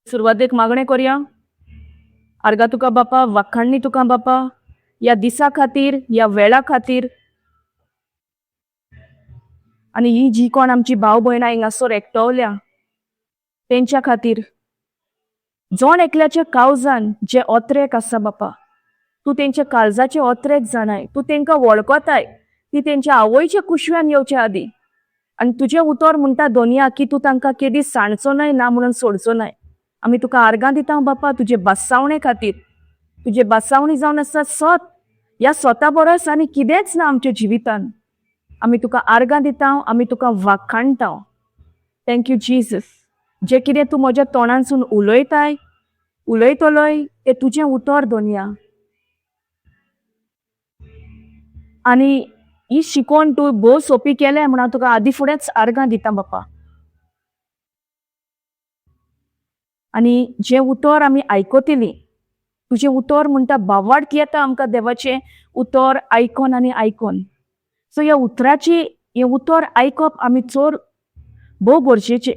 सुरवातेक मागणें करया. आर्गां तुका बापा, वाखाणणी तुका बापा, ह्या दिसा खातीर, ह्या वेळा खातीर, आनी ही जी कोण आमची भाव भयणां हिंगासर एकटवल्या तेंच्या खातीर, जण एकल्याच्या काळजान जे ओत्रेक आसा बापा, तूं तेंच्या काळजाचे ओत्रेक जाणाय, तूं तेंकां वळखताय, ती तेंच्या आवयच्या कुशव्यान येवच्या आदीं. आनी तुजें उतर म्हणटा दोनया की तूं तांकां केदी सांडचो न्हय ना म्हणून सोडचो न्हय. आमी तुका आर्गां दिता बापा तुजे बसावणे खातीर. तुजे बसावणी जावन आसा सत, ह्या स्वता बरस आनी कितेंच ना आमच्या जिवितान. आमी तुका आर्गां दिता, आमी तुका वाखाणटा. Thank you Jesus. जें कितें तूं म्हज्या तोंडांसून उलयताय, उलयतलोय, तें तुजें उतर दोनया. आनी ही शिकवण तूं भोव सोंपी केल्या म्हूण हांव तुका आदी फुडेंच आर्गां दिता बापा. आनी जें उतर आमी आयकतलीं, तुजें उतर म्हणटा बावाड येता आमकां देवाचें उतर आयकोन आनी आयकोन. सो ह्या उतराची, हें उतर आयकप आमी चड भोव गरजेचें.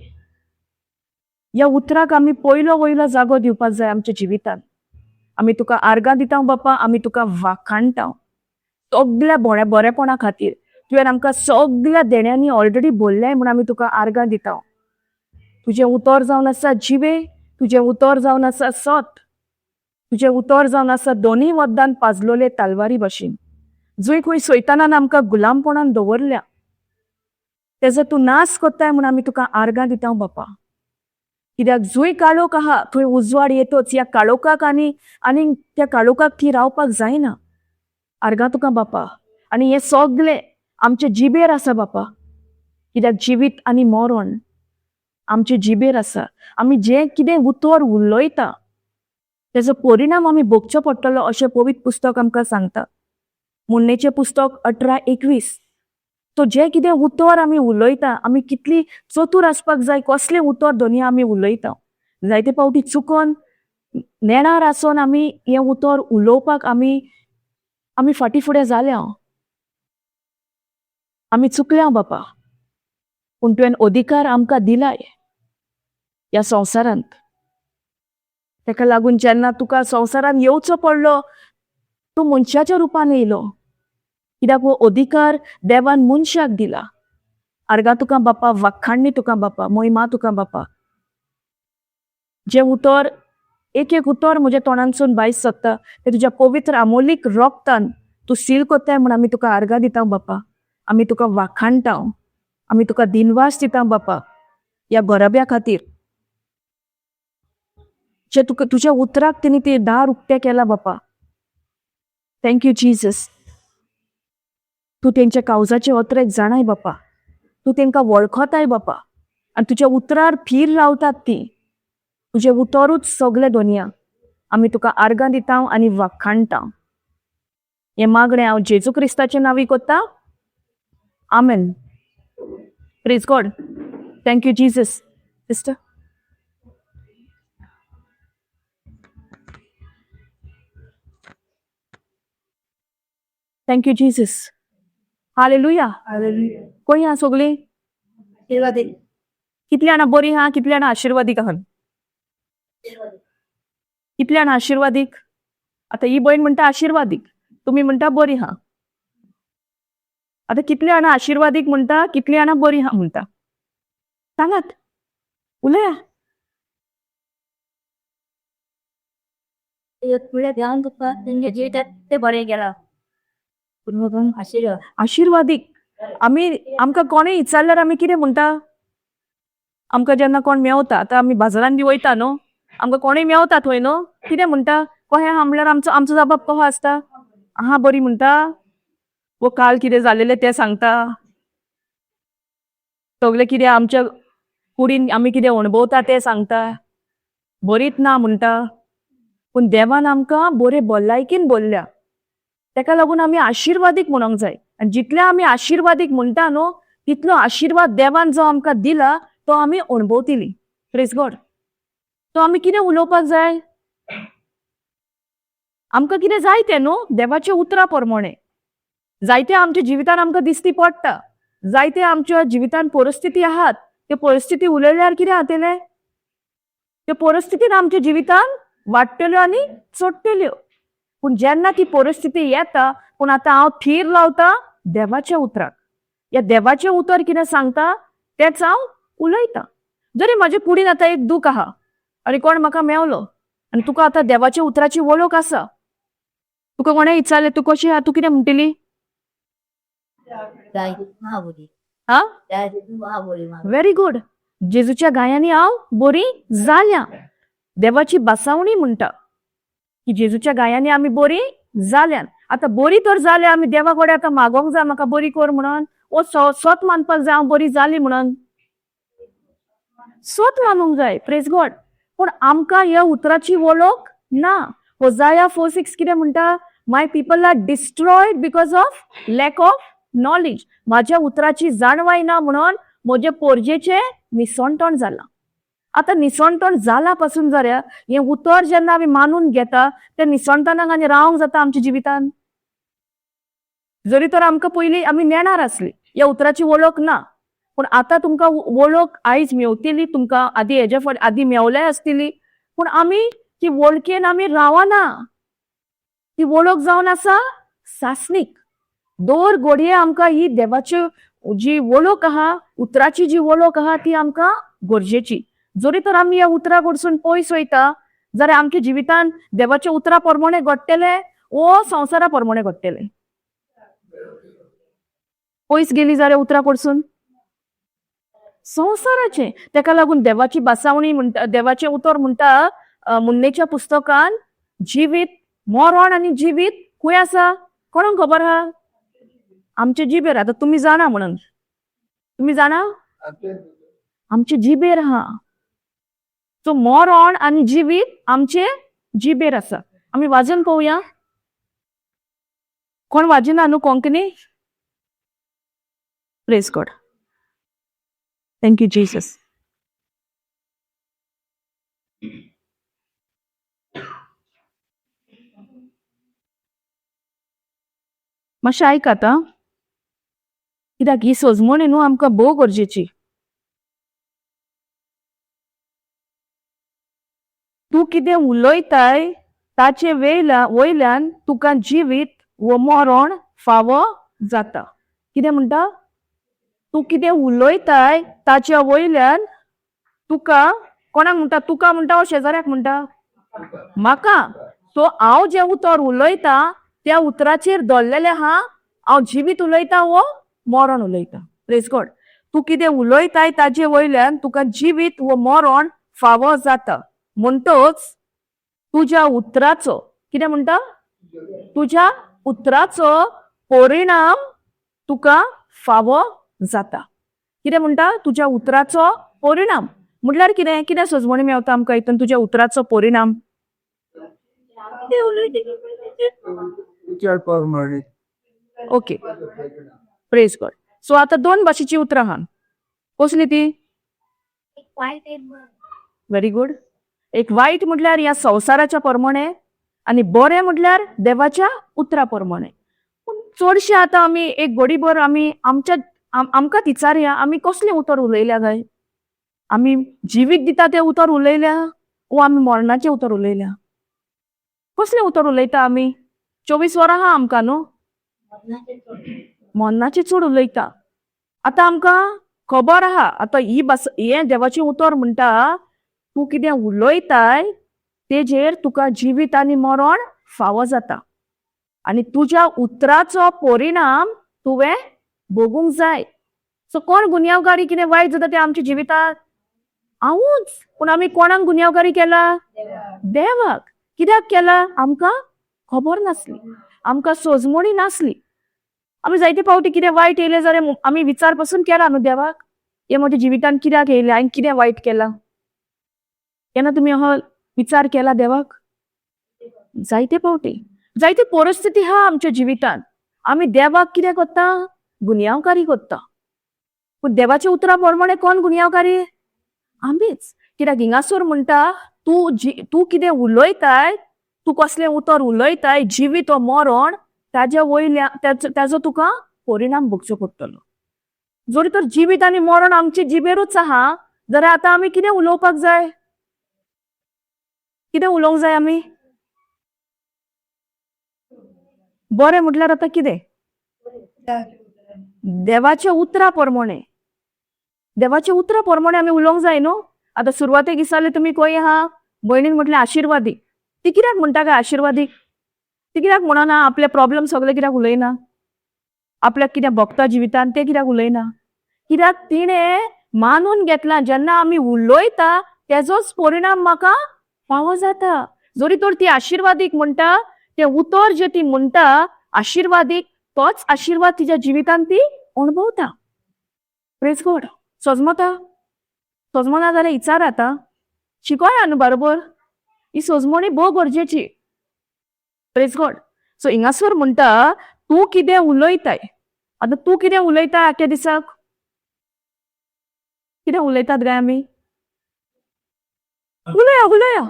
ह्या उतराक आमी पयलो वयलो जागो दिवपाक जाय आमच्या जिवितान. आमी तुका आर्गां दिता बापा, आमी तुका वाखाणटा सगल्या बऱ्या बरेपणा खातीर. तुवें आमकां सगल्या देण्यांनी ऑलरेडी बोल्लें म्हूण आमी तुका आर्गां दिता. तुजें उतर जावन आसा जिवें, तुजें उतर जावन आसा सत, तुजें उतर जावन आसा दोनूय वद्दान पाजलोले तालवारी भशेन. जंय खंय सैतानान आमकां गुलामपणान दवरल्या तेजो तूं नाश कोत्ताय म्हूण आमी तुका आर्गां दिता बापा. कित्याक जंय काळोख आहा थंय उजवाड येतोच. ह्या काळोखाक आनी आनी त्या काळोखाक ती रावपाक जायना. आर्गां तुका बापा. आनी हें सगलें आमचे जिबेर आसा बापा. कित्याक जिवीत आनी मरण आमचे जिबेर आसा. आमी जें कितें उतर उलयता तेजो परिणाम आमी भोगचो पडटलो अशें पवित्र पुस्तक आमकां सांगता. मुण्णेचें पुस्तक 18:21. तो जें कितें उतर आमी उलयता, आमी कितली चतूर आसपाक जाय, कसलें उतर दोनूय आमी उलयता. जायते फावटी चुकोन नेणार आसोन आमी हें उतर उलोवपाक आमी आमी फाटीं फुडें जाल्या, आमी चुकल्या बापा. पूण तुवें अधिकार आमकां दिलाय ह्या संवसारांत. तेका लागून जेन्ना तुका संवसारांत येवचो पडलो, तूं मनशाच्या रुपान येयलो. कित्याक हो अधिकार देवान मनशाक दिला. आर्गां तुका बापा, वाखाणणी तुका बापा, महिमा तुका बापा. जें उतर, एक एक उतर म्हज्या तोंडांतसून भायर सरता तें तुज्या पवित्र आमोलीक रोगतान तूं सील कोत्ताय म्हूण आमी तुका आर्गां दिता बापा. आमी तुका वाखाणटा, आमी तुका दिनवास दिता बापा ह्या घराब्या खातीर. जे तुका तुज्या उतराक तेणी ते दार उक्तें केलां बापा. Thank you Jesus. तूं तेंच्या कावजाचे ओतरेक जाणाय बापा, तूं तेंकां वळखताय बापा, आनी तुज्या उतरार फीर रावतात ती. तुजें उतरूच सगलें दोनया. आमी तुका आर्गां दिता आनी वाखाणटा. हें मागणें हांव जेजू क्रिस्ताचे नांवी कोत्ता. आमेन. Praise God. Thank you Jesus. Sister. Thank you Jesus. Hallelujah. खंय आहा सगळीं? कितली जाणां बरीं आहा, कितली जाणां आशिर्वादीक आहात? कितली जाणां आशिर्वादीक? आतां ही भयण म्हणटा आशिर्वादीक, तुमी म्हणटा बरी आहा. आतां कितली जाणां आशिर्वादीक म्हणटा, कितली जाणां बरी आहा म्हणटा? सांगात, उलया. ते बरें गेला आशिर्वाद. आशिर्वादीक. आमी आमकां कोणें विचारल्यार आमी कितें म्हणटा? आमकां जेन्ना कोण मेवता, आतां आमी बाजारान बी वयता न्हू, आमकां कोणूय मेवता थंय न्हू, कितें म्हणटा? कहें आहा म्हणल्यार आमचो आमचो जबाब कसो आसता? आहा बरी म्हणटा, वो काल कितें जालेलें तें सांगता, सगळें कितें आमच्या कुडीन आमी कितें अणभवता तें सांगता, बरीच ना म्हणटा. पूण देवान आमकां बरे भलायकीन भरल्या, तेका लागून आमी आशिर्वादीक म्हणोंक जाय. आनी जितले आमी आशिर्वादीक म्हणटा न्हू, तितलो आशिर्वाद देवान जो आमकां दिला तो आमी अणभवतली. Praise God. तो आमी कितें उलोवपाक जाय? आमकां कितें जाय तें न्हू देवाच्या उतरा प्रमाणे. जायते आमच्या जिवितान आमकां दिसती पडटा, जायते आमच्या जिवितान परिस्थिती आहात, ते परिस्थिती उलयल्यार कितें जातलें? त्यो परिस्थितीन आमच्या जिवितान वाडटल्यो आनी चडटल्यो. पूण जेन्ना ती परिस्थिती येता, पूण आतां हांव थीर लावता देवाच्या उतराक. ह्या देवाचें उतर कितें सांगता तेंच हांव उलयतां. जरी म्हाजे कुडीन आतां एक दूख आहा आनी कोण म्हाका मेवलो आनी तुका आतां देवाच्या उतराची वळख आसा, तुका कोणें विचारलें तूं कशी आहा, तूं कितें म्हणटली? हा, व्हेरी गुड. जेजूच्या गायांनी हांव बरी जाल्या. देवाची बसावणी म्हणटा की जेजूच्या गायांनी आमी बरी जाल्यान. आतां बरी तर जाल्या, आमी देवा कडेन आतां मागोंक जाय म्हाका बरी कर म्हणून, ओ सत मानपाक जाय हांव बरी जाली म्हणून, सत मानूंक जाय. Praise God. पूण आमकां ह्या उतराची वळख ना. होजाया 4:6 कितें म्हणटा? My people are destroyed because of lack of knowledge. म्हाज्या उतराची जाणवाय ना म्हणून म्हजे पोरजेचें निसणटण जालां. आतां निसणटण जाला पासून जाल्यार हें उतर जेन्ना आमी मानून घेता तें निसणटणाक आनी रावंक जाता आमच्या जिवितान. जरी तर आमकां पयलीं आमी नेणार आसली, ह्या उतराची वळख ना, पूण आतां तुमकां वळख आयज मेवतली. तुमकां आदी हेज्या फावट आदी मेवल्याय आसतली, पूण आमी ती वळखेन आमी रावना. ती वळख जावन आसा सासणीक. दर घडये आमकां ही देवाची जी वळख आहा, उतराची जी वळख आहा ती आमकां गरजेची. जरी तर आमी ह्या उतरा कडसून पयस वयता जाल्यार आमच्या जिवितान देवाच्या उतरा प्रमाणे घडटलें वो संवसारा प्रमाणे घडटलें? पयस गेली जाल्यार उतरा कडसून संवसाराचें. तेका लागून देवाची बसावणी म्हणटा, देवाचें उतर म्हणटा मुन्नेच्या पुस्तकान, जिवीत मरण आनी जिवीत खंय आसा कोणाक खबर आहा? आमचे जिबेर. आतां तुमी जाणा म्हणून, तुमी जाणा आमचे जिबेर आहा. सो मरण आनी जिवीत आमचे जिबेर आसा. आमी वाजन पळोवया. कोण वाजना न्हू Konkani? Praise God. Thank you Jesus. मातशें आयकात आं, कित्याक ही सजमणी न्हू आमकां भोव गरजेची. तूं कितें उलयताय ताचे वयल्यान तुका जिवीत वो मरण फावो जाता. कितें म्हणटा? तूं कितें उलयताय ताच्या वयल्यान तुका, कोणाक म्हणटा? तुका म्हणटा वो शेजाऱ्याक म्हणटा? म्हाका. सो हांव जें उतर उलयता त्या उतराचेर दवरलेलें आहा हांव जिवीत उलयता वो मरण उलयता. Praise God. तूं कितें उलयताय ताजे वयल्यान तुका जिवीत वो मरण फावो जाता. म्हणटच तुज्या उतराचो, कितें म्हणटा? तुज्या उतराचो परिणाम तुका फावो जाता. कितें म्हणटा? तुज्या उतराचो परिणाम म्हटल्यार कितें? कितें सजवणी मेवता आमकां हितून? तुज्या उतराचो परिणाम. Okay, praise God. सो आतां दोन भाशेची उतरां आहा. कसली ती? Very good. एक वायट म्हटल्यार ह्या संवसाराच्या प्रमाणे आनी बरें म्हटल्यार देवाच्या उतरा प्रमाणे. पूण चडशे आतां आमी एक घडीभर आमी आमच्या आमकां विचारया, आमी कसलें उतर उलयल्या काय? आमी जिवीत दिता तें उतर उलयल्या वो आमी मरणाचें उतर उलयल्या? कसलें उतर उलयता आमी? 24 वरां आहा आमकां न्हू, मरणाचें चड उलयता. आतां आमकां खबर आहा, आतां ही भास हें देवाचें उतर म्हणटा तूं कितें उलयताय तेजेर तुका जिवीत आनी मरण फावो जाता आनी तुज्या उतराचो परिणाम तुवें भोगूंक जाय. सो कोण गुन्यांवकारी कितें वायट जाता तें आमच्या जिवितांत? हांवूच. पूण आमी कोणाक गुन्यांवकारी केला? देवाक. कित्याक केला? आमकां खबर नासली, आमकां सोजमणी नासली. आमी जायते फावटी कितें वायट येयलें जाल्यार आमी विचार पसून केला न्हू देवाक, हें म्हज्या जिवितांत कित्याक येयलें, हांवें कितें वायट केलां? केन्ना तुमी हो विचार केला देवाक? जायते फावटी जायते परिस्थिती आहा आमच्या जिवितांत, आमी देवाक कितें करता? गुन्यांवकारी करता. पूण देवाच्या उतरा प्रमाणे कोण गुन्यांवकारी? आमीच. कित्याक हिंगासर म्हणटा तूं कितें उलयताय, तूं कसलें उतर उलयताय, जिवीत वो मरण, ताज्या वयल्या ताजो तुका परिणाम भोगचो पडटलो. जरी तर जिवीत आनी मरण आमचे जिबेरूच आहा जाल्यार आतां आमी कितें उलोवपाक जाय? कितें उलोवंक जाय आमी? बरें म्हटल्यार आतां कितें? देवाच्या उतरा प्रमाणे, देवाच्या उतरा प्रमाणे आमी उलोवंक जाय न्हू. आतां सुरवातेक विचारलें तुमी खंय आहा, भयणीन म्हटलें आशिर्वादीक. ती कित्याक म्हणटा काय आशिर्वादीक? ती कित्याक म्हणना आपले प्रॉब्लम सगळे कित्याक उलयना, आपल्याक कितें भोगता जिवितान तें कित्याक उलयना? कित्याक तिणें मानून घेतलां जेन्ना आमी उलयता तेजोच परिणाम म्हाका फावो जाता. जरी तर ती आशिर्वादीक म्हणटा, तें उतर जें ती म्हणटा आशिर्वादीक, तोच आशिर्वाद तिच्या जिवितान ती अणभवता. Praise God. सजमता सजमना जाल्यार विचार आतां शिकोया न्हू बरोबर. ही सजमणी भोव गरजेची. Praise God. सो हिंगासर म्हणटा तूं कितें उलयताय. आतां तूं कितें उलयता आख्या दिसाक? कितें उलयतात काय आमी? उलया उलया.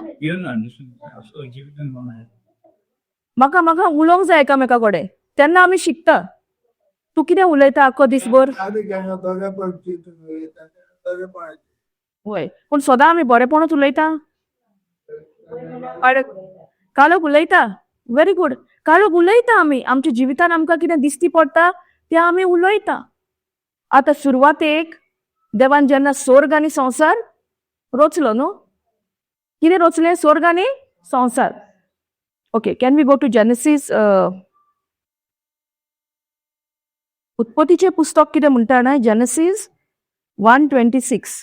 म्हाका म्हाका उलोवंक जाय एकामेका कडेन, तेन्ना आमी शिकता. तूं कितें उलयता आख्खो दीसभर? वय, पूण सदां आमी बरेपणूच उलयता? काळोख उलयता. Very good. काळोख उलयता आमी. आमच्या जिवितान आमकां कितें दिश्टी पडटा तें आमी उलयता. आतां सुरवातेक देवान जेन्ना स्वर्ग आनी संवसार रचलो न्हू, कितें रचलें? स्वर्ग आनी संवसार. Okay, can we go to Genesis? उत्पत्तीचें पुस्तक कितें म्हणटा जाणा? Genesis 1:26,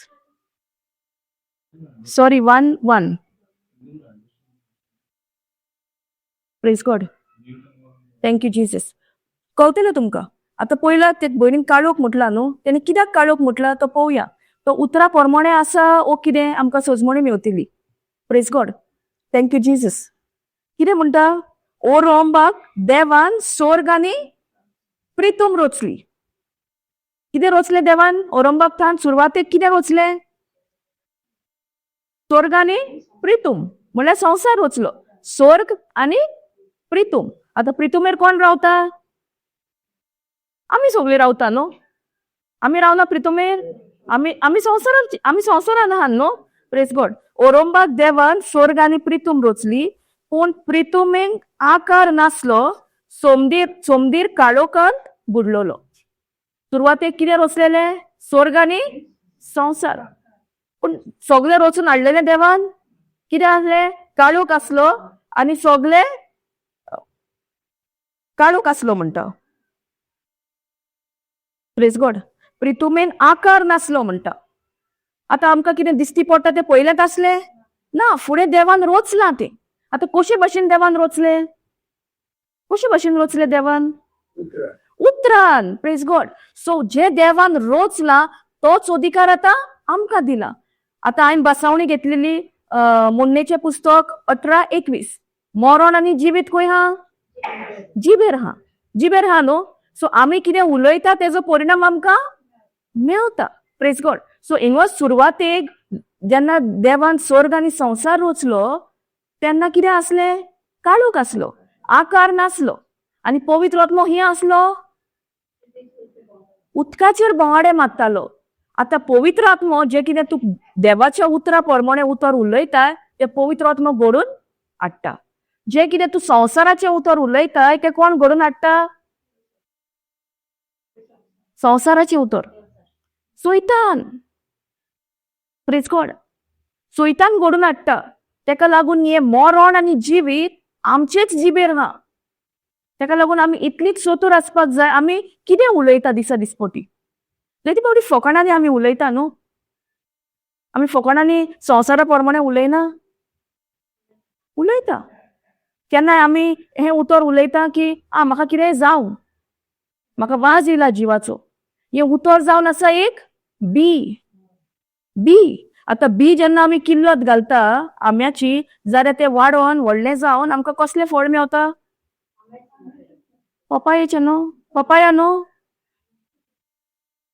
sorry 1:1. Praise God. Thank you Jesus. कळटलें तुमकां. आतां पयला ते भयणीन काळोख म्हटला न्हू, तेणें कित्याक काळोख म्हटला तो पळोवया. तो उतरा प्रमाणे आसा ओ कितें आमकां सजमणी मेवतली. Praise God. Thank you Jesus. कितें म्हणटा? ओ रोंबाक देवान स्वर्ग आनी प्रितूम रचली. कितें रचलें देवान ओरंबाक थान सुरवातेक? कितें रचलें? स्वर्ग आनी प्रितूम, म्हणल्यार संवसार रचलो. स्वर्ग आनी प्रितूम. आतां प्रितुमेर कोण रावता? आमी सगळीं रावता न्हू. आमी रावना प्रितुमेर? आमी आमी संवसारान, आमी संवसारान आहा न्हू. Praise God. ओरंबाक देवान स्वर्ग आनी प्रितूम रचली, पूण प्रितुमेक आकार नासलो, सोमदीर सोमदीर काळोखांत बुडलोलो. सुरवातेक कितें रचलेलें? स्वर्ग आनी संवसार. पूण सगळें रचून हाडलेलें देवान कितें आसलें? काळोख आसलो आनी सगळें काळोख आसलो म्हणटा. Praise God. प्रितुमेन आकार नासलो म्हणटा. आतां आमकां कितें दिश्टी पडटा तें पयलेंच आसलें ना, फुडें देवान रचलां तें. आतां कशे भशेन देवान रचलें? कशे भशेन रचलें देवान? उतरान. Praise God. सो जे देवान रचलां तोच अधिकार आतां आमकां दिला. आतां हांवें बसावणी घेतलेली मोडणेचें पुस्तक 18:21. मरण आनी जिवीत खंय आहा? जिबेर आहा. जिबेर आहा न्हू. सो आमी कितें उलयता तेजो परिणाम आमकां मेवता. Praise God. सो हिंगा सुरवातेक जेन्ना देवान स्वर्ग आनी संवसार रचलो तेन्ना कितें आसलें? काळोख आसलो, आकार नासलो, आनी पवित्र आत्मो ही आसलो उदकाचेर भोंवाडे मारतालो. आतां पवित्र आत्मो जे कितें तूं देवाच्या उतरा प्रमाणे उतर उलयता तें पवित्र आत्मो घडोवन हाडटा. जें कितें तूं संवसाराचें उतर उलयताय तें कोण घडोवन हाडटा? संवसाराचें उतर सोयतान. Praise God. सोयतान घडोवन हाडटा. तेका लागून हें मरण आनी जिवीत आमचेच जिबेर ना. तेका लागून आमी इतलीच सोतूर आसपाक जाय आमी कितें उलयता दिसा दिसपटी. जायते फावटी फकाणांनी आमी उलयता न्हू. आमी फकाणांनी संवसारा प्रमाणे उलयना, उलयता. केन्नाय आमी हें उतर उलयता की आ म्हाका कितेंय जावं, म्हाका वाज येयला जिवाचो. हें उतर जावन आसा एक बी. बी आतां बी जेन्ना आमी किल्लत घालता आंब्याची जाल्यार तें वाडोवन व्हडलें जावन आमकां कसलें फळ मेवता? पपायेचें न्हू, पपाया न्हू.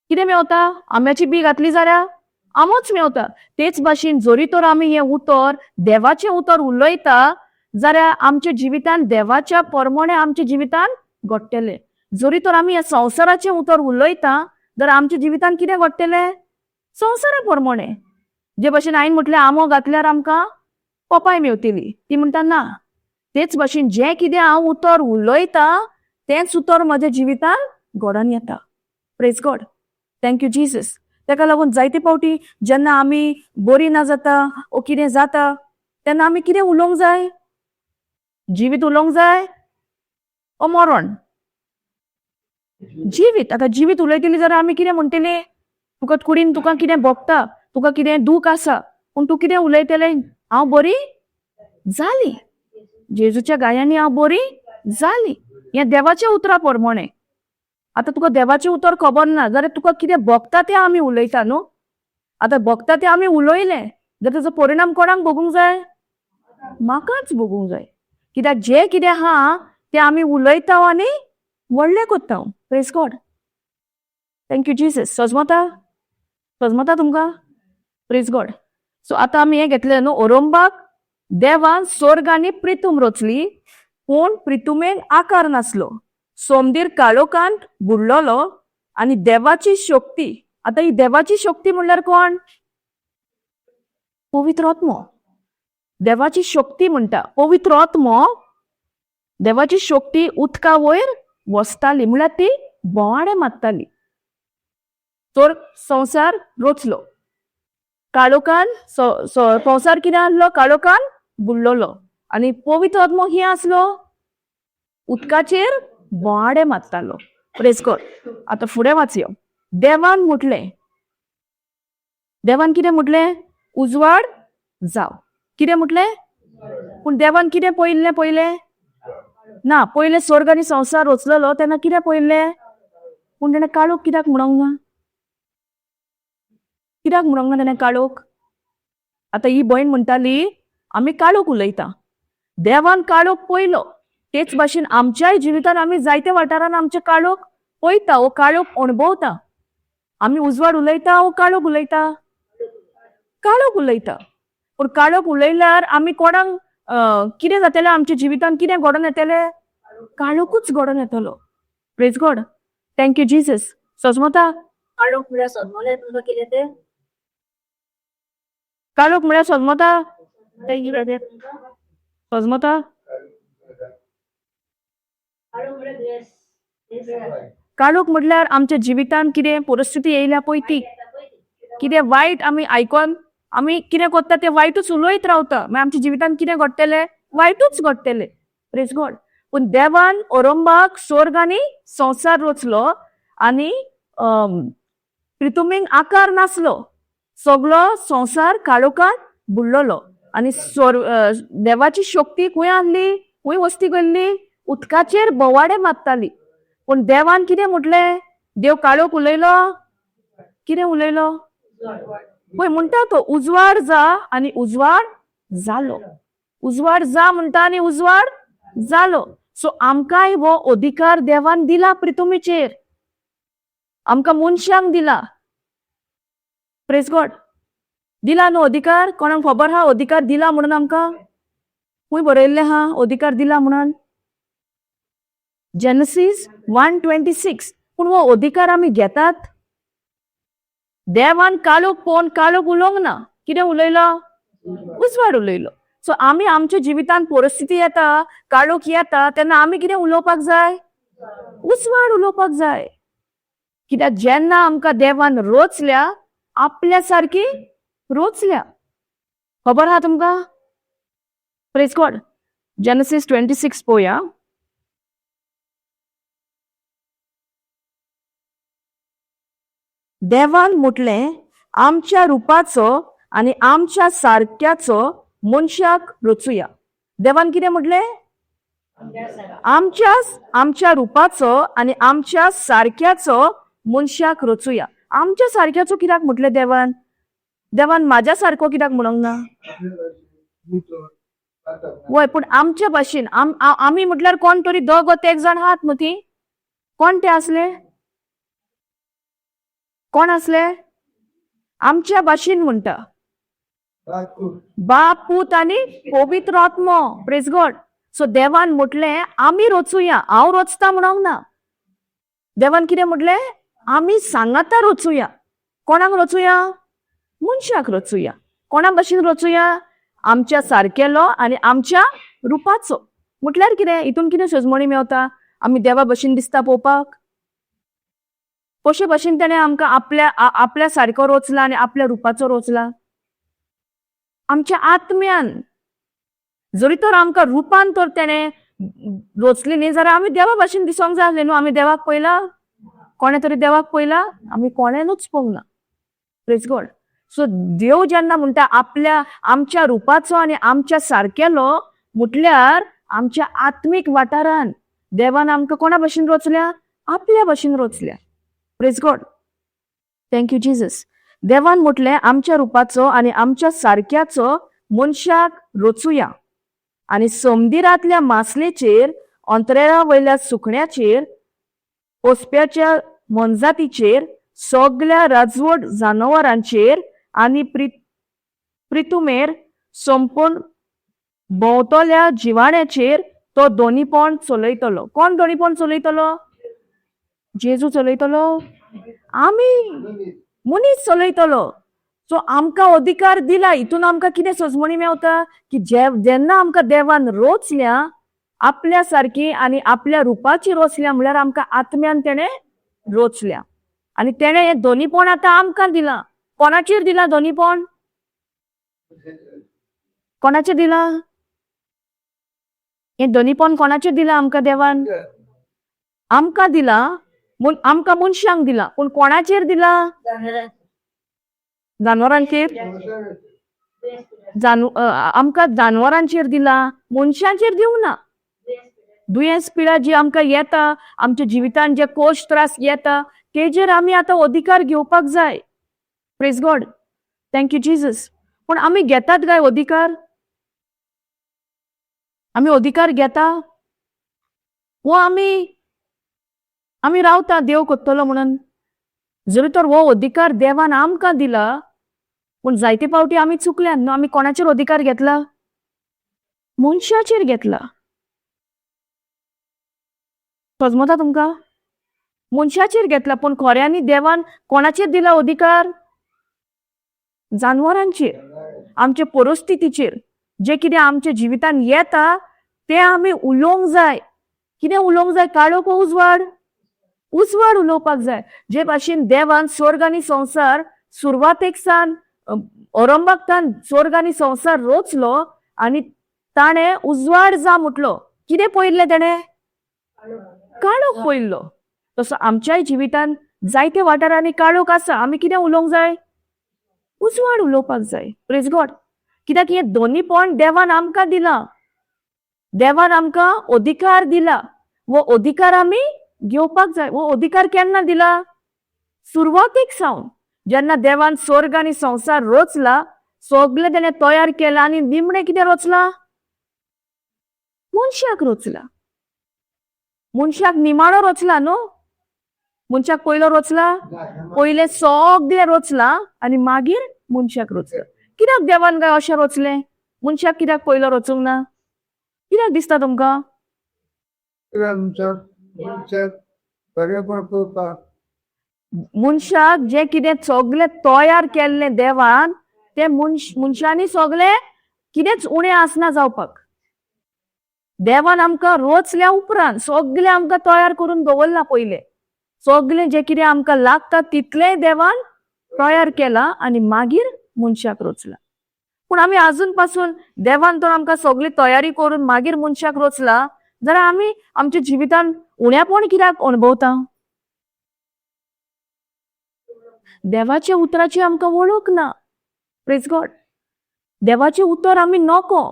कितें मेवता? आंब्याची बी घातली जाल्यार आंबोच मेवता. तेच भाशेन जरी तर आमी हें उतर देवाचें उतर उलयता जाल्यार आमच्या जिवितान देवाच्या प्रमाणे आमच्या जिवितान घडटलें. जरी तर आमी ह्या संवसाराचें उतर उलयता जाल्यार आमच्या जिवितान कितें घडटलें? संवसारा प्रमाणे. जे भशेन हांवें म्हटलें आंबो घातल्यार आमकां पोपाय मेवतली. ती म्हणटा ना. तेच भाशेन जें कितें हांव उतर उलयतां तेंच उतर म्हज्या जिवितान घडोन येता. Praise God, thank you Jesus. तेका लागून जायते फावटी जेन्ना आमी बरी ना जाता ओ कितें जाता तेन्ना आमी कितें उलोवंक जाय? जिवीत उलोवंक जाय ओ मरण? जिवीत. आतां जिवीत उलयतली जाल्यार आमी कितें म्हणटली? तुका कुडीन तुका कितें भोगता, तुका कितें दूख आसा, पूण तूं कितें उलयतलें? हांव बरी जाली, जेजूच्या गायांनी हांव बरी जाली. हें देवाच्या उतरा प्रमाणे. आतां तुका देवाचें उतर खबर ना जाल्यार तुका कितें भोगता तें आमी उलयता न्हू. आतां भोगता तें आमी उलयलें जाल्यार तेजो परिणाम कोणाक भोगूंक जाय? म्हाकाच भोगूंक जाय. कित्याक जें कितें आहा तें आमी उलयता आनी व्हडलें करता. Praise God, thank you Jesus. सजमता? सजमता तुमकां? Praise God. सो आतां आमी हें घेतलें न्हू, ओरंबाक देवान स्वर्ग आनी प्रितूम रचली, पूण प्रितुमेक आकार नासलो. सोमदीर काळोखांत बुडलोलो आनी देवाची शक्ती. आतां ही देवाची शक्ती म्हणल्यार कोण? पवित्र आत्मो. देवाची शक्ती म्हणटा पवित्र आत्मो. देवाची शक्ती उदका वयर वसताली, म्हणल्यार ती बोवाडे मारताली. तर संवसार रचलो काळोखान. संवसार कितें आसलो? काळोखान बुडलोलो आनी पवित्र आत्मो ही आसलो उदकाचेर बोवाडे मारतालो. प्रेज गॉड. आतां फुडें वाचयो. देवान म्हटलें, देवान कितें म्हटलें? उजवाड जाव. कितें म्हटलें? पूण देवान कितें पळयल्लें पयलें? ना, पयलें स्वर्ग आनी संवसार रचलेलो तेन्ना कितें पळयल्लें? पूण तेणें काळोख कित्याक म्हणोंक ना? कित्याक म्हणोंक ना तेणें काळोख? आतां ही भयण म्हणटाली आमी काळोख उलयता. देवान काळोख पयलो. तेच भाशेन आमच्याय जिवितान आमी जायते वाठारान आमचे काळोख पळयता वो काळोख अणभवता. आमी उजवाड उलयता वो काळोख उलयता? काळोख उलयता. पूण काळोख उलयल्यार आमी कोणाक कितें जातलें? आमच्या जिवितान कितें घडोवन येतलें? काळोखूच घडोवन येतलो. Praise God, thank you Jesus. सजमता? काळोख म्हळ्यार सजमलें तुमकां कितें तें? काळोख म्हळ्यार सजमता? तें कितें तें तुमकां? सजमता? काळोख म्हळ्यार दुयेंस. काळोख म्हटल्यार आमच्या जिवितान कितें परिस्थिती येयल्या पळय ती, कितें वायट आमी आयकोन आमी कितें करता तें वायटूच उलयत रावता. मागीर आमच्या जिवितान कितें घडटलें? वायटूच घडटलें. Praise God. पूण देवान ओरंबाक स्वर्ग आनी संवसार रचलो आनी प्रितुमीक आकार नासलो. सगलो संवसार काळोखान बुडलोलो आनी देवाची शक्ती खंय आसली? खंय वस्ती केल्ली? उदकाचेर बोवाडे मारताली. पूण देवान कितें म्हटलें? देव काळोख उलयलो? कितें उलयलो? पळय म्हणटा तो उजवाड जा आनी उजवाड जालो. उजवाड जा म्हणटा आनी उजवाड जालो. सो आमकांय हो अधिकार देवान दिला प्रितुमीचेर, आमकां मनशांक दिला. Praise God. दिला न्हू अधिकार? कोणाक खबर आहा अधिकार दिला म्हणून आमकां? खंय बरयल्लें आहा अधिकार दिला म्हणून? जेनसीस 1:26. पूण हो अधिकार आमी घेतात? देवान काळोख पळोवन काळोख उलोवंक ना. कितें उलयलो? उजवाड उलयलो. सो आमी आमच्या जिवितान परिस्थिती येता, काळोख येता तेन्ना आमी कितें उलोवपाक जाय? उजवाड उलोवपाक जाय. कित्याक जेन्ना आमकां देवान रोचल्या आपल्या सारकी रोचल्या. खबर आहा तुमकां? Praise God. Genesis 26 पळोवया. देवान म्हटलें आमच्या रुपाचो आनी आमच्या सारक्याचो मनशाक रचुया. देवान कितें म्हटलें? आमच्या आमच्या रुपाचो आनी आमच्या सारक्याचो मनशाक रचुया. आमच्या सारक्याचो कित्याक म्हटलें देवान? देवान म्हाज्या सारको कित्याक म्हणूंक ना? वय, पूण आमच्या भाशेन आमी म्हटल्यार कोण तरी दोग तेग जाण आहात न्हू ती? कोण ते आसले? कोण आसले? आमच्या भाशेन म्हणटा बाप, पूत आनी पवित्र आत्मो. Praise God. सो देवान म्हटलें आमी रचुया. हांव रचता म्हणूंक ना. देवान कितें म्हटलें? आमी सांगाता रचुया. कोणाक रचुया? मनशाक रचुया. कोणा भाशेन रचुया? आमच्या सारकेलो आनी आमच्या रुपाचो. म्हटल्यार कितें? हितून कितें सजमणी मेवता? आमी देवा भशेन दिसता पळोवपाक? कशे भशेन तेणें आमकां आपल्या आपल्या सारको रोचला आनी आपल्या रुपाचो रोचला? आमच्या आत्म्यान. जरी तर आमकां रुपान तर तेणें रोचली न्ही जाल्यार आमी देवा भशेन दिसोंक जाय आसलें न्हू. आमी देवाक पळयला? कोणें तरी देवाक पळयला? आमी कोणेनूच पळोवंक ना. Praise God. सो देव जेन्ना म्हणटा आपल्या आमच्या रुपाचो आनी आमच्या सारकेलो, म्हटल्यार आमच्या आत्मीक वाठारान देवान आमकां कोणा भशेन रोचल्या? आपल्या भशेन रोचल्या. Praise God. Thank you Jesus. देवान म्हटलें आमच्या रुपाचो आनी आमच्या सारक्याचो मनशाक रोचुया आनी समदिरांतल्या मासलेचेर, अंतरेळा वयल्या सुकण्याचेर, पोसप्याच्या मोनजातीचेर, सगल्या राजवट जनावरांचेर आनी प्रितुमेर संपूर्ण भोंवतल्या जिवाण्याचेर तो दोनीपण चलयतलो. कोण दोनीपण चलयतलो? जेजू चलयतलो? आमी मनीस चलयतलो. सो आमकां अधिकार दिला. हितून आमकां कितें सजमणी मेवता की जे जेन्ना आमकां देवान रोचल्या आपल्या सारकी आनी आपल्या रुपाची रोचल्या, म्हणल्यार आमकां आत्म्यान तेणें रोचल्या आनी तेणें हें दोनीपण आतां आमकां दिलां. कोणाचेर दिलां दोनीपण? कोणाचेर दिलां हें दोनीपण? कोणाचेर दिलां आमकां देवान? आमकां दिलां, आमकां मनशांक दिलां, पूण कोणाचेर दिलां? जानवरांचेर? आमकां जानवरांचेर दिलां, मनशांचेर दिवंक ना. दुयेंस पिडा जी आमकां येता, आमच्या जिवितान जे कोश त्रास येता, तेजेर आमी आतां अधिकार घेवपाक जाय. Praise God. Thank you Jesus. पूण आमी घेतात काय अधिकार? आमी अधिकार घेता वो आमी आमी रावता देव कोत्तलो म्हणून? जरी तर हो अधिकार देवान आमकां दिला, पूण जायते फावटी आमी चुकल्यान न्हू. आमी कोणाचेर अधिकार घेतला? मनशाचेर घेतला. सजमता तुमकां? मनशाचेर घेतला, पूण खऱ्यांनी देवान कोणाचेर दिला अधिकार? जानवरांचेर, आमचे परिस्थितीचेर. जे कितें आमच्या जिवितान येता तें आमी उलोवंक जाय. कितें उलोवंक जाय? काळोख वो उजवाड? उजवाड उलोवपाक जाय. जे भाशेन देवान स्वर्ग आनी संवसार सुरवातेक सान अरंबाकतान स्वर्ग आनी संवसार रोचलो आनी ताणें उजवाड जा म्हटलो, कितें पळयल्लें तेणें? काळोख पळयल्लो. तसो आमच्याय जिवितान जायते वाठारांनी काळोख आसा. आमी कितें उलोवंक जाय? उजवाड उलोवपाक जाय. Praise God. कित्याक हें दोनीपण देवान आमकां दिलां. देवान आमकां अधिकार दिला, वो अधिकार आमी घेवपाक जाय. वो अधिकार केन्ना दिला? सुरवातेक सावन. जेन्ना देवान स्वर्ग आनी संवसार रोचला, सगळें तेणें तयार केलां आनी निमणें कितें रोचलां? मनशाक रोचला. मनशाक निमाणो रोचला न्हू. मनशाक पयलो रोचला? पयलें सगळें रोचलां आनी मागीर मनशाक रोचला. कित्याक देवान काय अशें रोचलें? मनशाक कित्याक पयलो रोचूंक ना? कित्याक दिसता तुमकां? मनशाक बरेपण करपाक. मनशाक जें कितें सगळें तयार केल्लें देवान, तें मनशांनी सगळें कितेंच उणें आसना जावपाक. देवान आमकां रोचल्या उपरांत सगळें आमकां तयार करून दवरलां. पयलें सगळें जें कितें आमकां लागता तितलेंय देवान तयार केलां आनी मागीर मनशाक रोचला. पूण आमी आजून पासून देवान तर आमकां सगळी तयारी करून मागीर मनशाक रोचला जाल्यार आमी आमच्या जिवितान उण्यापण कित्याक अणभवता? देवाच्या उतराची आमकां वळख ना. Praise God. देवाचें उतर आमी नको.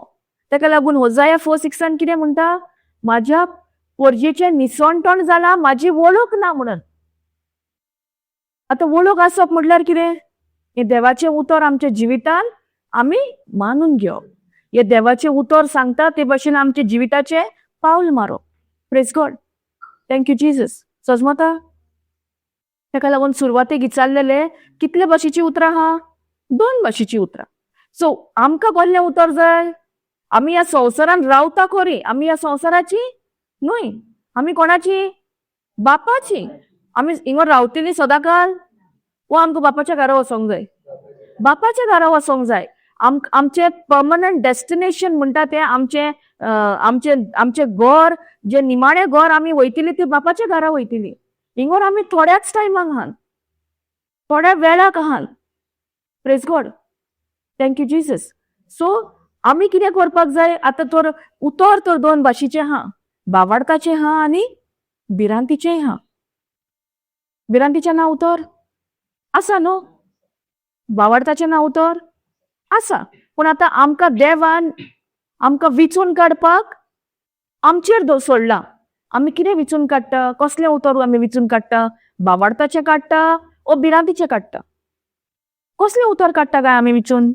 ताका लागून होजाया 4:6 कितें म्हणटा? म्हाज्या पोरजेचें निसणटण जालां, म्हाजी वळख ना म्हणून. आतां वळख आसप म्हटल्यार कितें? हें देवाचें उतर आमच्या जिवितान आमी मानून घेवप. हें देवाचें उतर सांगता ते भशेन आमच्या जिविताचें पावल मारप. Praise God. Thank you Jesus. सजमता? ताका लागून सुरवातेक विचारलेले, कितले भाशेची उतरां आहा? दोन भाशेची उतरां. सो आमकां कसलें उतर जाय? आमी ह्या संवसारान रावता खरी, आमी ह्या संवसाराची न्हय. आमी कोणाची? बापाची. आमी हिंगा रावतली सदांकाल वो आमकां बापाच्या घरा वचोंक जाय? बापाच्या घरा वचोंक जाय. आमचें पर्मनंट डेस्टिनेशन म्हणटा तें आमचें आमचें आमचें घर, जें निमाणें घर आमी वयतली ती बापाच्या घरा वयतली. हिंगोर आमी थोड्याच टायमाक आहान, थोड्या वेळाक आहान. Praise God, thank you Jesus. So आमी कितें करपाक जाय आतां? तर उतर तर दोन भाशेचें आहा, बावाडकाचें आहा आनी भिरांतीचेंय आहा. भिरांतीचें ना उतर आसा न्हू, बावाडताचें ना उतर आसा. पूण आतां आमकां देवान आमकां विचून काडपाक आमचेर सोडलां. आमी कितें विचून काडटा, कसलें उतर आमी विचून काडटा? बावाडताचें काडटा ओ भिरांतीचें काडटा? कसलें उतर काडटा काय आमी विचून?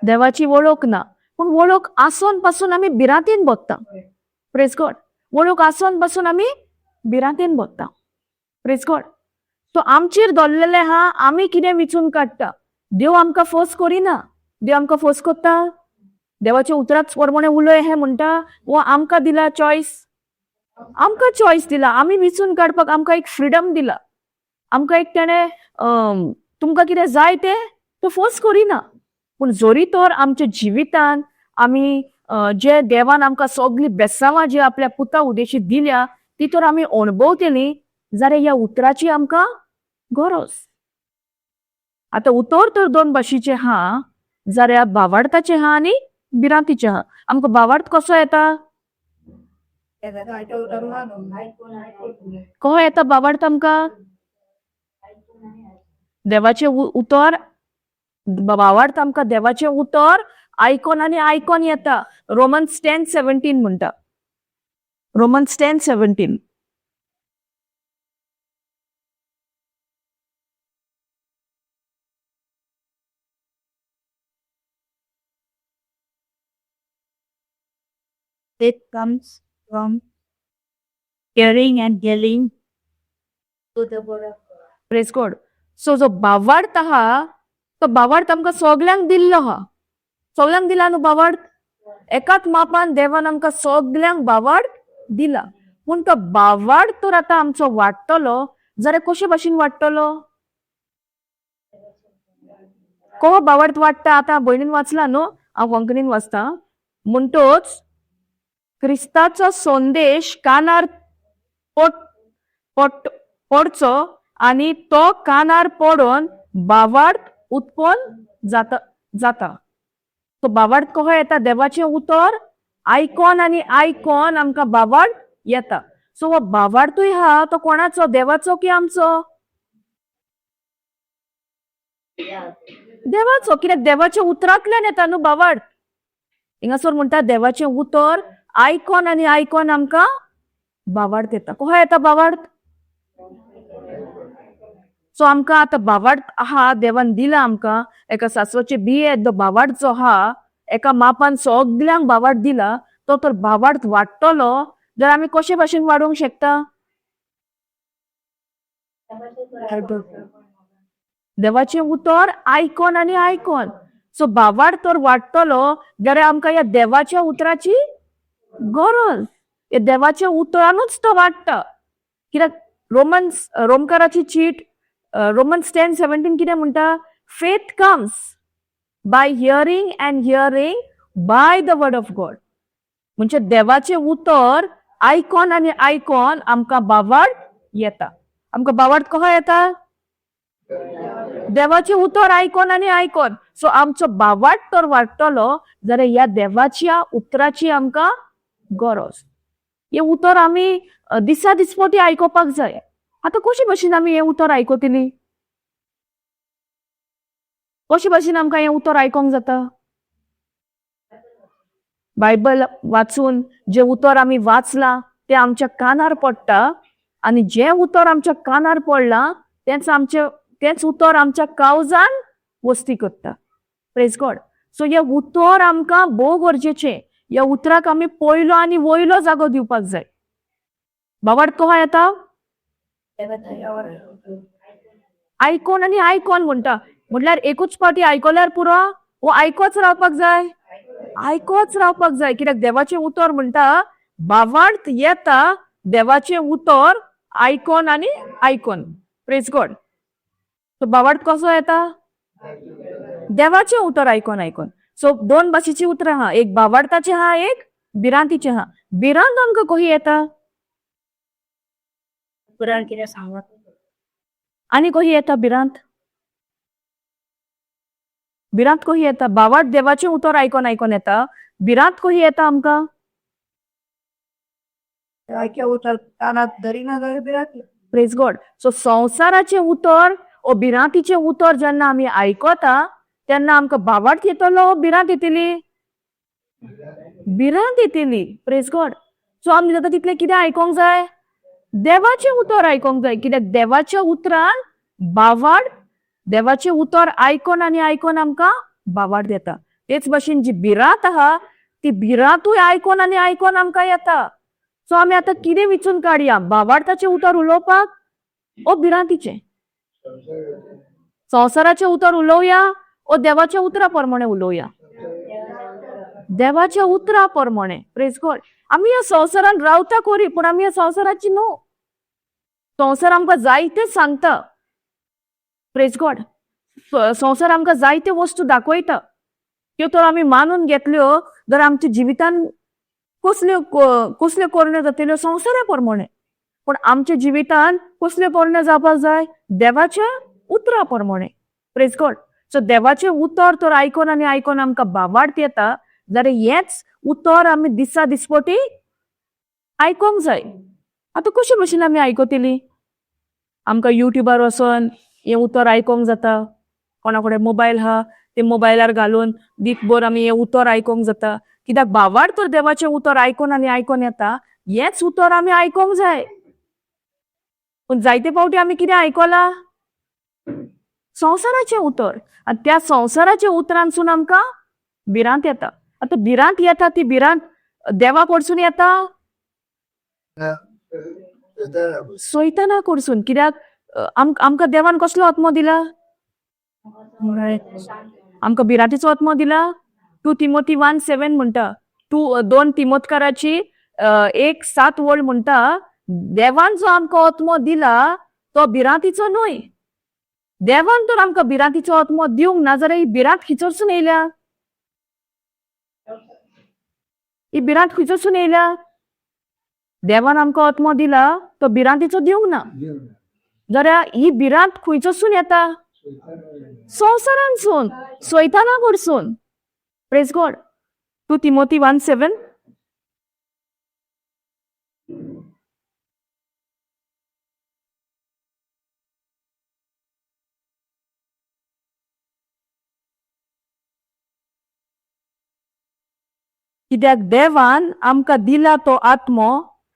देवाची वळख ना, पूण वळख आसोन पासून आमी भिरांतीन बगता. प्रेज गॉड. वळख आसोन पासून आमी भिरांतीन बगता. प्रेज गॉड. सो आमचेर दवरलेलें आहा, आमी कितें विचून काडटा. देव आमकां फोर्स करिना. देव आमकां फोर्स करता? देवाच्या उतराच प्रमाणे उलय हें म्हणटा वो आमकां दिला चॉयस? आमकां चॉयस दिला, आमी विचून काडपाक आमकां एक फ्रिडम दिला. आमकां एक तेणें तुमकां कितें जाय तें तो फोर्स करिना. पूण जरी तर आमच्या जिवितान आमी जे देवान आमकां सगळीं बेसांवां जी आपल्या पुता उदेशी दिल्या ती तर आमी अणभवतली जाल्यार ह्या उतराची आमकां गरज. आतां उतर तर दोन भाशेचें आहा जाल्यार भावार्थाचें आहा आनी भिरांतीचें आहा. आमकां भावार्थ कसो येता? कसो येता भावार्थ आमकां? देवाचें उतर भावार्थ आमकां देवाचें उतर आयकोन आनी आयकोन येता. रोमन्स 10:17 म्हणटा, Romans 10:17. Faith comes from hearing and hearing to the word of God. Praise God. So जो भावार्थ आहा तो भावार्थ आमकां सगल्यांक दिल्लो आहा. सगल्यांक दिला न्हू भावार्थ? एकाच मापान देवान आमकां सगल्यांक भावार्थ दिला. पूण तो भावार्थ तर आतां आमचो वाडटलो जाल्यार कशे भाशेन वाडटलो? कसो भावार्थ वाडटा? आतां भयणीन वाचला न्हू, हांव कोंकणीन वाचता. म्हणटोच क्रिस्ताचो संदेश कानार पड पड पडचो आनी तो कानार पडोन भावार्थ उत्पन्न जाता जाता. तो भावार्थ कसो येता? देवाचें उतर आयकोन आनी आयकोन आमकां भावार्थ येता. सो हो भावार्थूय आहा तो कोणाचो? देवाचो की आमचो? देवाचो. कित्याक देवाच्या उतरांतल्यान येता न्हू भावार्थ. हिंगासर म्हणटा देवाचें उतर आयकोन आनी आयकोन आमकां भावार्थ येता. कसो येता भावार्थ? सो आमकां आतां भावार्थ आहा, देवान दिला आमकां एका सासवाचे बिये जो भावार्थ जो आहा एका मापान सगल्यांक भावार्थ दिला. तो तर भावार्थ वाडटलो जाल्यार आमी कशे भाशेन वाडोवंक शकता? देवाचें उतर आयकोन आनी आयकोन. सो भावार्थ तर वाडटलो जाल्यार आमकां ह्या देवाच्या उतराची गरज. ह्या देवाच्या उतरानूच तो वाडटा. कित्याक रोमन्स रोमकाराची चीट रोमन्स 10:17 कितें म्हणटा? Faith comes by hearing and hearing by the word of God. म्हणजे देवाचें उतर आयकोन आनी आयकोन आमकां भावार्थ येता. आमकां भावार्थ कसो येता? देवाचें उतर आयकोन आनी आयकोन. सो आमचो भावार्थ तर वाडटलो जाल्यार ह्या देवाच्या उतराची आमकां गरज. हें उतर आमी दिसा दिसपटी आयकोपाक जाय. आतां कशे भाशेन आमी हें उतर आयकतली? कशे भाशेन आमकां हें उतर आयकोंक जाता? बायबल वाचून जें उतर आमी वाचलां तें आमच्या कानार पडटा आनी जें उतर आमच्या कानार पडलां तेंच आमचें तेंच उतर आमच्या काळजान वस्ती करता. Praise God. सो हें उतर आमकां भोव गरजेचें. ह्या उतराक आमी पयलो आनी वयलो जागो दिवपाक जाय. भावार्थ कसो येता? आयकोन आनी आयकोन म्हणटा. म्हटल्यार एकूच फावटी आयकल्यार पुरो वो आयकोच रावपाक जाय? आयकोच रावपाक जाय. कित्याक देवाचें उतर म्हणटा भावार्थ येता देवाचें उतर आयकोन आनी आयकोन. प्रेज गॉड. सो बावाड कसो येता? देवाचें उतर आयकोन आयकोन. सो दोन भाशेची उतरां आहा, एक बावाडताचें आहा, एक भिरांतीचें आहा. भिरांत आमकां कही येता? कुराण कितें सांगत. आनी कही येता भिरांत? भिरांत कही येता? बावाड देवाचें उतर आयकोन आयकोन येता. भिरांत कही येता आमकां? देवाचें उतर कानात धरिना जाल्यार भिरांत. Praise God. सो संवसाराचें उतर ओ भिरांतीचें उतर जेन्ना आमी आयकता तेन्ना आमकां बावाड येतलो, भिरांत येतली? भिरांत येतली. Praise God. सो आमी जाता तितलें कितें आयकोंक जाय? देवाचें उतर आयकोंक जाय. कित्याक देवाच्या उतरान बावाड, देवाचें उतर आयकोन आनी आयकोन आमकां बावाड येता. तेच भाशेन जी भिरांत आहा ती भिरांतूय आयकोन आनी आयकोन आमकां येता. सो आमी आतां कितें विचून काडया, बावाडताचें उतर उलोवपाक ओ भिरांतीचें? संवसाराचें उतर उलोवया ओ देवाच्या उतरा प्रमाणे उलोवया? देवाच्या उतरा प्रमाणे. Praise God. आमी ह्या संवसारान रावता खरी, पूण आमी ह्या संवसाराची न्हू. संवसार आमकां जायतें सांगता. Praise God. संवसार आमकां जायत्यो वस्तू दाखयता, त्यो तर आमी मानून घेतल्यो जाल्यार आमच्या जिवितान कसल्यो कसल्यो करण्यो जातल्यो? संवसारा प्रमाणे. पूण आमच्या जिवितान कसल्यो करण्यो जावपाक जाय? देवाच्या उतरा प्रमाणे. Praise God. सो देवाचें उतर तर आयकोन आनी आयकोन आमकां बावार्थ येता जाल्यार हेंच उतर आमी दिसा दिसपटी आयकोंक जाय. आतां कशे भशेन आमी आयकतली? आमकां युट्यूबार वचोन हें उतर आयकोंक जाता. कोणा कडेन मोबायल आहा ते मोबायलार घालून दीसभर आमी हें उतर आयकोंक जाता. कित्याक बावार तर देवाचें उतर आयकोन आनी आयकोन येता, हेंच उतर आमी आयकोंक जाय. पूण जायते फावटी आमी कितें आयकलां? संवसाराचें उतर. आनी त्या संवसाराच्या उतरांसून आमकां भिरांत येता. आतां भिरांत येता ती भिरांत देवा कडसून येता? सोयतना कडसून. कित्याक आमकां देवान कसलो आत्मो दिला? आमकां भिरांतीचो आत्मो दिला? 2 तिमोती 1:7 म्हणटा, 2 तिमोतकाराची 1:7 वळ म्हणटा, देवान जो आमकां आत्मो दिला तो भिरांतीचो न्हय. देवान तर आमकां भिरांतीचो आत्मो दिवंक ना जाल्यार ही भिरांत खंयसरसून येयल्या? ही भिरांत खंयसरसून येयल्या? देवान आमकां आत्मो दिला तो भिरांतीचो दिवंक ना जाल्यार ही भिरांत खंयसरसून येता? संवसारांसून, सैताना कडसून. Praise God. 2 Timothy 1:7. कित्याक देवान आमकां दिला तो आत्मो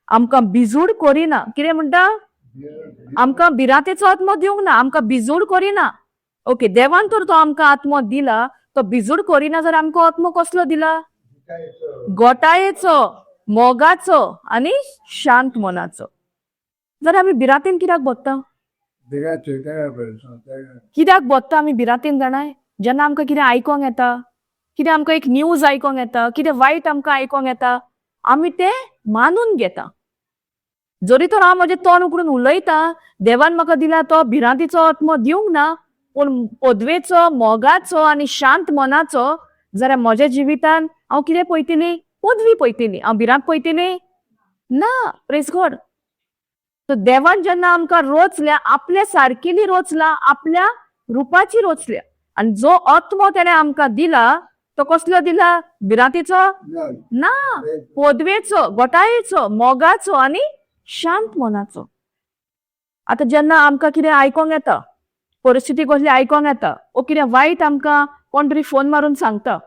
आमकां बिजूड करिना. कितें म्हणटा? आमकां भिरांतेचो आत्मो दिवंक ना, आमकां बिजूड करिना. ओके, देवान तर तो आमकां आत्मो दिला तो बिजूड करिना जाल्यार आमकां आत्मो कसलो दिला? गोटायेचो, मोगाचो आनी शांत मनाचो. जाल्यार आमी भिरांतेन कित्याक बोत्ता? कित्याक बोत्ता आमी भिरांतेन जाणाय? जेन्ना आमकां कितें आयकोंक येता, कितें आमकां एक न्यूज आयकोंक येता, कितें वायट आमकां आयकोंक येता, आमी तें मानून घेता. जरी तर हांव म्हजें तोंड उगडून उलयता, देवान म्हाका दिला तो भिरांतीचो आत्मो दिवंक ना, पूण पदवेचो, मोगाचो आनी शांत मनाचो, जाल्यार म्हज्या जिवितान हांव कितें पळयतली? पदवी पळयतली. हांव भिरांत पळयतली ना. Praise God. सो देवान जेन्ना आमकां रोचल्या, आपल्या सारकेली रोचला, आपल्या रुपाची रोचल्या, आनी जो आत्मो तेणें आमकां दिला तो कसलो दिला? भिरांतीचो ना, पदवेचो, गोटायेचो, मोगाचो आनी शांत मनाचो. आतां जेन्ना आमकां कितें आयकोंक येता, परिस्थिती कसली आयकोंक येता, ओ कितें वायट आमकां कोण तरी फोन मारून सांगता,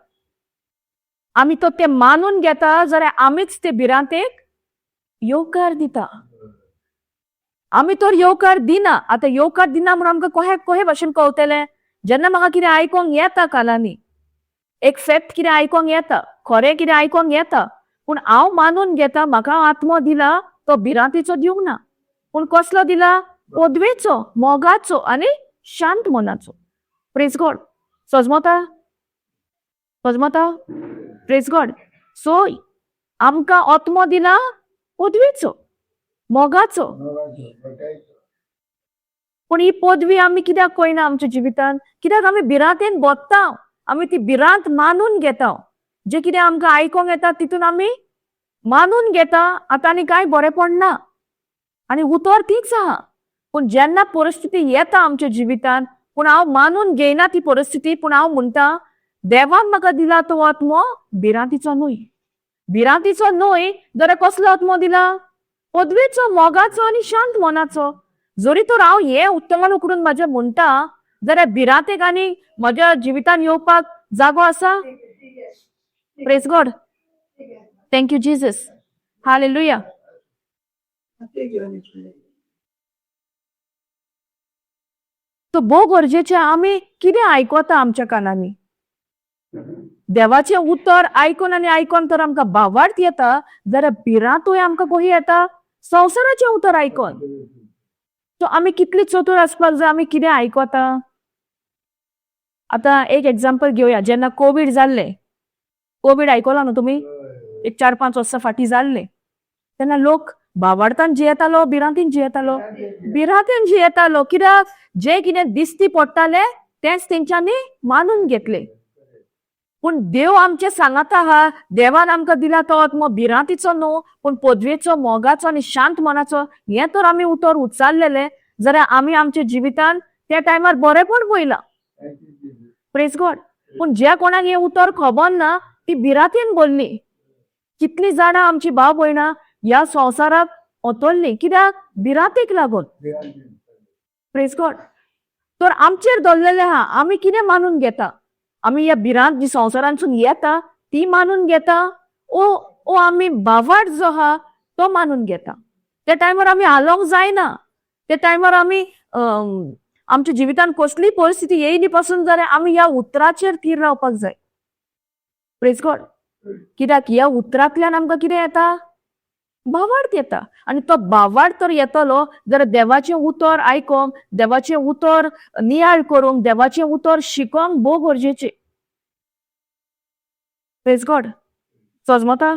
आमी तो तें मानून घेता जाल्यार आमीच ते भिरांतेक येवकार दिता. आमी तर येवकार दिना. आतां येवकार दिना म्हणून आमकां कोहे कोहे भाशेन कळटलें? जेन्ना म्हाका कितें आयकोंक येता कानांनी, एक फॅक्ट कितें आयकोंक येता, खरें कितें आयकोंक येता, पूण हांव मानून घेता म्हाका आत्मो दिला तो भिरांतीचो दिवंक ना, पूण कसलो दिला? पदवेचो, मोगाचो आनी शांत मनाचो. Praise God. सजमता? सजमता? Praise God. So आमकां आत्मो दिला पदवेचो, मोगाचो. पूण ही पदवी आमी कित्याक कळना आमच्या जिवितान? कित्याक आमी भिरांतेन बोत्ता, आमी ती भिरांत मानून घेता. जे कितें आमकां आयकोंक येता तितून आमी मानून घेता. आतां आनी कांय बरेंपण ना आनी उतर तीच आहा. पूण जेन्ना परिस्थिती येता आमच्या जिवितान, पूण हांव मानून घेयना ती परिस्थिती, पूण हांव म्हणटा देवान म्हाका दिला तो आत्मो भिरांतीचो न्हय. भिरांतीचो न्हय जाल्यार कसलो आत्मो दिला? पदवेचो, मोगाचो आनी शांत मनाचो. जरी तर हांव हें उत्तमान उकडून म्हाजें म्हणटा जाल्यार भिरांतेक आनी म्हज्या जिवितान येवपाक जागो आसा? Praise God, thank you Jesus, hallelujah. तो भोव गरजेचें आमी कितें आयकता आमच्या कानांनी. देवाचें उतर आयकून आनी आयकोन तर आमकां भावार्थ येता जाल्यार भिरांतूय आमकां कशी येता? संवसाराचें उतर आयकोन. सो आमी कितली चतूर आसपाक जाय आमी कितें आयकता. आतां एक एग्जाम्पल घेवया. जेन्ना कोवीड जाल्लें, कोवीड आयकलां न्हू तुमी, एक 4-5 वर्सां फाटीं जाल्लें, तेन्ना लोक भावार्थान जियेतालो, भिरांतीन जियेतालो? भिरांतीन जियेतालो. कित्याक? जें कितें दिसती पडटालें तेंच तेंच्यांनी मानून घेतलें. पूण देव आमचे सांगाता आहा, देवान आमकां दिला तो आत्मो भिरांतीचो न्हू, पूण पदवेचो, मोगाचो आनी शांत मनाचो. हें तर आमी उतर उच्चारलेलें जाल्यार आमी आमच्या जिवितान त्या टायमार बरेंपण पळयलां. Praise God. पूण ज्या कोणाक हें उतर खबर ना ती भिरांतीन भरली. कितलीं जाणां आमची भाव भयणां ह्या संवसाराक ओतरलीं, कित्याक? भिरांतेक लागून. Praise God. तर आमचेर दवरलेलें आहा आमी कितें मानून घेता. आमी ह्या भिरांत जी संवसारांतसून येता ती मानून घेता ओ ओ आमी भावार्थ जो आहा तो मानून घेता. त्या टायमार आमी हालोवंक जायना. त्या टायमार आमी आमच्या जिवितान कसलीय परिस्थिती येयली पासून जाल्यार आमी ह्या उतराचेर थीर रावपाक जाय. Praise God. कित्याक ह्या उतरांतल्यान आमकां कितें येता? भावार्थ येता. आनी तो भावार्थ तर येतलो जाल्यार देवाचें उतर आयकोंक, देवाचें उतर नियाळ करूंक, देवाचें उतर शिकोंक भोव गरजेचें. Praise God. सजमता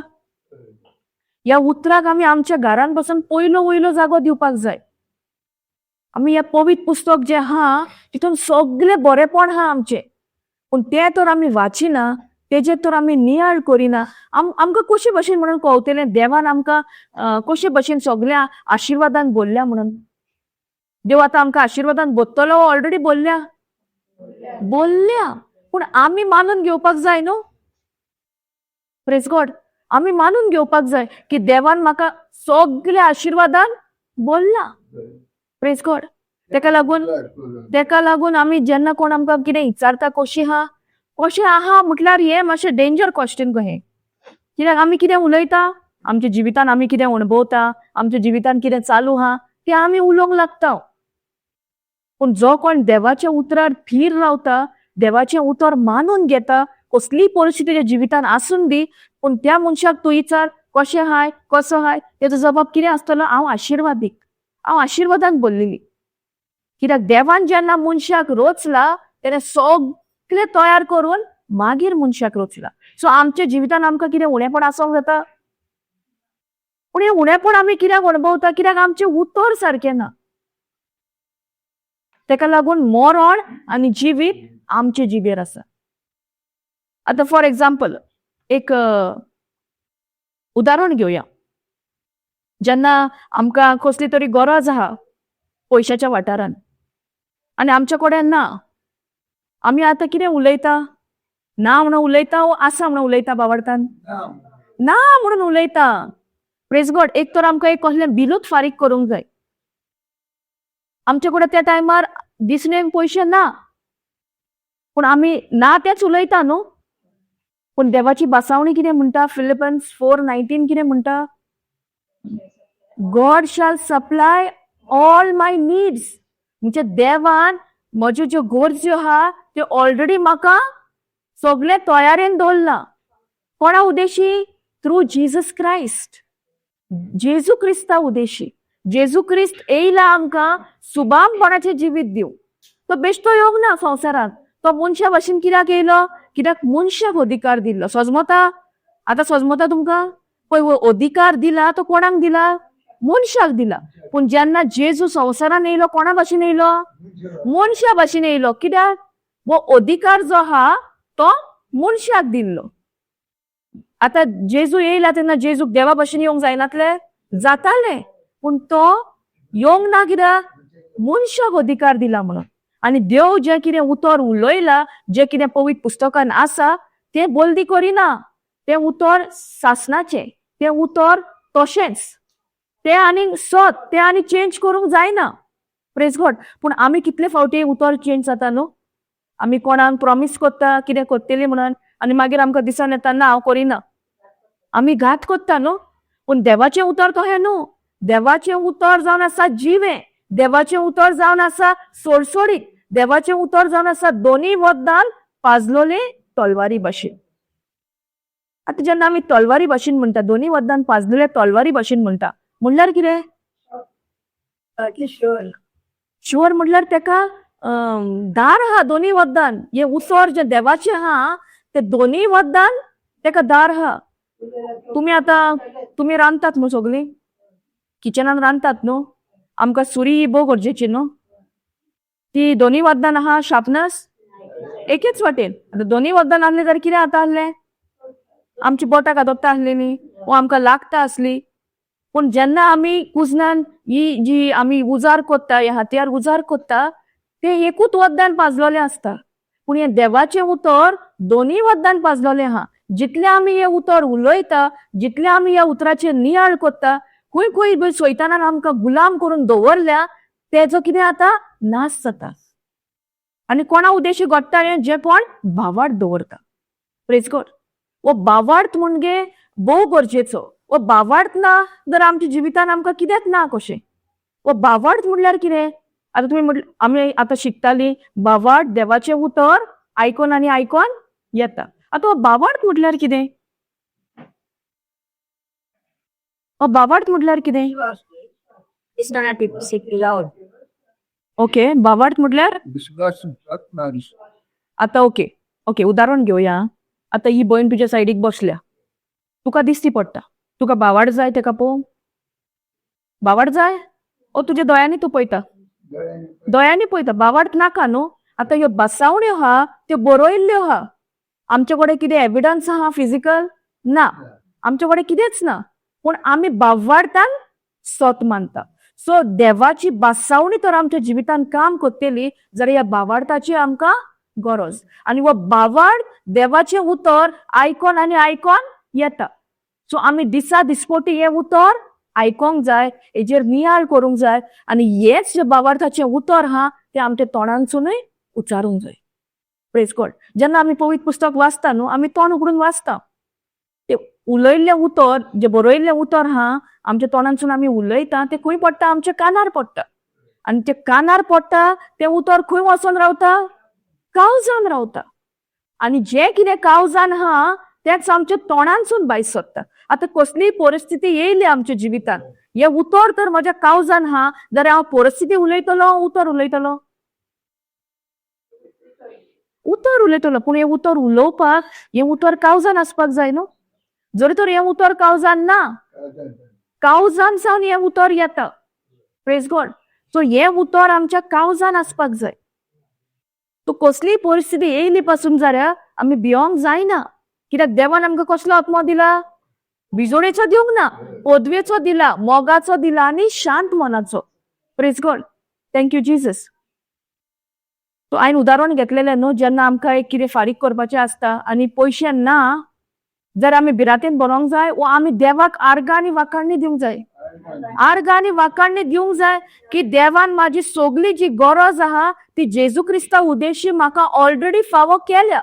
ह्या उतराक आमी आमच्या घरान पासून पयलो वयलो जागो दिवपाक जाय. आमी ह्या पवित्र पुस्तक जें आहा तितून सगळें बरेंपण आहा आमचें, पूण तें तर आमी वाचिना, तेजेर तर आमी नियाळ करिना. आमकां कशे भशेन म्हणून कळटलें देवान आमकां कशे भशेन सगळ्या आशिर्वादान बोल्ल्या म्हणून? देव आतां आमकां आशिर्वादान बोत्तलो, ऑलरेडी बोल्ल्या बोल्ल्या, पूण आमी मानून घेवपाक जाय न्हू. Praise God. आमी मानून घेवपाक जाय की देवान म्हाका सगळ्या आशिर्वादान बोल्ला. Praise God. तेका लागून आमी जेन्ना कोण आमकां कितें विचारता कशी आहा कशें आहा म्हटल्यार हें मातशें डेंजर क्वेश्चन कहें. कित्याक आमी कितें उलयता, आमच्या जिवितान आमी कितें अणभवता, आमच्या जिवितान कितें चालू आहा तें आमी उलोवंक लागता. पूण जो कोण देवाच्या उतरार थीर रावता, देवाचें उतर मानून घेता, कसलीय परिस्थिती तेच्या जिवितान आसून दी, पूण त्या मनशाक तूं विचार कशें आहाय कसो आहाय, तेजो जबाब कितें आसतलो? हांव आशिर्वादीक, हांव आशिर्वादान भरलेली. कित्याक देवान जेन्ना मनशाक रोचला तेणें सगळें तयार करून मागीर मनशाक रोचला. सो आमच्या जिवितान आमकां कितें उणेपण आसूंक जाता, पूण हें उणेपण आमी कित्याक अणभवता? कित्याक आमचें उतर सारकें ना. तेका लागून मरण आनी जिवीत आमचे जिबेर आसा. आतां फॉर एग्जाम्पल एक उदाहरण घेवया. जेन्ना आमकां कसली तरी गरज आहा पयशाच्या वाठारान आनी आमच्या कडेन ना, आमी आतां कितें उलयता? ना म्हणून उलयता वो आसा म्हणून उलयता? बावडतान ना म्हणून उलयता. Praise God. एक तर आमकां एक कसलें बिलूच फारीक करूंक जाय, आमचे कडेन त्या टायमार दिसणेक पयशे ना, पूण आमी ना तेच उलयता न्हू. पूण देवाची बासावणी कितें म्हणटा? फिलिपन्स 4:19 कितें म्हणटा? God shall supply all my needs. म्हणजे देवान म्हज्यो ज्यो गरज्यो आहा त्यो ऑलरेडी म्हाका सगळें तयारेन दवरलां. कोणा उद्देशी? थ्रू जीजस क्रायस्ट, जेजू क्रिस्ता उद्देशी. जेजू क्रिस्त येयला आमकां सुबामपणाचें जिवीत दिवंक. तो बेश्टो येवंक ना संवसारांत. तो मनशा भशेन कित्याक येयलो? कित्याक मनशाक अधिकार दिल्लो. सजमता आतां? सजमता तुमकां? पळय अधिकार दिला तो कोणाक दिला? मनशाक दिला. पूण जेन्ना जेजू संवसारान येयलो, कोणा भाशेन येयलो? मनशा भाशेन येयलो. कित्याक? हो अधिकार जो आहा तो मनशाक दिल्लो. आतां जेजू येयला तेन्ना जेजूक देवा भाशेन येवंक जायनातले? जाताले. पूण तो येवंक ना. कित्याक? मनशाक अधिकार दिला म्हणून. आनी देव जें कितें उतर उलयला, जें कितें पवित्र पुस्तकान आसा, तें बलदी करिना. तें उतर सासणाचें, तें उतर तशेंच, तें आनी सत, तें आनी चेंज करूंक जायना. प्रेज गॉड. पूण आमी कितले फावटी उतर चेंज जाता न्हू? आमी कोणाक प्रॉमीस करता कितें करतली म्हणून, आनी मागीर आमकां दिसन येता, ना, हांव करिना. आमी घात करता न्हू? पूण देवाचें उतर तशें न्हू. देवाचें उतर जावन आसा जिवें, देवाचें उतर जावन आसा सोडसोडीत, देवाचें उतर जावन आसा दोनूय वखदान पाजलोले तलवारी भाशेन. आतां जेन्ना आमी तलवारी भाशेन म्हणटा, दोनूय वखदान पाजलेले तलवारी भाशेन म्हणटा, म्हणल्यार कितें? शुअर. शुअर म्हणल्यार तेका दार आहा. दोनूय वखदान हें उतर जें देवाचें आहा, तें दोनूय वखदान तेका दार आहा. तुमी आतां तुमी रांदतात न्हू? सगळीं किचनान रांदतात न्हू? आमकां सुरी ही भोव गरजेची न्हू? ती दोनूय वखदान आहा शार्पनस एकेच वाटेन. आतां दोनूय वखदान आहले जाल्यार कितें जाता आहलें? आमची बोटां कातरता आसली न्ही, वो आमकां लागता आसली. पूण जेन्ना आमी कुजनान ही जी आमी उजार कोत्ता, हे हातयार उजार कोत्ता, ते एकूच वखदान पाजलोलें आसता. पूण हें देवाचें उतर दोनूय वखदान पाजलोलें आहा. जितलें आमी हें उतर उलयता, जितलें आमी ह्या उतराचेर नियाळ कोत्ता, खंय खंय सैतानान आमकां गुलाम करून दवरल्या तेजो कितें जाता? नाश जाता. आनी कोणा उद्देशी घडटा हें? जें कोण भावार्थ दवरता. प्रेज गॉड. हो भावार्थ म्हणजे भोव गरजेचो. हो भावार्थ ना जर आमच्या जिवितान आमकां कितेंच ना कशें. हो भावार्थ म्हणल्यार कितें? आतां तुमी म्हटलें, आमी आतां शिकतालीं, भावार्थ देवाचें उतर आयकोन आनी आयकोन येता. आतां हो भावार्थ म्हटल्यार कितें? हो भावार्थ म्हटल्यार कितें? It's not to seek loud. Okay, भावार्थ म्हटल्यार विश्वास माणूस. आतां ओके ओके, उदाहरण घेवया. आतां ही भयण तुज्या सायडीक बसल्या, तुका दिसती पडटा. तुका भावार्थ जाय तेका पळोवंक? भावार्थ जाय ओ तुज्या दोळ्यांनी तूं पळयता? दोळ्यांनी पळयता, भावार्थ नाका न्हू? आतां ह्यो बसावण्यो आहा, त्यो बरयल्ल्यो आहा. आमचे कडेन कितें एविडन्स आहा फिजिकल? ना, आमचे कडेन कितेंच ना. पूण आमी भावार्थान सत मानता. सो देवाची बासावणी तर आमच्या जिवितान काम करतली जाल्यार ह्या भावार्थाची आमकां गरज. आनी हो भावार्थ देवाचें उतर आयकोन आनी आयकोन येता. सो आमी दिसा दिसपोटी हें उतर आयकोंक जाय, हेजेर नियाळ करूंक जाय, आनी हेच जें भावार्थाचें उतर आहा तें आमच्या तोंडांतसूनय उच्चारूंक जाय. प्रेज गॉड. जेन्ना आमी पवित्र पुस्तक वाचता न्हू, आमी तोंड उगडून वाचता. ते उलयल्लें उतर, जें बरयल्लें उतर आहा, आमच्या तोंडांतसून आमी उलयता, तें खंय पडटा? आमच्या कानार पडटा. आनी तें कानार पडटा तें उतर खंय वचोन रावता? काळजान रावता. आनी जें कितें काळजान आहा तेंच आमच्या तोंडांतसून भायर सरता. आतां कसलीय परिस्थिती येयली आमच्या जिवितान, हें उतर तर म्हज्या काळजान आहा जाल्यार हांव परिस्थिती उलयतलो, उतर उलयतलो? उतर उलयतलो. पूण हें उतर उलोवपाक हें उतर काळजान आसपाक जाय न्हू? जर तर हें उतर काळजान ना, काळजान सावन हें उतर येता. प्रेज गॉड. सो हें उतर आमच्या काळजान आसपाक जाय. तो कसलीय परिस्थिती येयली पासून जाल्यार आमी भियोंक जायना. कित्याक देवान आमकां कसलो आत्मो दिला? बिजोडेचो दिवंक ना, पदवेचो दिला, मोगाचो दिला आनी शांत मनाचो. Praise God. Thank you Jesus. So हांवें उदाहरण घेतलेलें न्हू, जेन्ना आमकां एक कितें फारीक करपाचें आसता आनी पयशे ना जर आमी भिरांतेन भरोंक जाय वो आमी देवाक आर्गां आनी वाखाणणी दिवंक जाय? आर्गां आनी वाखाणणी दिवंक जाय की देवान म्हाजी सगली जी गरज आहा ती जेजू क्रिस्ता उद्देशी म्हाका ऑलरेडी फावो केल्या,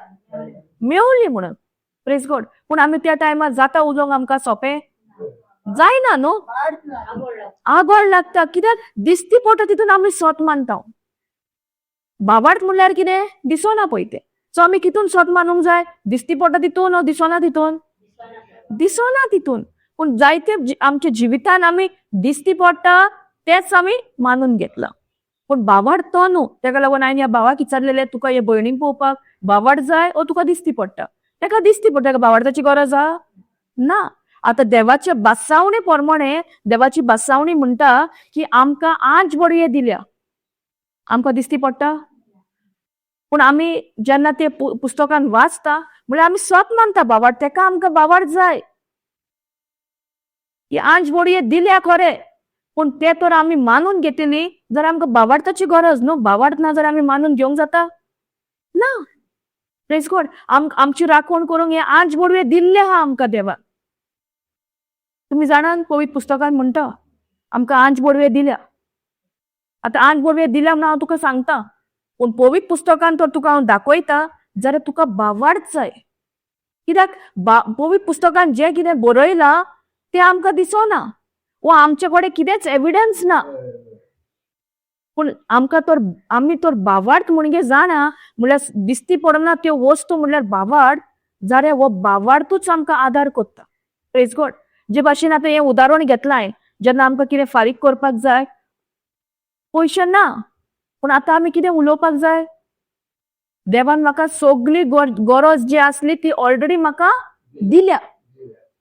मेवली म्हणून. प्रेज गॉड. पूण आमी त्या टायमार जाता उलोवंक आमकां सोंपें जायना न्हू? आगोळ लागता. कित्याक? दिसती पडटा तितून आमी सत मानता. भावार्थ म्हणल्यार कितें? दिसना पळय तें. सो आमी कितून सत मानूंक जाय? दिसती पडटा तितून, दिसना तितून? दिसना तितून. पूण जायते आमच्या जिवितान आमी दिसती पडटा तेच आमी मानून घेतला, पूण भावार्थ तो न्हू. तेका लागून हांवें ह्या भावाक विचारलेलें, तुका हे भयणीक पळोवपाक भावार्थ जाय ओ तुका दिसती पडटा? तेका दिसती पडटा. तेका भावार्थाची गरज आहा? ना. आतां देवाच्या बासावणे प्रमाणे, देवाची बासावणी म्हणटा की आमकां आंज बडये दिल्या. आमकां दिसती पडटा, पूण आमी जेन्ना ते पुस्तकान वाचता म्हणल्यार आमी सत मानता बाबाड, तेका आमकां बाबाड जाय. ही आंज बडये दिल्या खरें, पूण ते तर आमी मानून घेतली जाल्यार आमकां बावाडताची गरज न्हू. बावाड ना जाल्यार आमी मानून घेवंक जाता ना. प्रेज गॉड. आमची राखण करूंक हे आंज बडवे दिल्ले आहा आमकां देवान. तुमी जाणान, पवित्र पुस्तकान म्हणटा आमकां आंज बडवे दिल्या. आतां आंज बडवे दिल्या म्हणून हांव तुका सांगता, पूण पवित्र पुस्तकान तर तुका हांव दाखयता जाल्यार तुका बावाड जाय. कित्याक पवित्र पुस्तकान जें कितें बरयलां तें आमकां दिसना वो आमचे कडेन कितेंच एविडन्स ना, पूण आमकां तर आमी तर बावार्थ म्हणजे जाणा म्हणल्यार दिसती पडना त्यो वस्तू म्हणल्यार बावाड, जाल्यार हो बावार्थूच आमकां आदार करता. प्रेज गॉड. जे भाशेन आतां हें उदाहरण घेतलां हांवें, जेन्ना आमकां कितें फारीक करपाक जाय पयशे ना, पूण आतां आमी कितें उलोवपाक जाय, देवान म्हाका सगली गरज जी आसली ती ऑलरेडी म्हाका दिल्या.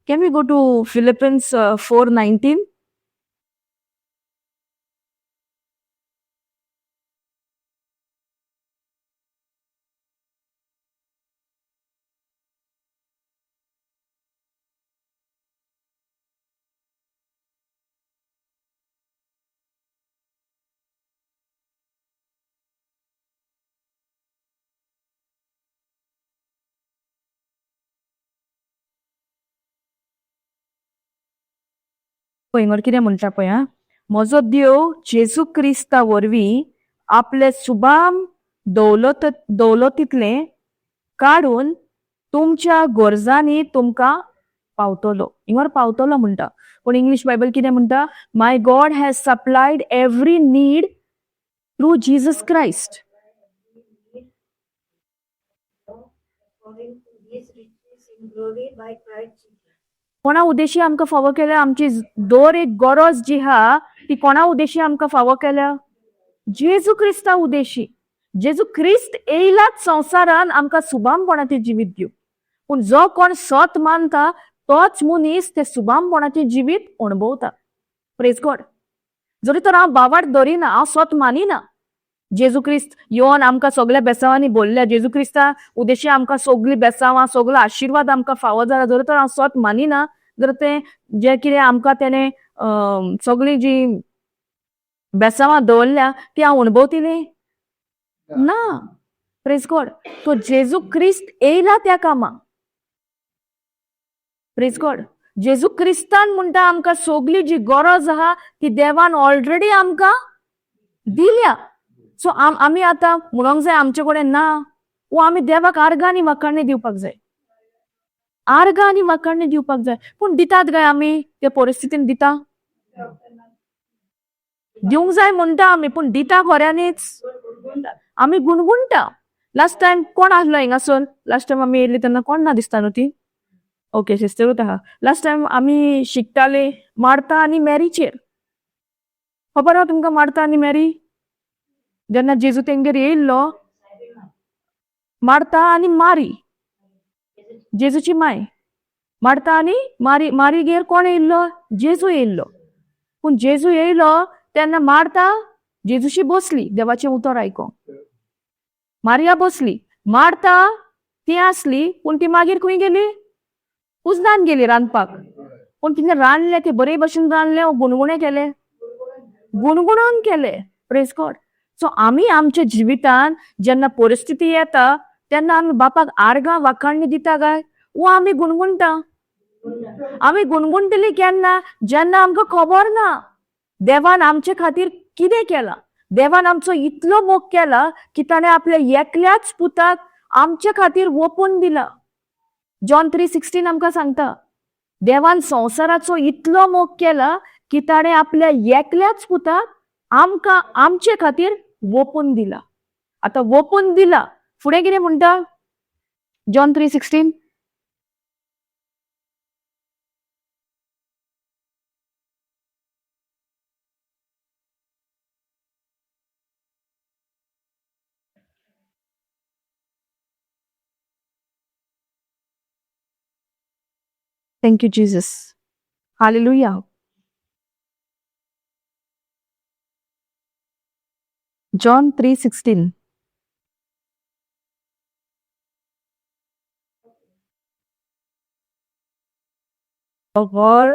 Can we go to Philippians 4:19? पळय कितें म्हणटा पळय, आं, म्हजो देव जेजू क्रिस्ता वरवीं आपले सुबाम दौलत दौलतींतलें काडून तुमच्या गरजांनी तुमकां पावतलो. हिंगर पावतलो म्हणटा, पूण इंग्लीश बायबल कितें म्हणटा, my God has supplied every need through Jesus Christ. According to his riches in glory by Christ Jesus. कोणा उद्देशी आमकां फावो केल्या आमची दर एक गरज जी आहा ती कोणा उद्देशी आमकां फावो केल्या? जेजू क्रिस्ता उद्देशी. जेजू क्रिस्त येयलाच संवसारान आमकां सुबामपणाचें जिवीत दिवंक, पूण जो कोण सत मानता तोच मनीस ते सुबामपणाचें जिवीत अणभवता. प्रेज गॉड. जरी तर हांव बावाड धरिना, हांव सत मानिना, जेजू क्रिस्त येवन आमकां सगळ्या बेसांवांनी बोल्ल्या, जेजू क्रिस्ता उद्देशी आमकां सगळीं बेसांवां सगळो आशिर्वाद आमकां फावो जाला, जरी तर हांव सत मानिना, जर तें जें कितें आमकां तेणें सगळीं जी बेसांवां दवरल्या ती हांव अणभवतली ना. प्रेज गॉड. तो जेजू क्रिस्त येयला त्या कामाक. प्रेज गॉड. जेजू क्रिस्तान म्हणटा आमकां सगळी जी गरज आहा ती देवान ऑलरेडी आमकां दिल्या. सो आमी आतां म्हणोंक जाय आमचे कडेन ना, वो आमी देवाक आर्गां आनी वाखाणणी दिवपाक जाय, आर्गां आनी वाखाणणी दिवपाक जाय. पूण दितात काय आमी ते परिस्थितीन? दिता, दिवंक जाय म्हणटा आमी, पूण दिता खऱ्यांनीच आमी गुणगुणटा. लास्ट टायम कोण आसलो हिंगासर? लास्ट टायम आमी येयल्ली तेन्ना कोण ना दिसता न्हू ती? ओके, सिस्टरूच आहा. लास्ट टायम आमी शिकताले मार्ता आनी मॅरीचेर. खबर आहा तुमकां मार्ता आनी मॅरी? जेन्ना जेजू तेंगेर येयल्लो, मार्ता आनी मारी, जेजूची माय मार्ता आनी मारी, मारीगेर कोण येयल्लो? जेजू येयल्लो. पूण जेजू येयलो तेन्ना मार्ता जेजूशी बसली देवाचें उतर आयकोंक, मारिया बसली. मार्ता ती आसली, पूण ती मागीर खंय गेली? कुजनान गेली रांदपाक. पूण तिणें रांदलें तें बरे भशेन रांदलें, गुणगुणें केलें, गुणगुणोन केलें. प्रेज गॉड. सो आमी आमच्या जिवितान जेन्ना परिस्थिती येता तेन्ना आमी बापाक आर्गां वाखाणणी दिता काय वो आमी गुणगुणटा? आमी गुणगुणटली केन्ना? जेन्ना आमकां खबर ना देवान आमचे खातीर कितें केलां. देवान आमचो इतलो मोग केला की ताणें आपल्या एकल्याच पुताक आमचे खातीर ओपून दिला. जॉन 3:16 आमकां सांगता, देवान संवसाराचो इतलो मोग केला की ताणें आपल्या एकल्याच पुताक आमकां आमचे खातीर ओपून दिला. आतां ओपून दिला, फुडें कितें म्हणटा John 3:16? Thank you Jesus. Hallelujah. John 3:16. For God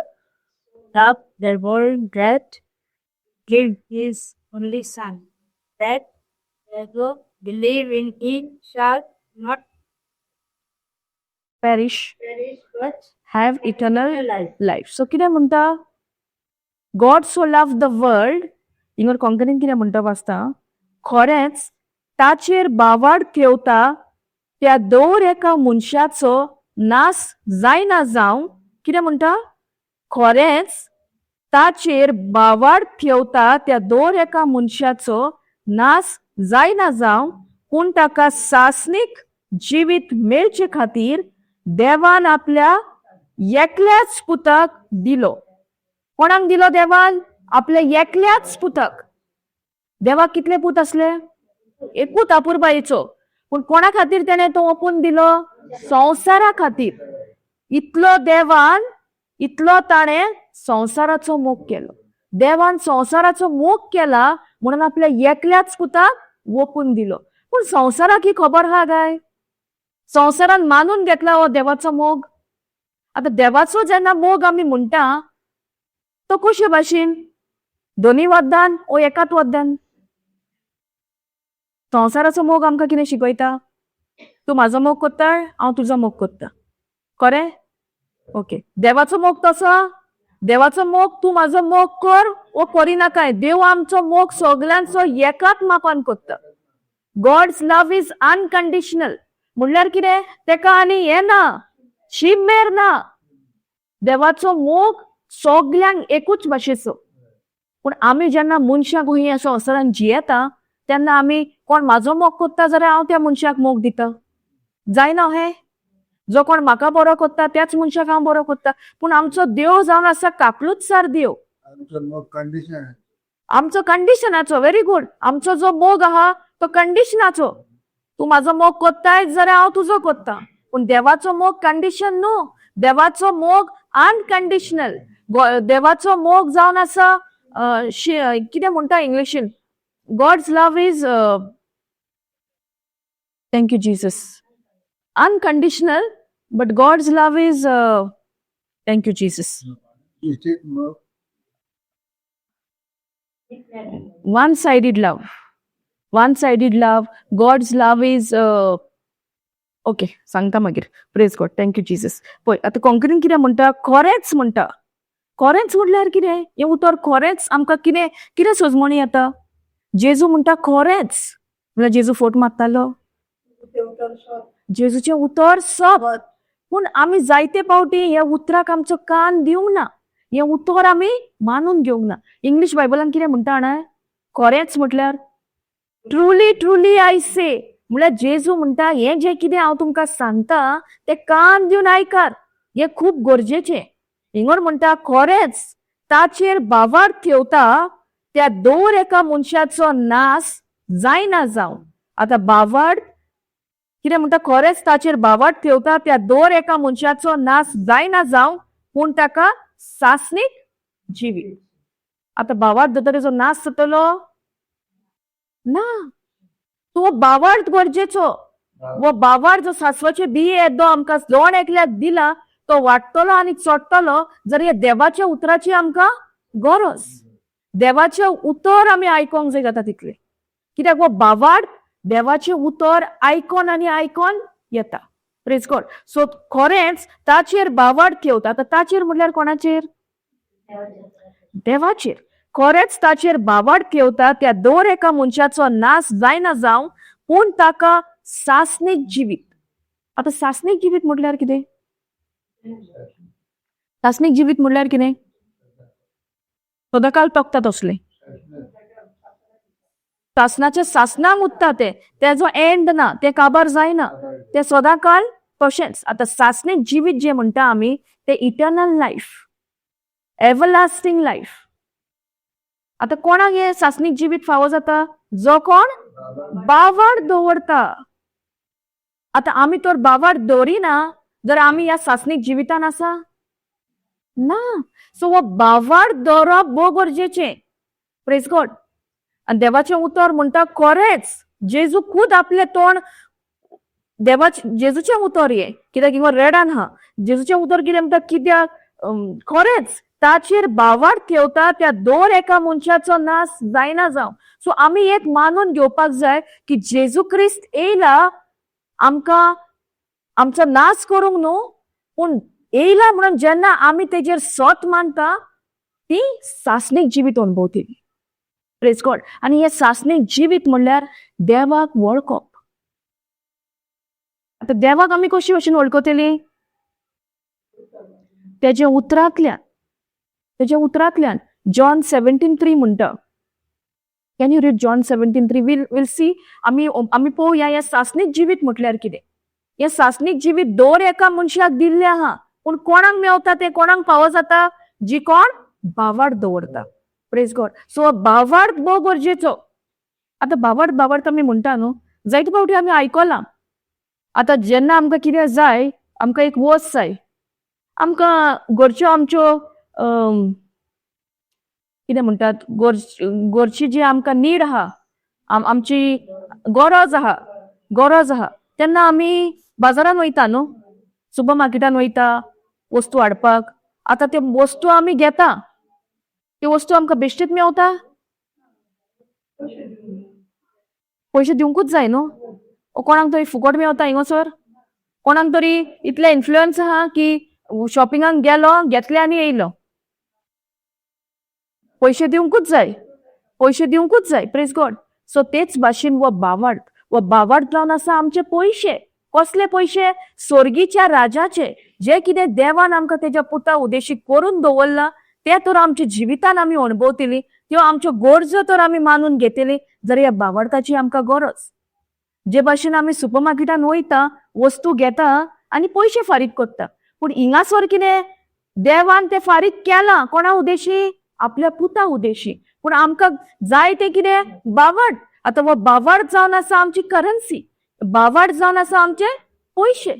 loved the world that gave his only Son, that whoever believe in him shall not perish, perish but have eternal life. Life. So कितें म्हणटा? God so love the world. हिंगर कोंकणीन कितें म्हणटा वाचता, खरेंच ताचेर बावाड ठेवता त्या दर एका मनशाचो नाश जायना जावं. कितें म्हणटा? खरेंच ताचेर बावाड ठेवता त्या दर एका मनशाचो नाश जायना जावं, पूण ताका सासणीक जिवीत मेळचे खातीर देवान आपल्या एकल्याच पुताक दिलो. कोणाक दिलो देवान? आपल्या एकल्याच पुताक. देवाक कितले पूत आसले? एकूच अपुरबायेचो. पूण कोणा खातीर तेणें तो ओपून दिलो? संवसारा खातीर. इतलो देवान, इतलो ताणें संवसाराचो मोग केलो. देवान संवसाराचो मोग केला म्हणून आपल्या एकल्याच पुताक ओपून दिलो. पूण संवसाराक ही खबर हा काय? संवसारान मानून घेतला हो देवाचो मोग? आतां देवाचो जेन्ना मोग आमी म्हणटा तो कशे भाशेन? दोनी वद्दान ओ एकाच वद्दान? संवसाराचो मोग आमकां कितें शिकयता? तूं म्हाजो मोग कोत्ता, हांव तुजो मोग कोत्ता. खरें? ओके. देवाचो मोग तसो? देवाचो मोग तूं म्हाजो मोग कर वो करिनाकाय, देव आमचो मोग सगल्यांचो एकाच मापान कोत्ता. God's love is unconditional. म्हणल्यार कितें? तेका आनी हें ना, शीम मेर ना. देवाचो मोग सगल्यांक एकूच भाशेचो. पूण आमी जेन्ना मनशाक ह्या संवसारान जियेता तेन्ना आमी कोण म्हाजो मोग कोत्ता जाल्यार हांव त्या मनशाक मोग दिता. जायना हें? जो कोण म्हाका बरो कोत्ता त्याच मनशाक हांव बरो कोत्ता. पूण आमचो देव जावन आसा काकलूतसार देव. आमचो मोग कंडिशन. आमचो कंडिशनाचो. Very good. आमचो जो मोग आहा तो कंडिशनाचो. तूं म्हाजो मोग कोत्ताय जाल्यार हांव तुजो कोत्ता. पूण देवाचो मोग कंडिशन न्हू. देवाचो मोग अनकंडिशनल. देवाचो मोग जावन आसा कितें म्हणटा इंग्लिशीन? God's love is, thank you Jesus, unconditional, but God's love is, thank you Jesus, मोग one sided love. One sided love. God's love is, okay, सांगता मागीर. Praise God, thank you Jesus. पळय आतां कोंकणीन कितें म्हणटा? खरेंच म्हणटा. खरेंच म्हणल्यार कितें? हें उतर खरेंच आमकां कितें कितें सजमणी येता? जेजू म्हणटा खरेंच म्हणल्यार जेजू फोट मारतालो? जेजूचें उतर सत. पूण आमी जायते फावटी ह्या उतराक आमचो कान दिवंक ना, हें उतर आमी मानून घेवंक ना. इंग्लीश बायबलान कितें म्हणटा जाणा? खरेंच म्हटल्यार ट्रुली ट्रुली I से. म्हळ्यार जेजू म्हणटा हें जें कितें हांव तुमकां सांगता तें कान दिवन आयकात, हें खूब गरजेचें. हिंगर म्हणटा खरेंच ताचेर बावार ठेवता त्या दर एका मनशाचो नाश जायना जावन. आतां बावाड कितें म्हणटा? खरेंच ताचेर बावाड ठेवता त्या दर एका मनशाचो नाश जायना जावं, पूण ताका सासणीक जिवीत. आतां बावाड दवरता तेजो नाश जातलो ना. तो बावाड गरजेचो. वो बावाड जो सासवाचे बिये येदो आमकां जण एकल्याक दिला तो वाडटलो आनी चडटलो जर ह्या देवाच्या उतराची आमकां गरज. देवाचें उतर आमी आयकोंक जाय जाता तितलें. कित्याक हो बावाड देवाचें उतर आयकोन आनी आयकोन येता. Praise God. सो खरेंच ताचेर बावाड ठेवता. आतां ताचेर म्हटल्यार कोणाचेर? देवाचेर. खरेंच ताचेर बावाड ठेवता त्या दर एका मनशाचो नाश जायना जावं, पूण ताका सासणीक जिवीत. आतां सासणीक जिवीत म्हटल्यार कितें? सासणीक जिवीत म्हटल्यार कितें? सदांकाल तोखता तसलें. सासणाच्या सासणाक उत्ता तें, तेजो एंड ना, तें काबार जायना, तें सदांकाल तशेंच. आतां सासणीक जिवीत जें म्हणटा आमी तें इटर्नल लायफ, एवरलास्टींग लायफ. आतां कोणाक हें सासणीक जिवीत फावो जाता? जो कोण बावड दवरता. आतां आमी तर बावड दवरिना जर आमी ह्या सासणीक जिवितान आसा ना. सो हो बावार दवरप भोव गरजेचें. प्रेज गॉड. आनी देवाचें उतर म्हणटा खरेंच जेजू खूद आपलें तोंड देवाचें, जेजूचें उतर हें, कित्याक हिंगा रेडान आहा. जेजूचें उतर कितें म्हणटा, कित्याक खरेंच ताचेर बावार ठेवता त्या दर एका मनशाचो नाश जायना जावं. सो आमी एक मानून घेवपाक जाय की जेजू क्रिस्त येयला आमकां आमचो नाश करूंक न्हू, पूण येयला म्हणून जेन्ना आमी तेजेर सत मानता ती सासणीक जिवीत अणभवतली. प्रेज गॉड. आनी हें सासणीक जिवीत म्हणल्यार देवाक वळखप. आतां देवाक आमी कशी भशेन वळखतली? तेज्या उतरांतल्यान, तेज्या उतरांतल्यान. जॉन 17:3 म्हणटा. Can you read John 17:3? We'll see. आमी पळोवया हें सासणीक जिवीत म्हटल्यार कितें. हें सासणीक जिवीत दर एका मनशाक दिल्लें आहा, पूण कोणाक मेवता तें, कोणाक फावो जाता? जी कोण बावाड दवरता. प्रेज गॉड. सो बावाड भोव गरजेचो. आतां बावाड बावाड आमी म्हणटा न्हू, जायते फावटी आमी आयकलां. आतां जेन्ना आमकां कितें जाय, आमकां एक वस्त जाय, आमकां घरच्यो आमच्यो कितें म्हणटात, घरची जी आमकां नीड आहा, आमची गरज आहा, गरज आहा, तेन्ना आमी बाजारान वयता न्हू, सुपर मार्केटान वयता वस्तू हाडपाक. आतां त्यो वस्तू आमी घेता, त्यो वस्तू आमकां बेश्टीच मेवता? पयशे दिवंकूच जाय न्हू. कोणाक तरी फुकट मेवता हिंगासर? कोणाक तरी इतले इन्फ्लुयन्स आहा की शॉपिंगाक गेलो, घेतले आनी येयलो? पयशे दिवंकूच जाय, पयशे दिवंकूच जाय. प्रेज गॉड. सो तेच भाशेन हो बावाड, हो बावाड जावन आसा आमचे पयशे. कसले पयशे? स्वर्गीच्या राजाचे. जे कितें देवान आमकां तेज्या पुता उदेशी करून दवरलां तें तर आमच्या जिवितान आमी अणभवतली, त्यो आमच्यो गरजो तर आमी मानून घेतली जाल्यार ह्या बावाडताची आमकां गरज. जे भाशेन आमी सुपर मार्केटान वयता, वस्तू घेता आनी पयशे फारीक करता, पूण हिंगासर कितें देवान तें फारीक केलां कोणा उदेशी? आपल्या पुता उदेशी. पूण आमकां जाय तें कितें? बावड. आतां हो बावड जावन आसा आमची करन्सी, बावड जावन आसा आमचे पयशे.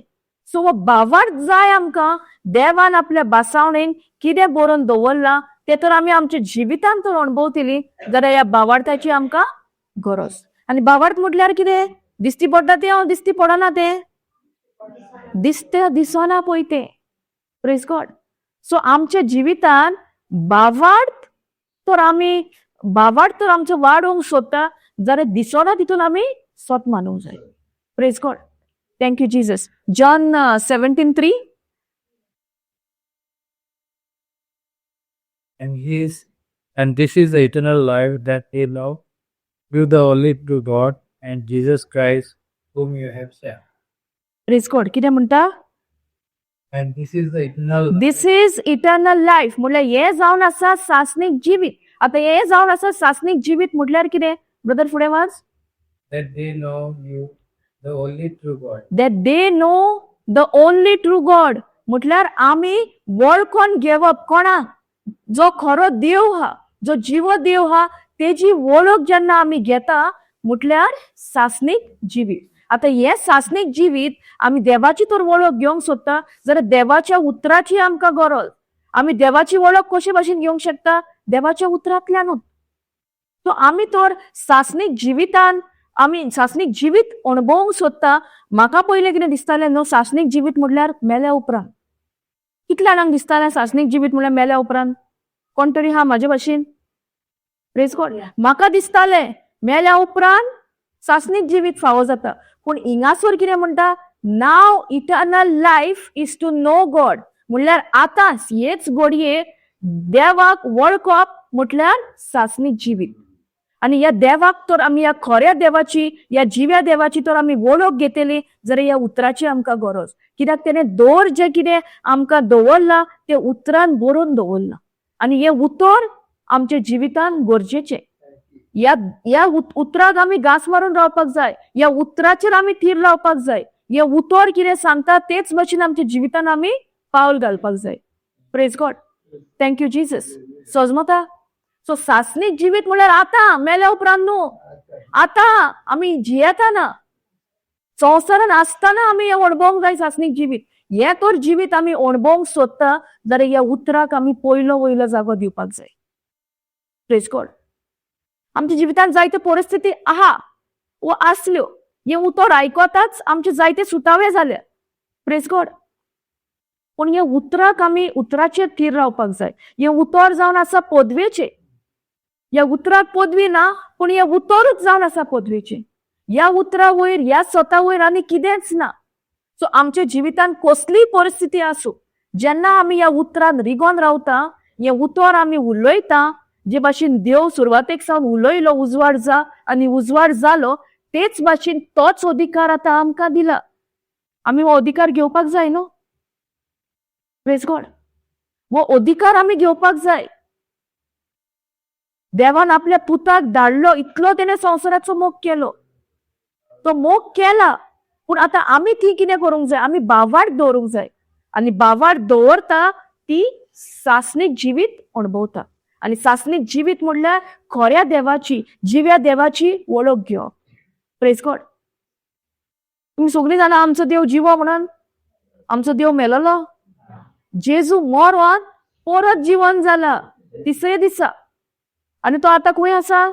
सो हो बावड जाय आमकां. देवान आपल्या बासावणेन कितें बरोवन दवरलां तें तर आमी आमच्या जिवितान तर अणभवतली जाल्यार ह्या बावाडताची आमकां गरज. आनी बावाड म्हटल्यार कितें? दिसती पडटा तें हांव दिसती पडना तें दिसते दिसना पळय तें. प्रेज गॉड. सो आमच्या जिवितान बावाड तर आमी बावाड तर आमचो वाडोवंक सोदता जाल्यार दिसना तितून आमी सत मानूंक जाय. Praise God. Thank you Jesus. John 17:3. And this is the eternal life, that they know you, the only true God, and Jesus Christ, whom you have sent. Praise God. कितें म्हणटा? And this is the eternal This is eternal life म्हटल्यार हें जावन आसा सासणीक जिवीत. आतां हें जावन आसा सासणीक जिवीत म्हटल्यार कितें? ब्रदर, फुडें वाच. That they know you, the only true God, That they know the only true God म्हटल्यार आमी वळखोन घेवप कोणाक? जो खरो देव हा, जो जिवो देव हा, तेजी वळख जेन्ना आमी घेता म्हटल्यार सासणीक जिवीत. आतां हें सासणीक जिवीत आमी देवाची तर वळख घेवंक सोदता जाल्यार देवाच्या उतराची आमकां गरज. आमी देवाची वळख कशे भाशेन घेवंक शकता? देवाच्या उतरांतल्यानूच. सो आमी तर सासणीक जिवितान आमी सासणीक जिवीत अणभवूंक सोदता. म्हाका पयलें कितें दिसतालें न्हू, सासणीक जिवीत म्हटल्यार मेल्या उपरांत. कितल्या जाणांक दिसतालें सासणीक जिवीत म्हळ्यार मेल्या उपरांत? कोण तरी हा म्हाजे भाशेन? प्रेज गॉड. म्हाका दिसतालें मेल्या उपरांत सासणीक जिवीत फावो जाता, पूण हिंगासर कितें म्हणटा? Now eternal life is to know God. म्हणल्यार आतां हेच घडये देवाक वळखप म्हटल्यार सासणीक जिवीत. आनी ह्या देवाक तर आमी ह्या खऱ्या देवाची, ह्या जिव्या देवाची तर आमी वळख घेतली जाल्यार ह्या उतराची आमकां गरज. कित्याक तेणें दवर जें कितें आमकां दवरलां तें उतरान बरोवन दवरलां आनी हें उतर आमच्या जिवितान गरजेचें. ह्या ह्या उतराक आमी घांस मारून रावपाक जाय. ह्या उतराचेर आमी थीर रावपाक जाय. हें उतर कितें सांगता तेच भाशेन आमच्या जिवितान आमी पावल घालपाक जाय. Praise God. Thank you Jesus. सजमता? सो सासणीक जिवीत म्हणल्यार आतां मेल्या उपरांत न्हू, आतां आमी जियेताना, संवसारान आसतना आमी हें अणभवंक जाय सासणीक जिवीत. हें तर जिवीत आमी अणभवंक सोदता जाल्यार ह्या उतराक आमी पयलो वयलो जागो दिवपाक जाय. प्रेज गॉड. आमच्या जिवितांत जायत्यो परिस्थिती आहा वो आसल्यो, हें उतर आयकताच आमचे जायते सुटावे जाले. प्रेज गॉड. पूण हे उतराक आमी उतराचेर थीर रावपाक जाय. हें उतर जावन आसा पदवेचें. ह्या उतराक पदवी ना, पूण हें उतरूच जावन आसा पदवेचें. ह्या उतरा वयर, ह्या स्वता वयर आनी कितेंच ना. सो आमच्या जिवितांत कसलीय परिस्थिती आसूं, जेन्ना आमी ह्या उतरान रिगोन रावता, हें उतर आमी उलयता, जे भाशेन देव सुरवातेक सावन उलयलो उजवाड जा आनी उजवाड जालो, तेच भाशेन तोच अधिकार आतां आमकां दिला. आमी हो अधिकार घेवपाक जाय न्हू. प्रेज गॉड. हो अधिकार आमी घेवपाक जाय. देवान आपल्या पुताक धाडलो, इतलो तेणें संवसाराचो मोग केलो, तो मोग केला, पूण आतां आमी ती कितें करूंक जाय? आमी बावाट दवरूंक जाय. आनी बावाट दवरता ती सासणीक जिवीत अणभवता. आनी सासणीक जिवीत म्हणल्यार खऱ्या देवाची, जिव्या देवाची वळख घेवप. प्रेज गॉड. तुमी सगळीं जाणां आमचो देव जिवो म्हणून? आमचो देव मेलोलो? जेजू मरोन परत जिवन जाला तिसरे दिसा. आनी तो आतां खंय आसा?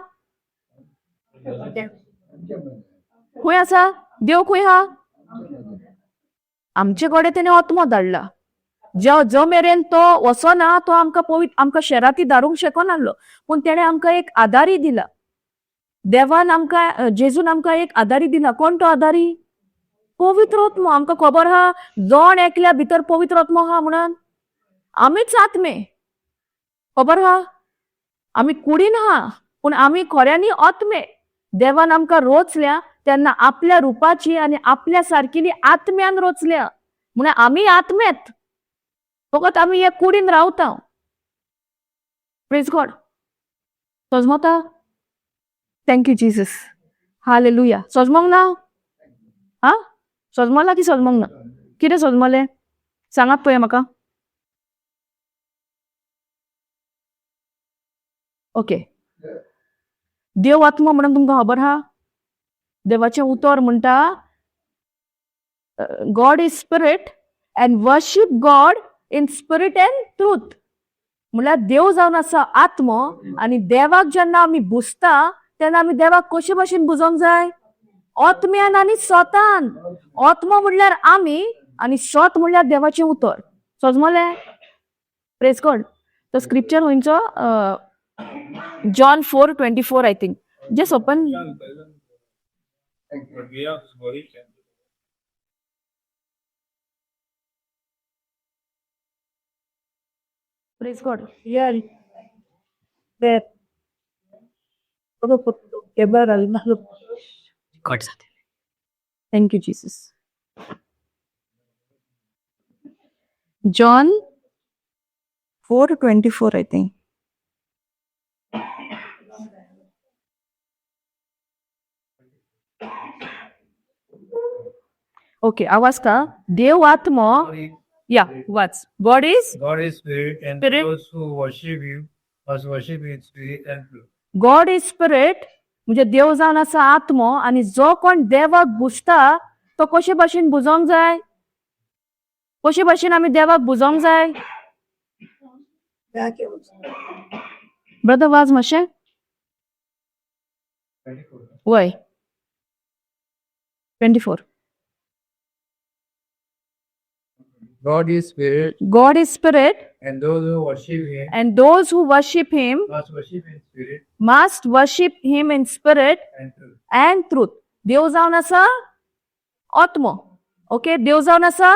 खंय आसा देव? खंय आहा? आमचे कडेन तेणें आत्मो धाडला. जो जो मेरेन तो वचना तो आमकां पवित्र आमकां शेराती धाडूंक शकनासलो, पूण तेणें आमकां एक आदारी दिला. देवान आमकां, जेजून आमकां एक आदारी दिला. कोण तो आदारी? पवित्र आत्मो. आमकां खबर आहा जण एकल्या भितर पवित्र आत्मो आहा म्हणून. आमीच आत्मे, खबर आहा? आमी कुडीन आहा, पूण आमी खऱ्यांनी आत्मे. देवान आमकां रोचल्या तेन्ना आपल्या रुपाची आनी आपल्या सारकेली आत्म्यान रोचल्या. म्हणल्यार आमी आत्मेत, फकत आमी हे कुडीन रावता. प्रेज गॉड. सजमता? Thank you Jesus. Hallelujah. सजमोंक ना? आं, सजमला की सजमोंक ना? कितें सजमलें सांगात पळया म्हाका. ओके, देव आत्मो म्हणून तुमकां खबर आहा? देवाचें उतर म्हणटा, God is spirit and worship God in spirit and truth. म्हणल्यार देव जावन आसा आत्मो, आनी देवाक जेन्ना आमी बुजता तेन्ना आमी देवाक कशे भाशेन बुजोंक जाय? आत्म्यान आनी स्वतान. आत्मो म्हणल्यार आमी आनी स्वत म्हणल्यार देवाचें उतर. सजमलें? प्रेज गॉड. तो स्क्रिप्चर खंयचो? John 4:24, I think. Just open. Praise God. Yeah. That Thank you, Jesus. John 4:24, I think. Okay, आवाज का? देव आत्मो. या, वाच. God is God is spirit, and Spirit. Those who worship him must worship in spirit and truth. God is spirit म्हणजे देव जावन आसा आत्मो, आनी जो कोण देवाक बुजता तो कशे भाशेन बुजोंक जाय? कशे भाशेन आमी देवाक बुजोंक जाय? ब्रदर, वाज मातशें. वय, 24. God is spirit, God is spirit, and those who worship him and those who worship him must worship in spirit must worship him in spirit and truth. And truth. देव जावन आसा आत्मो. ओके, देव जावन आसा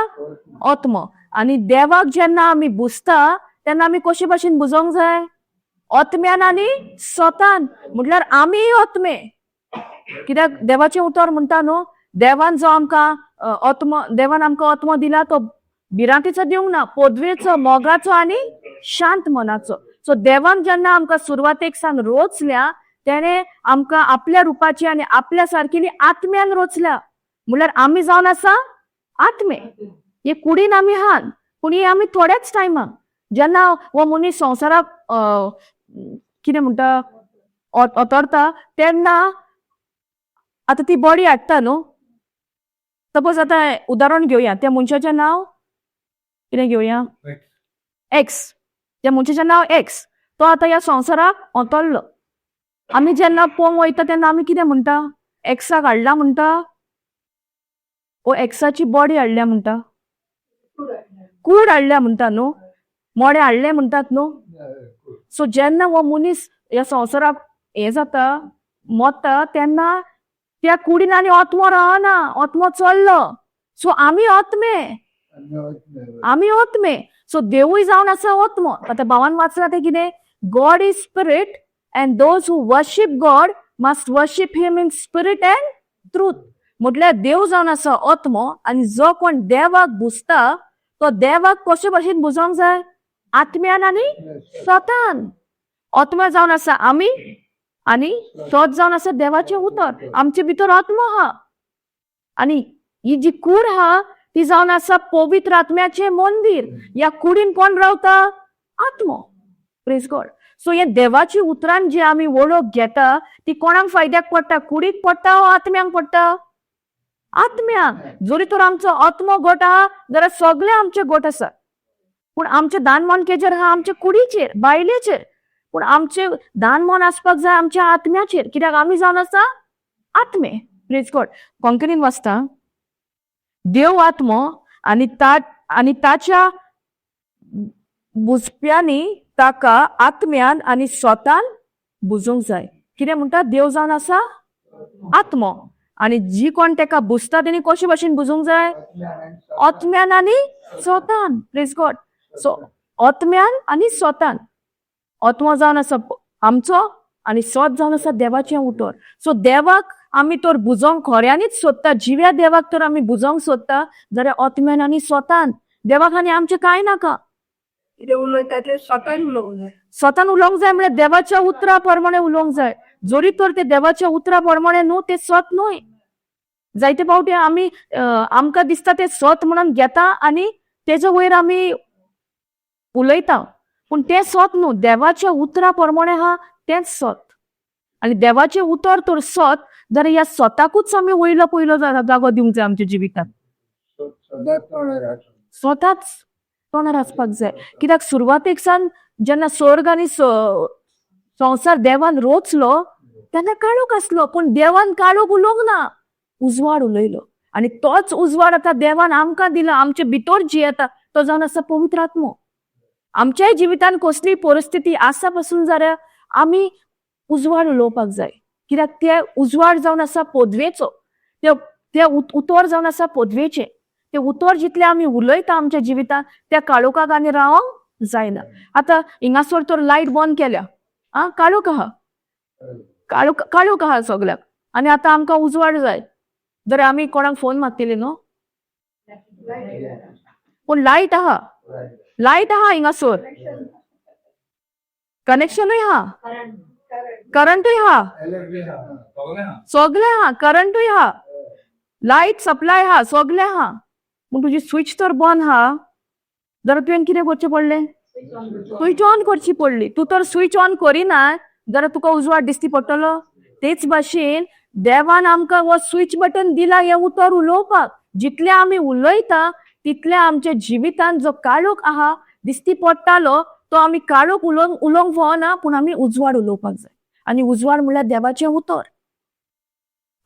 आत्मो, आनी देवाक जेन्ना आमी बुजता तेन्ना आमी कशे भाशेन बुजोंक जाय? आत्म्यान आनी स्वतान. म्हटल्यार आमी आत्मे. कित्याक देवाचें उतर म्हणटा न्हू, देवान जो आमकां आत्मो, देवान आमकां आत्मो दिला तो भिरांतीचो दिवंक ना, पदवेचो, मोगाचो आनी शांत मनाचो. सो देवान जेन्ना आमकां सुरवातेक सावन रोचल्या, तेणें आमकां आपल्या रुपाची आनी आपल्या सारकेली आत्म्यान रोचल्या. म्हणल्यार आमी जावन आसा आत्मे. हे कुडीन आमी हान, पूण हे आमी थोड्याच टायमाक जेन्ना हो मनीस संवसाराक कितें म्हणटा अतरता तेन्ना आतां ती बॉडी हाडटा न्हू. सपोज आतां उदाहरण घेवया, त्या मनशाचें नांव कितें घेवया? एक्स. त्या मनशाचें नांव एक्स. तो आतां ह्या संवसाराक ओंतरलो. आमी जेन्ना पळोवंक वयता तेन्ना आमी कितें म्हणटा? एक्साक हाडला म्हणटा ओ एक्साची बॉडी हाडल्या म्हणटा? कूड हाडल्या म्हणटा न्हू? मोडें हाडलें म्हणटात न्हू? सो जेन्ना हो मनीस ह्या संवसाराक हें जाता, मरता, तेन्ना त्या कुडीन आनी आत्मो रावना, आत्मो चल्लो. सो आमी आत्मे, आमी आत्मे. सो देवूय जावन आसा आत्मो. आतां भावान वाचलां तें कितें? God is spirit and those who worship God must worship him in spirit and truth. म्हटल्यार देव जावन आसा आत्मो आनी जो कोण देवाक भुजता तो देवाक कशे भशेन भुजोंक जाय? आत्म्यान आनी सतान. आत्मा जावन आसा आमी आनी सत जावन आसा देवाचें उतर. आमचे भितर आत्मो आहा आनी ही जी कूड आहा ती जावन आसा पवित्र आत्म्याचें मंदीर. ह्या कुडीन कोण रावता? आत्मो. Praise God. सो हे देवाची उतरान जी आमी वळख घेता ती कोणाक फायद्याक पडटा? कुडीक पडटा वो आत्म्यांक पडटा? आत्म्यांक. जरी तर आमचो आत्मो घट आहा जाल्यार सगळे आमचे घट आसा, पूण आमचें दान मन केचेर आहा? आमचे कुडीचेर, बायलेचेर. पूण आमचें दान मन आसपाक जाय आमच्या आत्म्याचेर, कित्याक आमी जावन आसा आत्मे. प्रेज गॉड. कोंकणीन वाचता, देव आत्मो आनी ता आनी ताच्या बुजप्यांनी ताका आत्म्यान आनी स्वतान बुजोवंक जाय. कितें म्हणटा? देव जावन आसा आत्मो आनी जी कोण ताका बुजता तेणी कशे भशेन बुजोवंक जाय? आत्म्यान आनी स्वतान. Praise God. सो आत्म्यान आनी स्वतान. आत्मो जावन आसा आमचो आनी स्वत जावन आसा देवाचें उतर. सो देवाक आमी तर बुजोवंक खऱ्यांनीच सोदता, जिव्या देवाक तर आमी बुजोवंक सोदता जाल्यार आत्म्यान आनी स्वतान. देवाक आनी आमचें कांय नाका. कितें उलयता तें स्वतान उलोवंक जाय. स्वतान उलोवंक जाय म्हळ्यार देवाच्या उतरा प्रमाणे उलोवंक जाय. जरी तर ते देवाच्या उतरा प्रमाणे न्हू, ते सत न्हय. जायते फावटी आमी आमकां दिसता ते सत म्हणून घेता आनी तेजे वयर आमी उलयता, पूण तें सत न्हू. देवाच्या उतरा प्रमाणे आहा तेंच सत. आनी देवाचें उतर तर सत जाल्यार ह्या स्वताकूच आमी वयलो पयलो जागो दिवंक जाय आमच्या जिवितांत. स्वताच तोंडार आसपाक जाय, कित्याक सुरवातेक सावन जेन्ना स्वर्ग आनी संवसार देवान रोचलो तेन्ना काळोख आसलो, पूण देवान काळोख उलोवंक ना, उजवाड उलयलो. आनी तोच उजवाड आतां देवान आमकां दिला, आमचे भितर जियेता तो जावन आसा पवित्र आत्मो. आमच्याय जिवितान कसलीय परिस्थिती आसा पसून जाल्यार आमी उजवाड उलोवपाक जाय, कित्याक ते उजवाड जावन आसा पदवेचो, ते ते उतर जावन आसा पदवेचें. ते उतर जितलें आमी उलयता आमच्या जिवितांत त्या काळोखाक आनी रावंक जायना. आतां हिंगासर तर लायट बंद केल्या, आं, काळोख आहा, काळोख काळोख आहा सगल्याक. आनी आतां आमकां उजवाड जाय जाल्यार आमी कोणाक फोन मागतली न्हू? पूण लायट आहा, लायट आहा हिंगासर, कनेक्शनूय आहा, करंटूय आहा, सगळें आहा, करंटूय आहा, लायट सप्लाय आहा, सगळें आहा. पूण तुजी स्विच तर बंद आहा जाल्यार तुवें कितें करचें पडलें? स्विच ऑन करची पडली. तूं तर स्विच ऑन करिना जाल्यार तुका उजवाड दिसती पडटलो. तेच भाशेन देवान आमकां हो स्विच बटन दिला हें उतर उलोवपाक. जितलें आमी उलयता तितलें आमच्या जिवितांत जो काळोख आहा दिसती पडटालो तो आमी काळोख उलोवंक उलोवंक फावना, पूण आमी उजवाड उलोवपाक जाय. आनी उजवाड म्हणल्यार देवाचें उतर.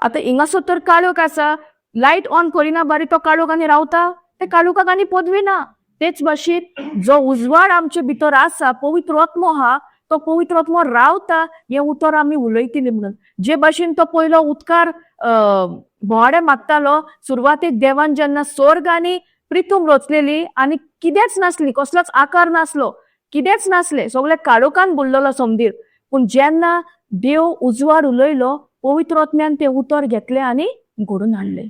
आतां हिंगासर तर काळोख आसा, लायट ऑन करिना बारी तो काळोख आनी रावता, ते काळोखाक आनी पदवी ना. तेच भाशेन जो उजवाड आमचे भितर आसा, पवित्र आत्मो आहा, तो पवित्र आत्मो रावता हें उतर आमी उलयतली म्हणून. जे भाशेन तो पयलो उदकार भोंवाडे मागतालो, सुरवातेक देवान जेन्ना स्वर्ग आनी प्रिथूम रचलेली आनी कितेंच नासली, कसलोच आकार नासलो, कितेंच नासलें, सगळें काळोखान बुडलेलो समदीर. पूण जेन्ना देव उजवाड उलयलो, पवित्र आत्म्यान तें उतर घेतलें आनी घडोवन हाडलें.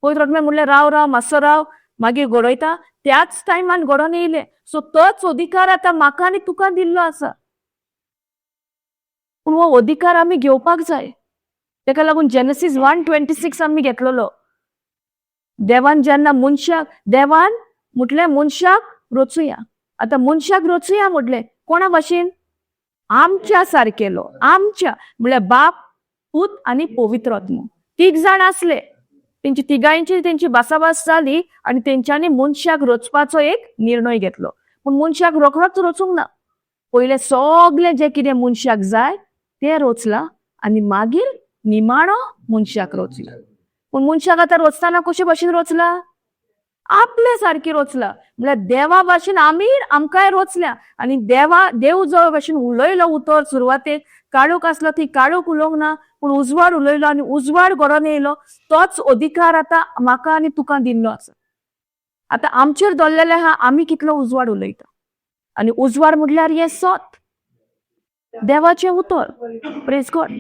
पवित्र आत्म्यान म्हणलें राव राव मातसो राव, मागीर घडयता. त्याच टायमान घडोवन येयलें. सो तोच अधिकार आतां म्हाका आनी तुका दिल्लो आसा, पूण हो अधिकार आमी घेवपाक जाय. तेका लागून जेनसीस 1:26 आमी घेतलेलो. देवान जेन्ना मनशाक, देवान म्हटलें मनशाक रचुया. आतां मनशाक रचुया म्हटलें कोणा भाशेन? आमच्या सारकेलो. आमच्या म्हळ्यार बाप, पूत आनी पवित्र आत्मो, तीग जाण आसले. तेंची तिगांयची तेंची भासाभास जाली आनी तेंच्यांनी मनशाक रचपाचो एक निर्णय घेतलो. पूण मनशाक रोखडोच रचूंक ना, पयलें सगळें जें कितें मनशाक जाय तें रचलां आनी मागीर निमाणो मनशाक रचला. पूण मनशाक आतां रचतना कशे भाशेन रचला? आपले सारकी रचला. म्हळ्यार देवा भाशेन आमी आमकांय रचल्या. आनी देवा देव जो भाशेन उलयलो उतर सुरवातेक, काळोख आसलो ती काळोख उलोवंक ना, पूण उजवाड उलयलो आनी उजवाड घडोवन येयलो. तोच अधिकार आतां म्हाका आनी तुका दिल्लो आसा. आतां आमचेर दवरलेलें आहा आमी कितलो उजवाड उलयता. आनी उजवाड म्हटल्यार हें सत, देवाचें उतर. प्रेज गॉड.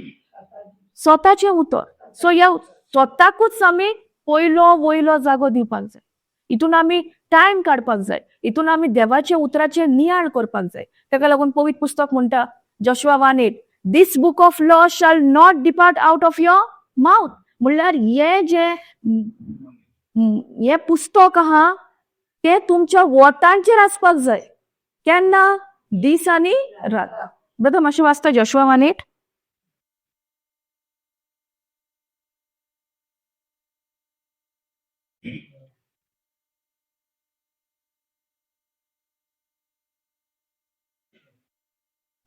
स्वताचें उतर. सो ह्या स्वताकूच आमी पयलो वयलो जागो दिवपाक जाय. हितून आमी टायम काडपाक जाय. हितून आमी देवाच्या उतराचेर नियाळ करपाक जाय. ताका लागून पवित्र पुस्तक म्हणटा, Joshua 1:8, "This book of law shall not depart out of your mouth." म्हणल्यार हे जे हें पुस्तक आहा तें तुमच्या वोटांचेर आसपाक जाय. केन्ना? दीस आनी रात. ब्रदर, मातशें वाचता Joshua 1:8?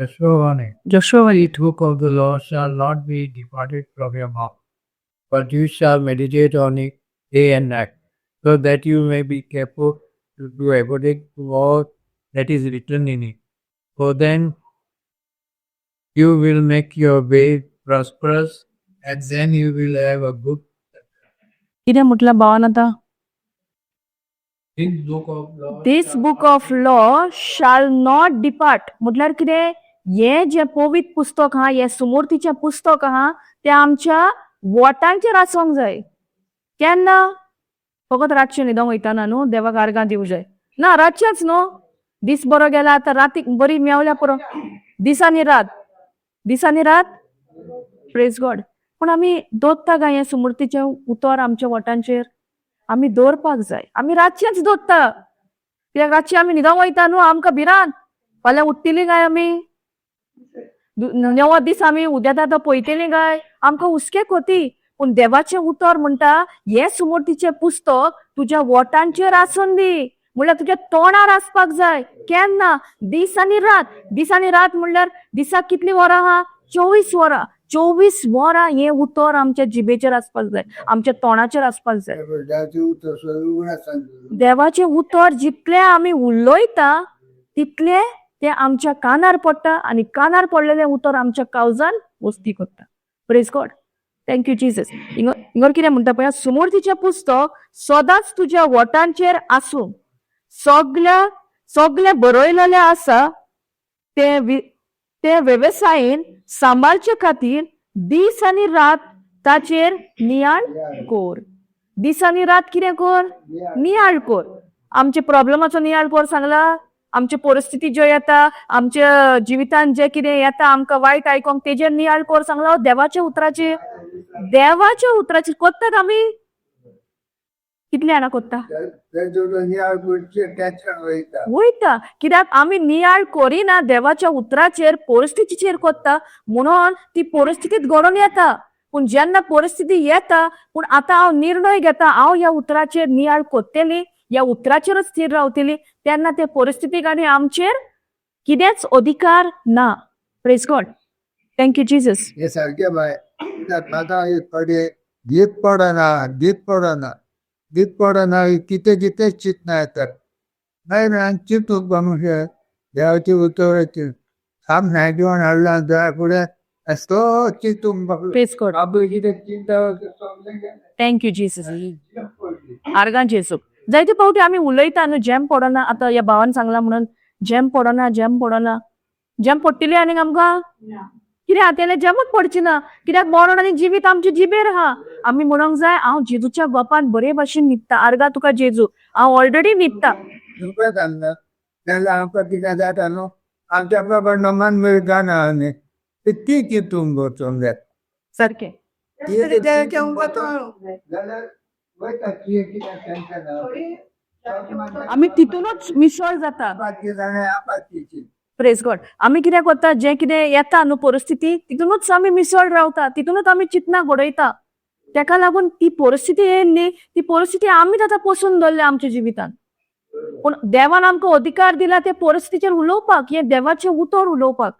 Joshua 1:8. Joshua 1:8. This book of the law shall not be departed from your mouth, but you shall meditate on it day and night, so that you may be careful to do according to all that is written in it. For then you will make your way prosperous, and then you will have a good. कितें म्हटलं भावान आतां? This book of law. This shall book not of law shall not depart. म्हटल्यार कितें? हें जें पवित्र पुस्तक आहा, हें सुमूर्तीचें पुस्तक आहा, तें आमच्या वोटांचेर आसूंक जाय. केन्ना? फकत रातचें न्हिदोंक वयतना न्हू देवाक आर्गां दिवंक जाय ना, रातचेंच न्हू. दीस बरो गेला आतां, रातीक बरी मेवल्या पुरो. दीस आनी रात, दीस आनी रात. प्रेज गॉड. पूण आमी दवरता काय हें सुमूर्तीचें उतर आमच्या वोटांचेर? आमी दवरपाक जाय. आमी रातचेंच दवरता कित्याक रातचें आमी न्हिदोंक वयता न्हू, आमकां भिरांत फाल्यां उठ्ठली काय आमी, नवो दीस आमी उदेता तो पळयतली काय, आमकां हुस्के खोती. पूण देवाचें उतर म्हणटा हें सुमूर्तीचें पुस्तक तुज्या वोटांचेर आसून दी. म्हणल्यार तुज्या तोंडार आसपाक जाय. केन्ना? दीस आनी रात. दीस आनी रात म्हणल्यार दिसाक कितलीं वरां आहा? 24 वरां. 24 वरां हें उतर आमच्या जिबेचेर आसपाक जाय, आमच्या तोंडाचेर आसपाक जाय. देवाचें उतर जितलें आमी उलयता तितलें तें आमच्या कानार पडटा आनी कानार पडलेलें उतर आमच्या काळजान वस्ती करता. Praise God. Thank you Jesus. हिंगर कितें म्हणटा पळया, सुमूर्तीचें पुस्तक सदांच तुज्या वोटांचेर आसूं, सगल्या सगळें बरयलेलें आसा तें ते वेवसायेन सांबाळचे खातीर दीस आनी रात ताचेर नियाळ कोर. दीस आनी रात कितें कर? नियाळ कोर. आमचे प्रॉब्लमाचो नियाळ कोर सांगला, आमचे परिस्थिती ज्यो येता, आमच्या जिवितान जें कितें येता आमकां वायट आयकोंक, तेजेर नियाळ कोर सांगला. देवाच्या उतराचेर, देवाच्या उतराचेर कोत्तात आमी? कितले जाणां कोत्ता? वयता. कित्याक आमी नियाळ करिना देवाच्या उतराचेर, परिस्थितीचेर कोत्ता, म्हणून ती परिस्थितीत घडोवन येता. पूण जेन्ना परिस्थिती येता, पूण आतां हांव निर्णय घेता, हांव ह्या उतराचेर नियाळ कोत्तली, ह्या उतराचेरच स्थीर रावतली, तेन्ना ते परिस्थितीक आनी आमचेर कितेंच अधिकार ना. Praise God. Thank you Jesus. हे सारकें बाय, आतां एक फावटी गीत पडना, गीत पडना, गीत पडना, कितें कितें चिंतना येतात. मागीर हांवें चिंतूंक मनुष्य देवाची उतराची साम 91 हाडला देवा फुडें तो चिंतूंक बसलो. प्रेज गॉड. आपली कितें चिंता सगळें गेलें. Thank you Jesus. आर्गां जेजूक. जायते फावटी आमी उलयता न्हू, जेम पडना. आतां ह्या भावान सांगला म्हणून जेम पडना, जेम पडना. जेम पडटली आनीक आमकां कितें आतां जेमूच पडची ना, कित्याक मरण आनी जिवीत आमचे जिबेर आहा. आमी म्हणोंक जाय, हांव जेजूच्या गोपान बरे भाशेन न्हिदता. आर्गां तुका जेजू, हांव ऑलरेडी न्हिदता. दुखत आसलें जाल्यार आमकां कितें जाता न्हू, आमच्या बाबा नमान गाणं आनी ती चिंतूंक वचूंक जाय. सारकें. जाल्यार वयता कितें टेन्शन. आमी तितूनच मिसळ जाता. जाल्यार प्रेज गॉड. आमी कितें करता, जें कितें येता न्हू परिस्थिती, तितूनच आमी मिसळ रावता, तितूनच आमी चिंतना घडयता. तेका लागून ती परिस्थिती येयल्ली, ती परिस्थिती आमीच आतां पोसून दवरल्या आमच्या जिवितान. पूण देवान आमकां अधिकार दिला ते परिस्थितीचेर उलोवपाक, हें देवाचें उतर उलोवपाक.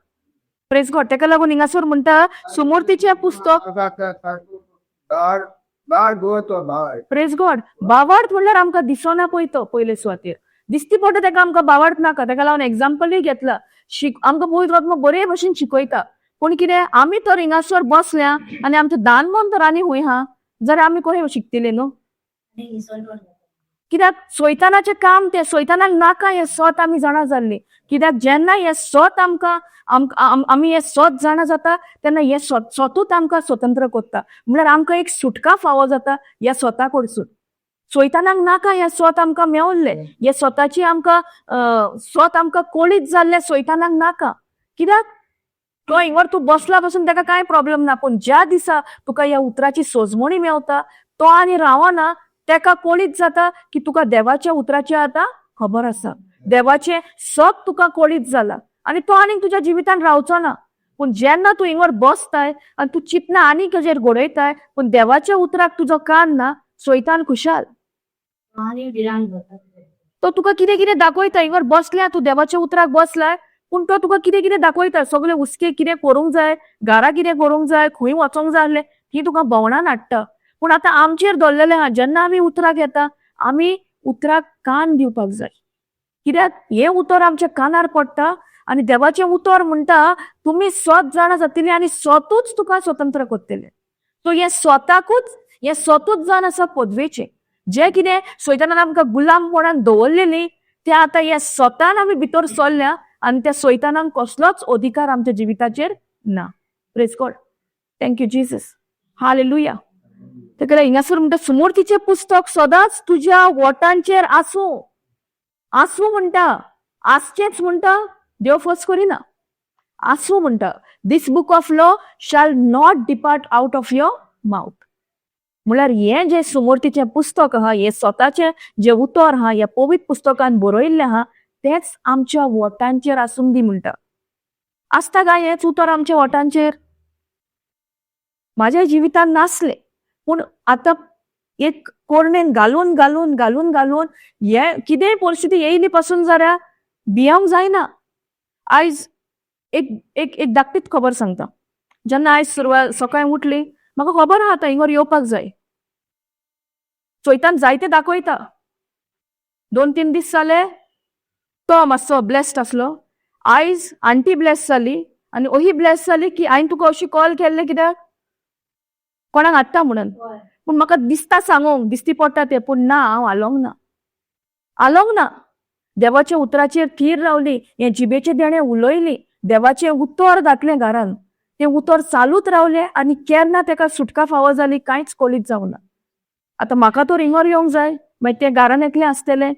प्रेज गॉड. तेका लागून हिंगासर म्हणटा सुमूर्तीचें पुस्तक. प्रेज गॉड. बावार्थ म्हणल्यार आमकां दिसना पळय तो पयले सुवातेर दिसती पडटा तेका आमकां बावार्थ नाका. तेका लागून एग्जाम्पलूय घेतला. आमकां पवित्र आत्मो बरे भशेन शिकयता. पूण कितें आमी तर हिंगासर बसल्या आनी आमचें दान मन तर आनी खंय आहा जाल्यार आमी कशें शिकतले न्हू? कित्याक सैतानाचें काम तें, सैतानाक नाका हें सत आमी जाणा जाल्लीं. कित्याक जेन्ना हें सत आमकां आमी हें सत जाणा जाता तेन्ना हें सतूच आमकां स्वतंत्र करता. म्हणल्यार आमकां एक सुटका फावो जाता ह्या स्वता कडसून. सैतानाक नाका हें सत आमकां मेवल्लें, हे स्वताची आमकां सत आमकां कळीत जाल्लें सैतानाक नाका. कित्याक तो हिंगर तूं बसला पासून ताका कांय प्रॉब्लम ना, पूण ज्या दिसा तुका ह्या उतराची सोजमणी मेवता तो आनी रावना. तेका कळीत जाता की तुका देवाच्या उतराची आतां खबर आसा, देवाचें सत तुका कळीत जाला आनी तो आनीक तुज्या जिवितान रावचो ना. पूण जेन्ना तूं हिंगर बसताय आनी तूं चिंतना आनीक हेजेर घडयताय पूण देवाच्या उतराक तुजो कान ना, सैतान खुशाल. तो तुका कितें कितें दाखयता. हिंगर बसल्या तूं देवाच्या उतराक बसलाय पूण तो तुका कितें कितें दाखयता. सगळे हुस्के कितें करूंक जाय, घरा कितें करूंक जाय, खंय वचोंक जाय आसलें ती तुका भोंवणान हाडटा. पूण आतां आमचेर दवरलेलें आहा, जेन्ना आमी उतराक येता आमी उतराक कान दिवपाक जाय. कित्याक हें उतर आमच्या कानार पडटा आनी देवाचें उतर म्हणटा तुमी स्वत जाणा जातली आनी स्वतूच तुका स्वतंत्र करतले. सो हें स्वताकूच हें स्वतूच जावन आसा पदवेचें. जें कितें सैतानान आमकां गुलामपणान दवरलेली तें आतां ह्या स्वतान आमी भितर सरल्या आनी त्या सैतानाक कसलोच अधिकार आमच्या जिविताचेर ना. Praise God. Thank you Jesus. Hallelujah. तेका हिंगासर म्हणटा सुमूर्तीचें पुस्तक सदांच तुज्या वोटांचेर आसूं. आसूं म्हणटा, आसचेंच म्हणटा, देव फोर्स करिना. आसूं म्हणटा. This book of law shall not depart out of your mouth. म्हणल्यार हें जें सुमूर्तीचें पुस्तक आहा, हें स्वताचें जें उतर आहा, ह्या पवित्र पुस्तकान बरयल्लें आहा, तेंच आमच्या वोटांचेर आसूंक दी म्हणटा. आसता काय हेंच उतर आमच्या वोटांचेर? म्हाज्या जिवितान नासलें, पूण आतां एक कोरणेन घालून घालून घालून घालून हे कितेंय परिस्थिती येयली पासून जाल्यार भियोंक जायना. आयज एक एक एक धाकटीच खबर सांगता. जेन्ना आयज सुरवात सकाळीं उठली, म्हाका खबर आहा आतां हिंगर येवपाक जाय. चोयतान जायते दाखयता. 2-3 दीस जाले तो मातसो ब्लेस्ड आसलो. आयज आंटी ब्लेस जाली आनी ओही ब्लेस जाली की हांवें तुका अशी कॉल केल्लें कित्याक कोणाक हाडटा म्हणून. पूण म्हाका दिसता सांगूंक दिसती पडटा तें, पूण ना, हांव आलोंक ना, आलोंक ना. देवाच्या उतराचेर थीर रावली, हें जिबेचें देणें उलयली, देवाचें उतर घातलें घरान, तें उतर चालूच रावलें आनी केन्ना तेका सुटका फावो जाली कांयच कळीत जावना. आतां म्हाका तो रिंगर येवंक जाय, मागीर तें घरान एकलें आसतलें.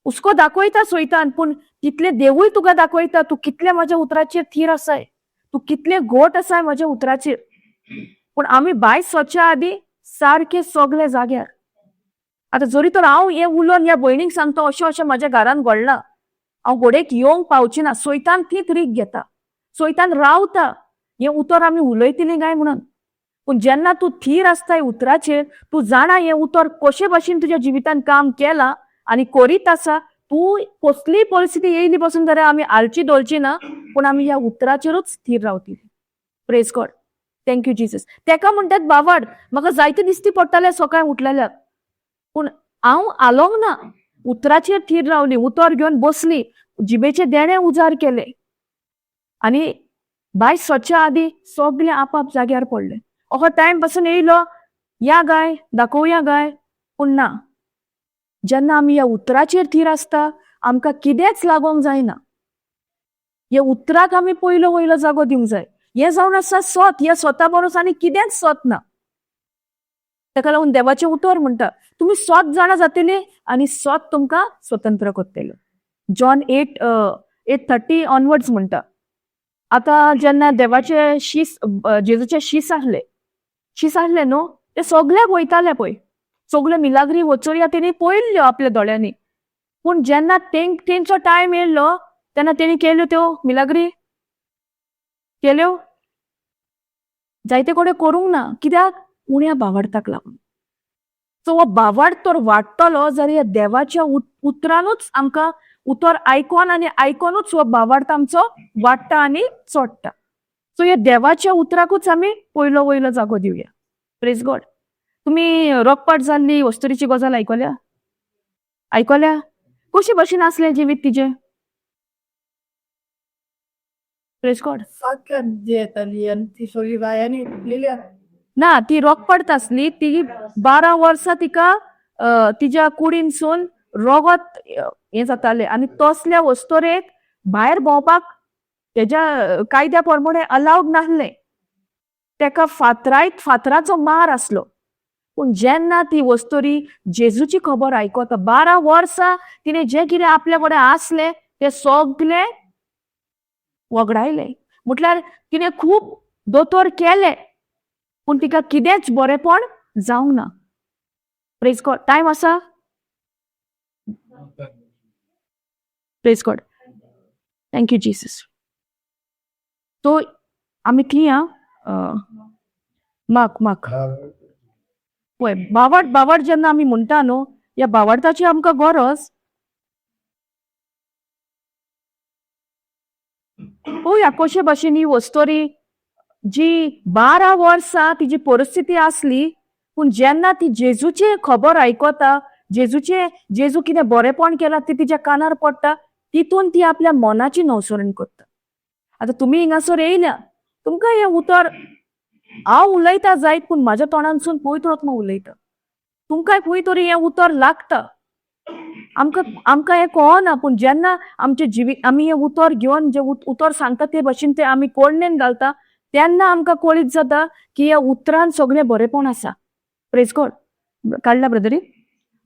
हुस्को दाखयता सोयतान, पूण तितलें देवूय तुका दाखयता तूं कितलें म्हाज्या उतराचेर थीर आसाय, तूं कितलें घोट आसाय म्हाज्या उतराचेर. पूण आमी भायर सरच्या आदीं सारकें सगळे जाग्यार. आतां जरी तर हांव हें उलोवन ह्या भयणीक सांगता अशें अशें म्हाज्या घरान घडलां, हांव घोडेक येवंक पावचें ना, सोयतान तीच रीक घेता, सोयतान रावता हें उतर आमी उलयतलीं काय म्हणून. पूण जेन्ना तूं थीर आसताय उतराचेर, तूं जाणा हें उतर कशे भाशेन तुज्या जिवितान काम केलां आनी करीत आसा, तूं कसलीय परिस्थिती येयली पसून जाल्यार आमी हालची डोलची ना, पूण आमी ह्या उतराचेरूच थीर रावतली. Praise God. Thank you Jesus. तेका म्हणटात बावाड. म्हाका जायते दिसती पडटाले सकाळीं उठलेल्याक, पूण हांव आलोंक ना, उतराचेर थीर रावली, उतर घेवन बसली, जिबेचे देणे उजार केले आनी बाय सरच्या आदीं सगळें आपाप जाग्यार पडलें. असो टायम पासून येयलो, या गाय दाखोवया गाय, पूण ना. जेन्ना आमी ह्या उतराचेर थीर आसता आमकां कितेंच लागोंक जायना. ह्या उतराक आमी पयलो वयलो जागो दिवंक जाय. हें जावन आसा सत, ह्या स्वता बरोस आनी कितेंच सत ना. ताका लागून देवाचें उतर म्हणटा तुमी सत जाणा जातले आनी सत तुमकां स्वतंत्र करतले. जॉन 8:30 ऑनवर्ड्स म्हणटा. आतां जेन्ना देवाचे शीस, जेजूचे शीस आहले, शीस आहले न्हू, ते सगळ्याक वयताले पळय, सगळे मिलाग्री वचोया तेणी पळयल्ल्यो आपल्या दोळ्यांनी. पूण जेन्ना तेंचो टायम येयल्लो तेन्ना तेणी केल्यो त्यो मिलाग्री, केल्यो जायते कडेन करूंक ना. कित्याक उण्या भावार्थाक लागून. सो हो भावार्थ तर वाडटलो जाल्यार ह्या देवाच्या उतरानूच आमकां उतर आयकोन आनी आयकोनूच हो भावार्थ आमचो वाडटा आनी चडटा. सो ह्या देवाच्या उतराकूच आमी पयलो वयलो जागो दिवया. Praise God. तुमी रोगपाट जाल्ली वस्तुरीची गजाल आयकल्या? आयकल्या? कशे भशेन आसलें जिवीत तिजें? Praise God. येताली आनी ती सगळी बायांनी उठलेली. ना, ती रोगपडत आसली. ती 12 वर्सां तिका तिज्या कुडीनसून रोगत हें जातालें आनी तसल्या वस्तोरेक भायर भोंवपाक तेज्या कायद्या प्रमाणे अलावड नासलें. तेका फातरायत फातराचो मार आसलो. पूण जेन्ना ती वस्तोरी जेजूची खबर आयकता, 12 वर्सां तिणें जें कितें आपल्या कडेन आसलें तें सगलें वगडायलें. म्हटल्यार तिणें खूब दोतोर केले पूण तिका कितेंच बरेंपण जावंक ना. Praise God. टायम आसा? Praise God. Thank you Jesus. तो आमी खंय आं? माक माक पळय, बावड बावड जेन्ना आमी म्हणटा न्हू, ह्या बावडताची आमकां गरज. पळोवया कशे भाशेन ही वस्तोरी जी 12 वर्सां तिजी परिस्थिती आसली, पूण जेन्ना ती जेजूची खबर आयकता, जेजूचे जेजू कितें बरेंपण केलां ती तिच्या कानार पडटा, तितून ती आपल्या मनाची नवसरण करता. आतां तुमी हिंगासर येयल्या, तुमकां हें उतर हांव उलयता जायत, पूण म्हाज्या तोंडानसून पवित्र आत्मा उलयता. तुमकां खंय तरी हें उतर लागता. आमकां आमकां हें कळना, पूण जेन्ना आमचें जिवीत आमी हें उतर घेवन जें उतर सांगता ते भशेन तें आमी कोडणेन घालता, तेन्ना आमकां कळीत जाता की ह्या उतरान सगळें बरेंपण आसा. Praise God. काडला ब्रदरी?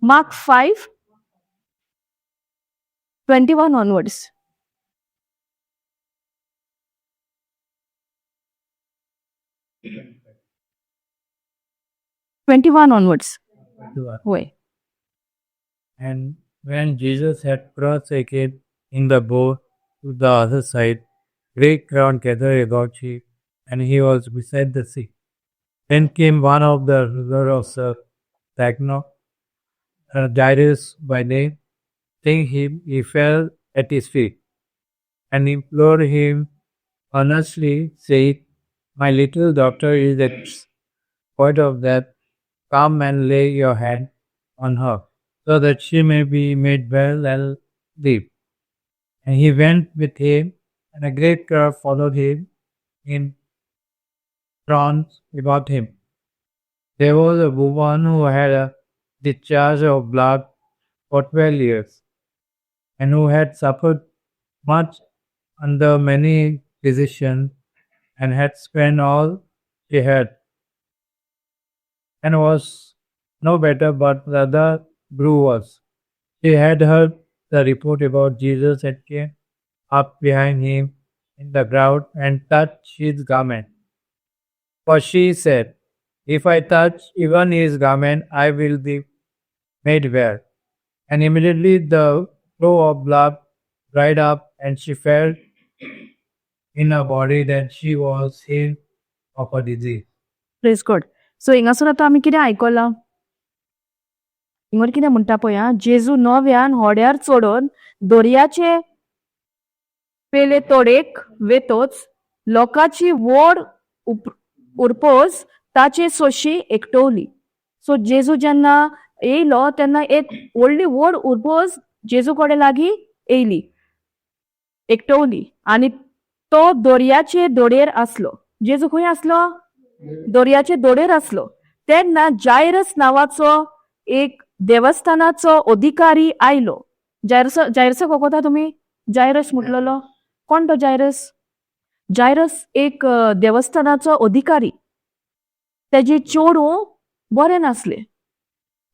Mark 5:21 onwards. 21 onwards. वय. And when Jesus had crossed again in the boat to the other side, great crowd gathered about him, and he was beside the sea. Then came one of the ruler of the synagogue, Jairus by name. Seeing him, he fell at his feet and implored him earnestly, saying, My little daughter is at point of death. Come and lay your hand on her, so that she may be made well and live. And he went with him, and a great crowd followed him in throngs about him. There was a woman who had a discharge of blood for 12 years, and who had suffered much under many physicians, and had spent all she had, and was no better, but rather grew worse. She had heard the report about Jesus and came up behind him in the crowd and touched his garment. For she said, If I touch even his garment, I will be made well. And immediately the flow of blood dried up, and she felt in her body that she was healed of her disease. Praise God. So हिंगासर आतां आमी कितें आयकलां? हिंगर कितें म्हणटा पळय आं, जेजू नव्यान होड्यार चडोन दर्याचे पेले तोडेक वेतोच लोकांची व्हड उरपोज ताचे सोशी एकटवली. सो जेजू जेन्ना येयलो तेन्ना एक व्हडली व्हड उरपोज जेजू कडेन लागीं येयली, एकटवली आनी तो दर्याचे दोडयेर आसलो. जेजू खंय आसलो? दर्याचे दोडेर आसलो. तेन्ना जायरस नांवाचो एक देवस्थानाचो अधिकारी आयलो. जायरस, जायरसाक वळखता तुमी? जायरस म्हटलेलो कोण तो? जायरस, जायरस एक देवस्थानाचो अधिकारी. तेजे चेडूं बरें नासलें.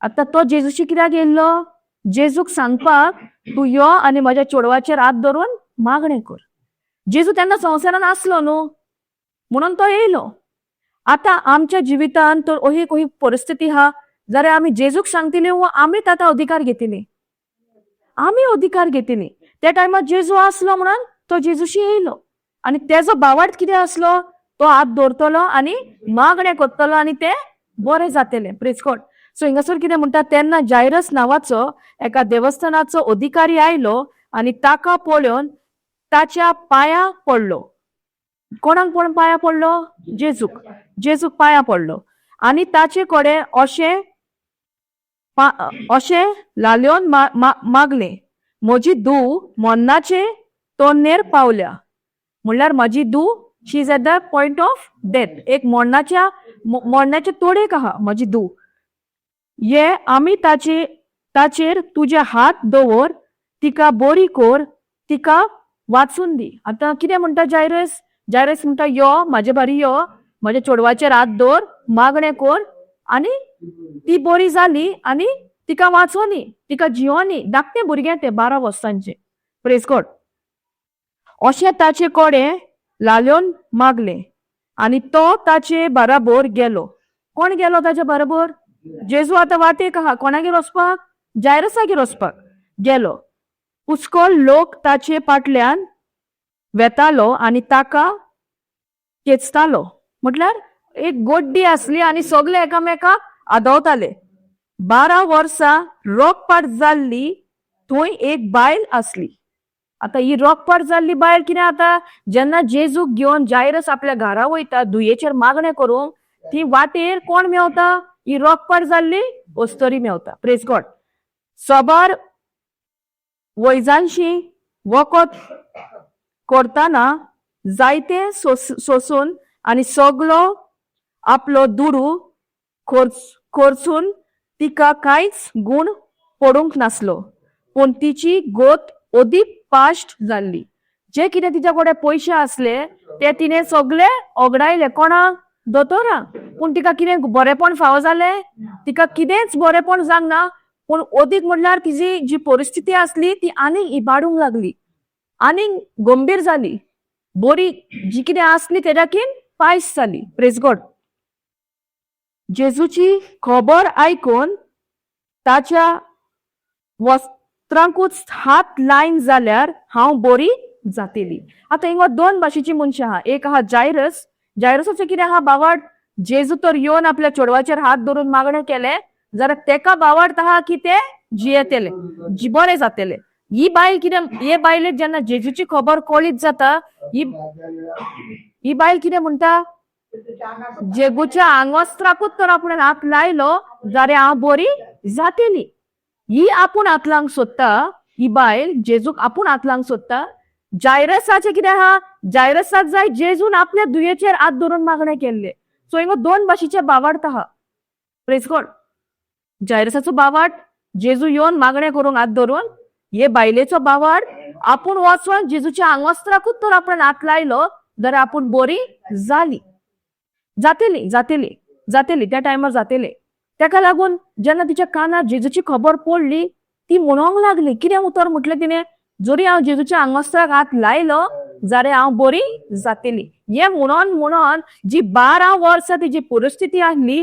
आतां तो जेजूशी कित्याक येयल्लो? जेजूक सांगपाक, तूं यो आनी म्हज्या चेडवाचेर हात धरून मागणें कर. जेजू तेन्ना संवसारान आसलो न्हू, म्हणून तो येयलो. आतां आमच्या जिवितांत तर अही खंय परिस्थिती आहा जाल्यार आमी जेजूक सांगतली वो आमीच आतां अधिकार घेतली? आमी अधिकार घेतली. त्या टायमार जेजू आसलो म्हणून तो जेजूशी येयलो आनी तेजो भावार्थ कितें आसलो? तो हात दवरतलो आनी मागणें करतलो आनी तें बरें जातलें. प्रेज गॉड. सो हिंगासर कितें म्हणटा, तेन्ना जायरस नांवाचो एका देवस्थानाचो अधिकारी आयलो आनी ताका पळोवन ताच्या पांया पडलो. कोणाक पण पांया पडलो? जेजूक. जेजूक पांया पडलो आनी ताचे कडेन अशें अशें लाल्योन मागलें, म्हजी धूव मरणाचे तोन्नेर पावल्या. म्हणल्यार म्हजी धूव, she is at the point of death. एक मरणाच्या मरणाचे तोडेक आहा म्हजी धूव. ये आमी ताचे ताचेर तुजे हात दवर, तिका बरी कर, तिका वाचून दी. आतां कितें म्हणटा जायरस? जायरस म्हणटा, यो म्हाजे बारी, यो म्हज्या चेडवाचेर हात दवर, मागणें कर आनी ती बरी जाली आनी तिका वाचोनी, तिका जियोनी. धाकटें भुरगें तें, 12 वर्सांचें. प्रेज गॉड. अशें ताचे कडेन लाल्योन मागलें आनी तो ताचे बराबर गेलो. कोण गेलो ताचे बरोबर? जेजू. आतां वाटेक आहा. कोणागेर वचपाक? जायरसागेर वचपाक गेलो. पुस्कोल लोक ताचे फाटल्यान वेतालो आनी ताका खेचतालो. म्हटल्यार एक गोड्डी आसली आनी सगळे एकामेकाक आदवताले. 12 वर्सां रोगपाट जाल्ली थंय एक बायल आसली. आतां ही रोगपाट जाल्ली बायल कितें आतां, जेन्ना जेजूक घेवन जायरस आपल्या घरा वयता दुयेचेर मागणें करूंक, ती वाटेर कोण मेवता? ही रोगपाट जाल्ली अस्तरी मेवता. प्रेज गॉड. सबार वैजांशी वखद करतना जायते सोसून आनी सगलो आपलो दुडू खर्च खर्चून तिका कांयच गूण पडूंक नासलो, पूण तिची गोत अदीक पाश्ट जाल्ली. जे कितें तिच्या कडेन पयशे आसले ते तिणें सगळे ओगडायले. कोणाक? दोतोराक. पूण तिका कितें बरेपण फावो जालें? तिका कितेंच बरेपण जावंक ना. पूण अदीक म्हणल्यार तिजी जी परिस्थिती आसली ती आनीक इबाडूंक लागली, आनीक गंभीर जाली. बरी जी कितें आसली तेज्याकीन पायस जाली. प्रेज गॉड. जेजूची खबर आयकून ताच्या वस्त्रांकूच हात लायन जाल्यार हांव बरी जातली. आतां हिंगा दोन भाशेची मनशां आहा. एक आहा जायरस. जायरसाचें कितें आहा बावड, जेजू तर येवन आपल्या चेडवाचेर हात धरून मागणें केलें जाल्यार तेका बावडत आहा की ते जियेतले, बरें जातले. ही बायल कितें, हे बायलेक जेन्ना जेजूची खबर कळीत जाता, ही ही बायल कितें म्हणटा? जेगूच्या आंगवस्त्राकूच तर आपूण हात लायलो जाल्यार हांव बरी जातली. ही आपूण हात लावंक सोदता. ही बायल जेजूक आपूण हात लावंक सोदता. जायरसाचें कितें आहा? जायरसाक जाय जेजून आपल्या दुयेचेर हात धरून मागणें केल्लें. सो हिंगा दोन भाशेचे बावार्थ आहा. प्रेज गॉड. जायरसाचो बावाट जेजू येवन मागणें करूंक हात धरून. हे बायलेचो बावाट आपूण वचोन जेजूच्या आंगवस्त्राकूच तर आपण हात लायलो जाल्यार आपूण बरी जाली, जातली, जातली, जातली, त्या टायमार जातली. तेका लागून जेन्ना तिच्या कानार जेजूची खबर पडली, ती म्हणोंक लागली. कितें उतर म्हटलें तिणें? जरी हांव जेजूच्या आंगवस्त्राक हात लायलो जाल्यार हांव बरी जातली. हें म्हणोन म्हणोन जी 12 वर्सां तिजी परिस्थिती आसली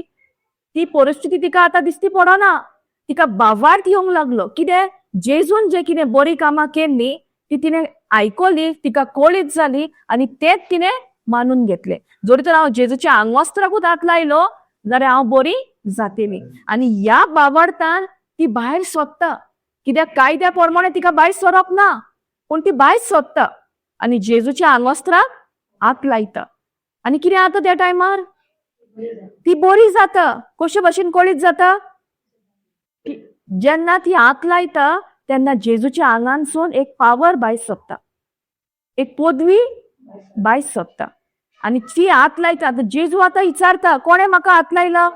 ती परिस्थिती तिका आतां दिसती पडना. तिका बावार्थ येवंक लागलो. कितें? जेजून जे कितें बरी कामां केल्ली ती तिणें आयकली, तिका कळीत जाली आनी तेंच तिणें मानून घेतलें. जरी तर हांव जेजूच्या आंगवस्त्राकूच हात लायलो जाल्यार हांव बरी जातली. आनी ह्या बावार्थान ती भायर सोदता. कित्याक कायद्या प्रमाणे तिका भायर सरप ना, पूण ती भायर सोदता आनी जेजूच्या आंगवस्त्राक हात लायता. आनी कितें जाता त्या टायमार? ती बरी जाता. कशे भशेन कळीत जाता? जेन्ना ती हात लायता तेन्ना जेजूच्या आंगानसून एक पावर भायर सोदता, एक पदवी भायर सोदता आनी ती हात लायता. आतां जेजू आतां विचारता, कोणें म्हाका हात लायला?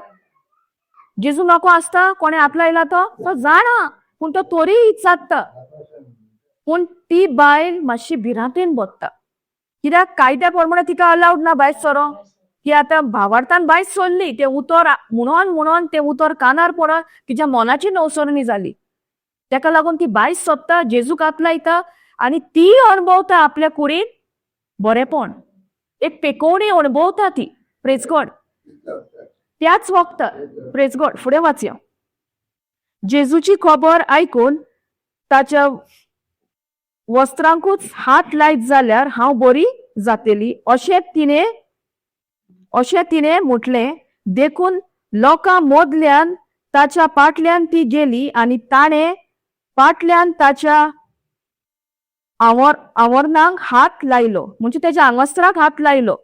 जेजू नको आसता कोणें हात लायला तो, तो जाणा, पूण तो तोरीय विचारता. पूण ती बायल मातशी भिरांतेन बसता, कित्याक कायद्या प्रमाणे तिका अलावड ना भायर सरो. ती आतां भावार्थान भायर सरली. तें उतर म्हणोन म्हणोन, तें उतर कानार पडोन तिच्या मनाची नवसरणी जाली. तेका लागून ती भायर सोदता, जेजूक हात लायता आनी ती अणभवता आपल्या कुडीन बरेपण, एक पेकोवणी अणभवता ती. प्रेज गॉड. त्याच वखदार. प्रेज गॉड. फुडें वाचया. जेजूची खबर आयकून ताच्या वस्त्रांकूच हात लायत जाल्यार हांव बरी जातली, अशें तिणें म्हटलें. देखून लोकां मोदल्यान ताच्या पाटल्यान ती गेली आनी ताणें पाटल्यान ताच्या आवरणाक हात लायलो, म्हणजे तेच्या आंगवस्त्राक हात लायलो.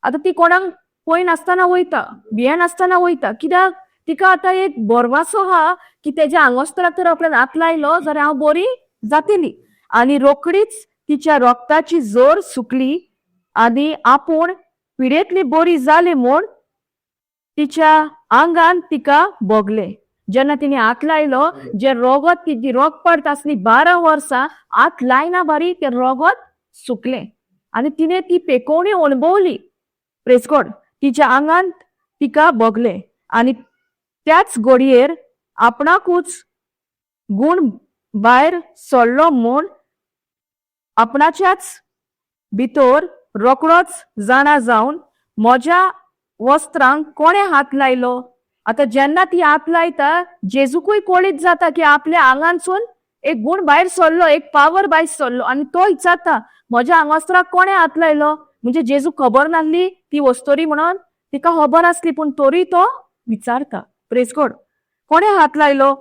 आतां ती कोणाक पळयनासतना वयता, भियेनासतना वयता, कित्याक तिका आतां एक बरवासो आहा की तेज्या आंगवस्त्राक तर आपल्यान हात लायलो जाल्यार हांव बरी जातली. आनी रोखडीच तिच्या रोगताची जोर सुकली आनी आपूण पिडेंतली बरी जाली म्हूण तिच्या आंगान तिका भोगलें. जेन्ना तिणे हात लायलो, जे रोगत तिजी रोग पडत आसली 12 वर्सां, हात लायना बारी तें रोगत सुकलें आनी तिणे ती पेकोवणी अणभवली. प्रेज गॉड. तिच्या आंगान तिका भोगलें आनी त्याच घडयेर आपणाकूच गूण भायर सरलो म्हूण आपणाच्याच भितर रोकडोच जाणा जावन म्हज्या वस्त्रांक कोणें हात लायलो. आतां जेन्ना ती हात लायता, जेजूकूय कळीत जाता की आपल्या आंगांतसून एक गूण भायर सरलो, एक पावर भायर सरलो आनी तो विचारता म्हज्या आंगवस्त्राक कोणें हात लायलो. म्हणजे जेजूक खबर नासली ती वस्तोरी म्हणून, तिका खबर आसली पूण तरी तो विचारता. प्रेज गॉड. कोणें हात लायलो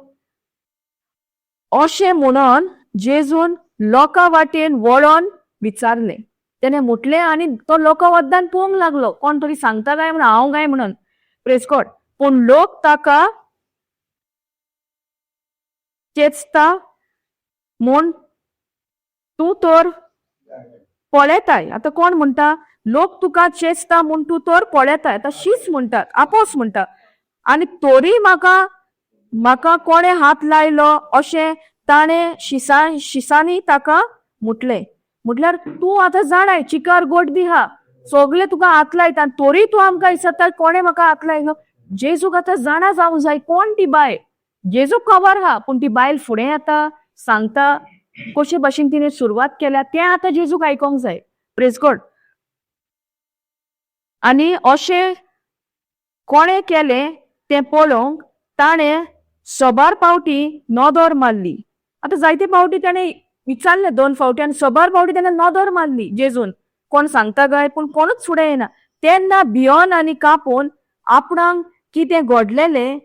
अशें म्हणून जेजून लोकां वाटेन वळोन विचारलें. तेणें म्हटलें आनी तो लोकां वद्दान पळोवंक लागलो, कोण तरी सांगता काय म्हणून, हांव काय म्हणून. प्रेज गॉड. पूण लोक ताका चेचता म्हूण तूं तर पळयताय. आतां कोण म्हणटा लोक तुका चेचता म्हूण तूं तर पळयताय. आतां शीच म्हणटात, आपोस म्हणटा. आनी तोरी म्हाका म्हाका कोणें हात लायलो अशें ताणें शिसांनी ताका म्हटलें. म्हटल्यार तूं आतां जाणाय चिकार गोड बी आहा, सगळे तुका हात लायता, तोरी तूं आमकां विचारता कोणें म्हाका हात लायलो. जेजूक आतां जाणा जावंक जाय कोण ती बायल. जेजूक खबर आहा पूण ती बायल फुडें येता सांगता कशे भाशेन तिणें सुरवात केल्या तें आतां जेजूक आयकोंक जाय. प्रेज गॉड. आनी अशें कोणें केलें तें पळोवंक ताणें सबार पावटी नदर मारली. आतां जायते पावटी ताणें विचारलें 2 फावटी आनी सबार पावटी ताणें नदर मारली जेजून, कोण सांगता काय, पूण कोणूच फुडें येना. तेन्ना भियोन आनी कापून आपणाक कितें घडलेलें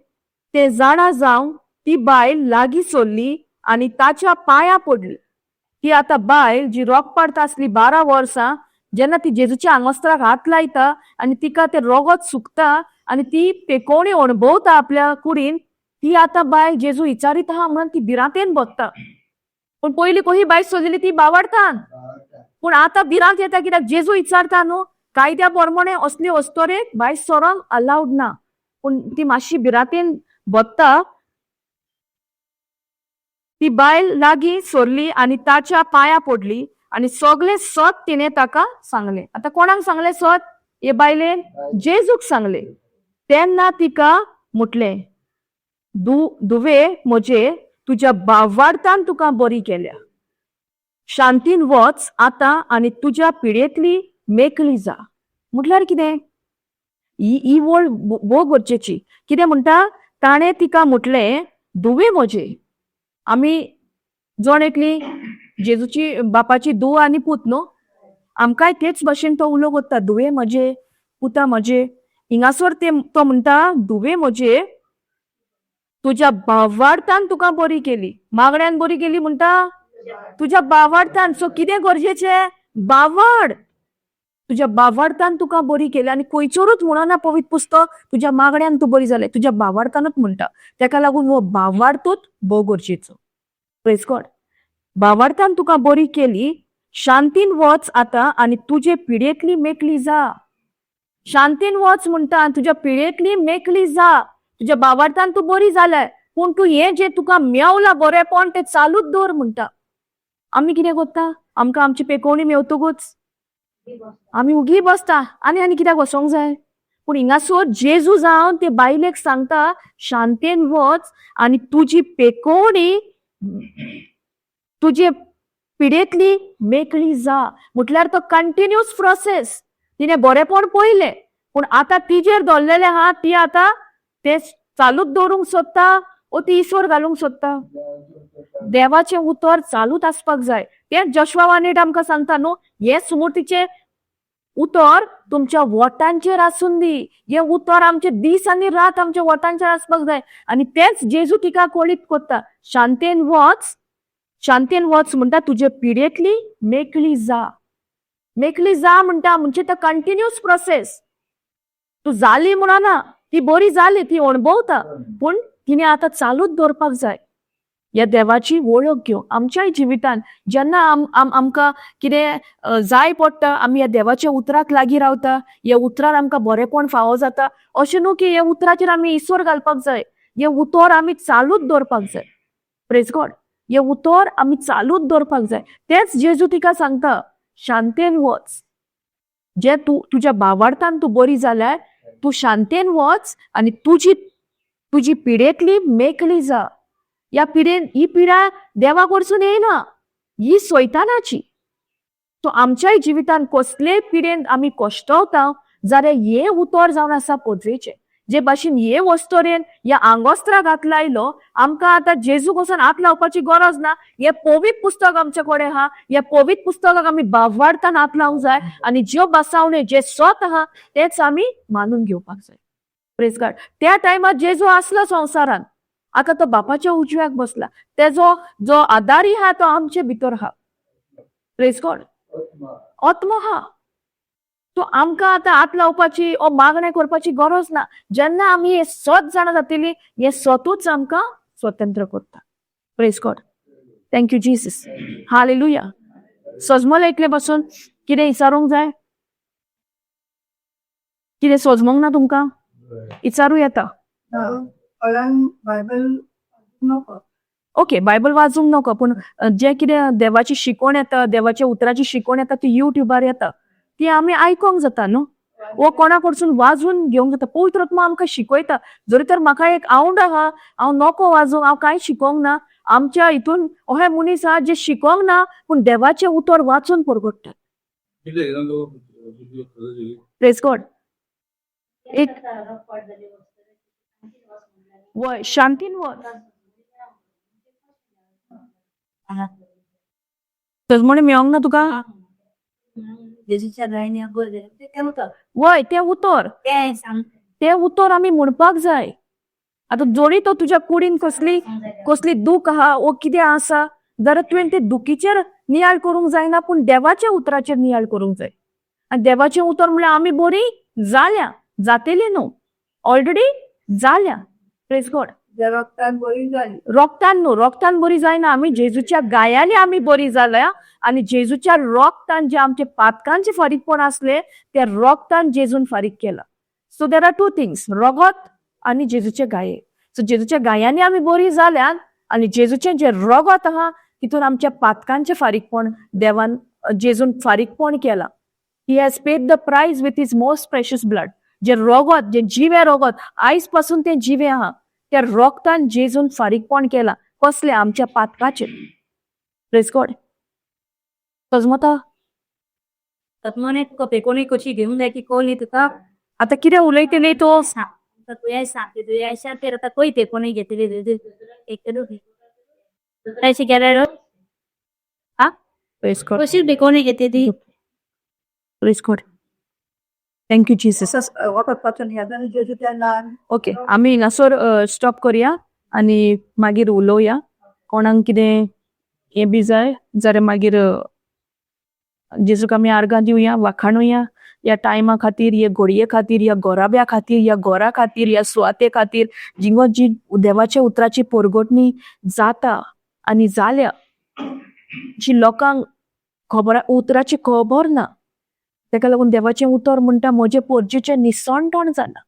तें जाणा जावंक ती बायल लागीं सरली आनी ताच्या पांयां पडली. ती आतां बायल जी रोग पडटा आसली 12 वर्सां, जेन्ना ती जेजूच्या आंगवस्त्राक हात लायता आनी तिका तें रोगत सुकता आनी ती पेकोवणी अणभवता आपल्या कुडीन, ती आतां बायल जेजू विचारीत आहा म्हणून ती भिरांतेन बसता. पूण पयलीं कशी बायल सोदली ती बावडटान, पूण आतां भिरांत येता कित्याक जेजू विचारता न्हू, कायद्या प्रमाणे असली अस्तोरेक बायल सरोंक अलावड ना, पूण ती मातशी भिरांतेन बसता. ती बायल लागीं सरली आनी ताच्या पांयां पडली आनी सगळें सत तिणें ताका सांगलें. आतां कोणाक सांगलें सत? हे बायलेन जेजूक सांगलें. तेन्ना तिका म्हटलें, दुवे म्हजे, तुज्या भावार्थान तुका बरी केल्या, शांतीन वच आतां आनी तुज्या पिडेंतली मेकळी जा. म्हटल्यार कितें ही वळ भोव गरजेची. कितें म्हणटा, ताणें तिका म्हटलें, दुवे म्हजे. आमी जण एकली जेजूची बापाची धूव आनी पूत न्हू, आमकांय तेच भाशेन तो उलो करता, धुवे म्हजे, पुता म्हजे. हिंगासर ते तो म्हणटा, धुवे म्हजे, तुज्या भावार्थान तुका बरी केली. मागण्यान बरी केली म्हणटा, तुज्या भावार्थान. सो कितें गरजेचें? बावड. तुज्या भावार्थान तुका बरी केली. आनी खंयचरूच म्हणना पवित्र पुस्तक तुज्या मागण्यान तूं बरी जालें, तुज्या भावार्थानूच म्हणटा. तेका लागून हो भावार्थूच भोव गरजेचो. प्रेज गॉड. भावार्थान तुका बरी केली, शांतीन वच आतां आनी तुजे पिडेंतली मेकळी जा. शांतीन वच म्हणटा आनी तुज्या पिडेंतली मेकळी जा. तुज्या भावार्थान तूं बरी जालें, पूण तूं हें जें तुका मेवलां बरेंपण तें चालूच दवर म्हणटा. आमी कितें करता, आमकां आमची पेकोवणी मेवतकूच आमी उगी बसता आनी आनी कित्याक वचोंक जाय. पूण हिंगासर जेजू जावन ते बायलेक सांगता, शांतेन वच आनी तुजी पेकोवणी तुजे पिडेंतली मेकळी जा. म्हटल्यार तो कंटिन्यूस प्रोसेस. तिणें बरेंपण पळयलें, पूण आतां तिजेर दवरलेलें आहा, ती आतां तें चालूच दवरूंक सोदता ओ ती ईश्वर घालूंक सोदता. देवाचें उतर चालूच आसपाक जाय. तें जशवा वानेट आमकां सांगता न्हू, हें सुमूर तिचें उतर तुमच्या वोटांचेर आसून दी. हें उतर आमचे दीस आनी रात आमच्या वोटांचेर आसपाक जाय. आनी तेंच जेजू तिका कळीत कोत्ता, शांतेन वच, शांतेन वच म्हणटा, तुजे पिडेंतली मेकळी जा. मेकळी जा म्हणटा म्हणजे तो कंटिन्युअस प्रोसेस. तूं जाली म्हणना, ती बरी जाली, ती अणभवता, पूण तिणें आतां चालूच दवरपाक जाय ह्या देवाची वळख घेवंक. आमच्याय जिवितान जेन्ना आम आम आमकां कितें जाय पडटा, आमी ह्या देवाच्या उतराक लागीं रावता. ह्या उतरान आमकां बरेंपण फावो जाता. अशें न्हू की ह्या उतराचेर आमी इसवर घालपाक जाय. हें उतर आमी चालूच दवरपाक जाय. प्रेज गॉड. हें उतर आमी चालूच दवरपाक जाय. तेंच जेजू तिका सांगता, शांतेन वच, जे तूं तुज्या भावार्थान तूं बरी जाल्यार तूं शांतेन वच आनी तुजी तुजी पिडेंतली मेकळी जा. ह्या पिडेन, ही पिडा देवा कडसून येयना, ही सैतानाची. सो आमच्याय जिवितान कसलेय पिडेन आमी कश्टवता जाल्यार हें उतर जावन आसा पदवेचें. जे भाशेन हे वस्तोरेन ह्या आंगोस्त्राक हात लायलो, आमकां आतां जेजूक वचोन हात लावपाची गरज ना. हें पवित्र पुस्तक आमचे कडेन आहा. ह्या पवित्र पुस्तकाक आमी भावार्थान हात लावंक जाय आनी ज्यो बसावण्यो जे सत आहा तेच आमी मानून घेवपाक जाय. प्रेज गॉड. त्या टायमार जेजू आसलो संवसारान, आतां तो बापाच्या उजव्याक बसला. तेजो जो आदारी आहा तो आमचे भितर आहा. प्रेज गॉड. आत्मो आहा. सो आमकां आतां हात लावपाची ओ मागणें करपाची गरज ना. जेन्ना आमी हें सत जाणा जातली, हें सतूच आमकां स्वतंत्र करता. Praise God. Thank you Jesus. Hallelujah. सजमल इतले पासून कितें विचारूंक जाय? कितें सजमोंक ना तुमकां, विचारूं येता. बायबल नको. ओके, बायबल वाचूंक नको, पूण जें कितें देवाची शिकवण येता, देवाच्या उतराची शिकवण येता, ती युट्यूबार येता, ती आमी आयकोंक जाता न्हू, वो कोणा कडसून वाजून घेवंक जाता. पवित्र आत्मा आमकां शिकयता. जरी तर म्हाका एक आवड आहा, हांव नको वाजूंक, हांव कांय शिकोंक ना. आमच्या हितून अशे मनीस आहा जे शिकोंक ना, पूण देवाचें उतर वाचून परगट्टात. प्रेज गॉड. एक वय शांतीन वच. तजमणे मेळोंक ना तुका? जेजूच्या गायनी ते उतर. वय, तें उतर. तें सांग. तें उतर आमी म्हणपाक जाय. आतां जरी तो तुज्या कुडीन कसली कसली दूख आहा वो कितें आसा जाल्यार तुवें ते दुखीचेर नियाळ करूंक जायना, पूण देवाच्या उतराचेर नियाळ करूंक जाय. आनी देवाचें उतर म्हणल्यार आमी बरी जाल्या, जातेली न्हू, ऑलरेडी जाल्या. प्रेज गॉड. रक्तान बरी जाली. रोगतान न्हू, रोगतान बरी जायना. आमी जेजूच्या गायांनी आमी बरी जाल्या आनी जेजूच्या रोगतान जे आमचे पातकांचे फारीकपण आसले त्या रोगतान जेजून फारीक केला. So there are two things, रगत आनी जेजूचे गाये. सो जेजूच्या गायांनी आमी बरी जाल्यात आनी जेजूचें जें रगत आहा तितून आमच्या पातकांचें फारीकपण देवान जेजून फारीकपण केलां. He has paid the price with his most precious blood. जे रगत, जे जिवें रगत, आयज पासून तें जिवें आहा, त्या रोगतान जेजून फारीकपण केलां. कसलें? आमच्या पातकाचेर. प्रेज गॉड. सजमता. तत्मने तुका पेकोणी कशी घेऊन जाय की कोणी तुका. आतां कितें उलयतली तूं? सांग, तुवें सांगते तुवें अशें तर आतां खंय पेकोणी घेतली एक अशें केल्यार. प्रेज गॉड. कशी पेकोणी घेतली. Praise God. Thank you Jesus. Okay, आमी हिंगासर स्टॉप करुया आनी मागीर उलोवया. कोणाक कितें हें बी जाय जाल्यार मागीर जेजूक आमी आर्गां दिवया, वाखाणुया ह्या टायमा खातीर, ह्या घडये खातीर, ह्या गोराब्या खातीर, ह्या घरा खातीर, ह्या सुवाते खातीर, जिंगो जी देवाच्या उतराची परगटणी जाता आनी जाल्या, जी लोकांक खबर उतराची खबर ना. तेका लागून देवाचें उतर म्हणटा, म्हजें पोरजेचें निसणटण जालां.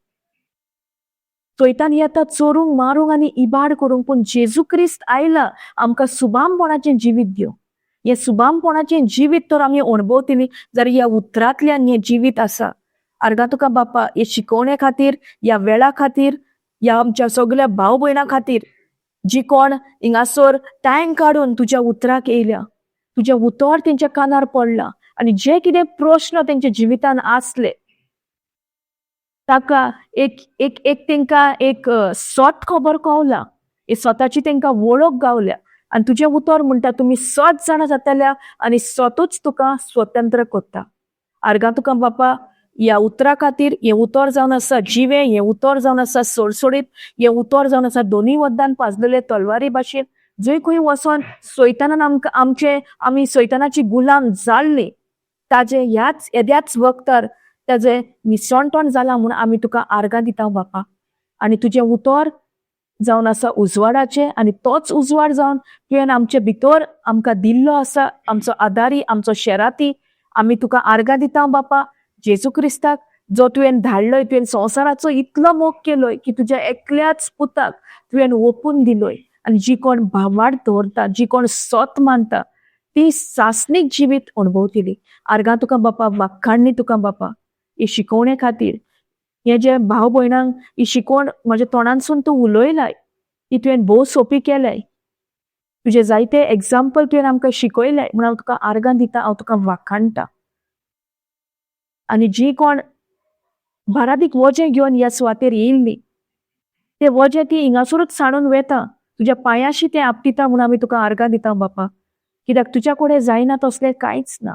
सैतान येता चोरूंक, मारूंक आनी इबाड करूंक, पूण जेजू क्रिस्त आयला आमकां सुबामपणाचें जिवीत दिवंक. हें सुबामपणाचें जिवीत तर आमी अणभवतली जाल्यार ह्या उतरांतल्यान हें जिवीत आसा. आर्गां तुका बापा हे शिकोवणे खातीर, ह्या वेळा खातीर, ह्या आमच्या सगल्या भाव भयणां खातीर, जी कोण हिंगासर टायम काडून तुज्या उतराक येयल्या, तुजें उतर तेंच्या कानार पडलां आनी जे कितें प्रश्न तेंच्या जिवितान आसले ताका एक एक एक तेंकां एक सत खबर कवला, ही स्वताची तेंकां वळख गावल्या. आनी तुजें उतर म्हणटा, तुमी सत जाणा जातल्या आनी सतूच तुका स्वतंत्र करता. आर्गां तुका बापा ह्या उतरा खातीर. हें उतर जावन आसा जिवें, हें उतर जावन आसा सोडसोडीत, हें उतर जावन आसा दोनूय वद्दान पाजलेले तलवारी भाशेन. जंय खंय वचोन सैतानान आमकां आमचे आमी सैतानाची गुलाम जाल्ली, ताजे ह्याच येद्याच वखदार ताजें निसणटण जालां म्हूण आमी तुका आर्गां दिता बापा. आनी तुजें उतर जावन आसा उजवाडाचें आनी तोच उजवाड जावन तुवें आमचे भितर आमकां दिल्लो आसा, आमचो आदारी, आमचो शेराती. आमी तुका आर्गां दिता बापा, जेजू क्रिस्ताक जो तुवें धाडलोय. तुवें संवसाराचो इतलो मोग केलोय की तुज्या एकल्याच पुताक तुवें ओपून दिलोय आनी जी कोण भावार्थ दवरता, जी कोण सत मानता, ती सासणीक जिवीत अणभवतली. आर्गां तुका बापा, वाखाणणी तुका बापा ही शिकोवणे खातीर. हे जे भाव भयणांक ही शिकवण म्हज्या तोंडांतसून तूं उलयलाय, ती तुवें भोव सोंपी केल्याय. तुजे जायते एग्जाम्पल तुवें आमकां शिकयले म्हूण हांव तुका आर्गां दिता, हांव तुका वाखाणटा. आनी जी कोण भारादीक वजें घेवन ह्या सुवातेर येयल्ली, ते वजें ती हिंगासरूच सांडून वेता, तुज्या पांयाशी तें आपटिता म्हूण आमी तुका आर्गां दिता बापा. कित्याक तुज्या कडेन जायना तसलें कांयच ना.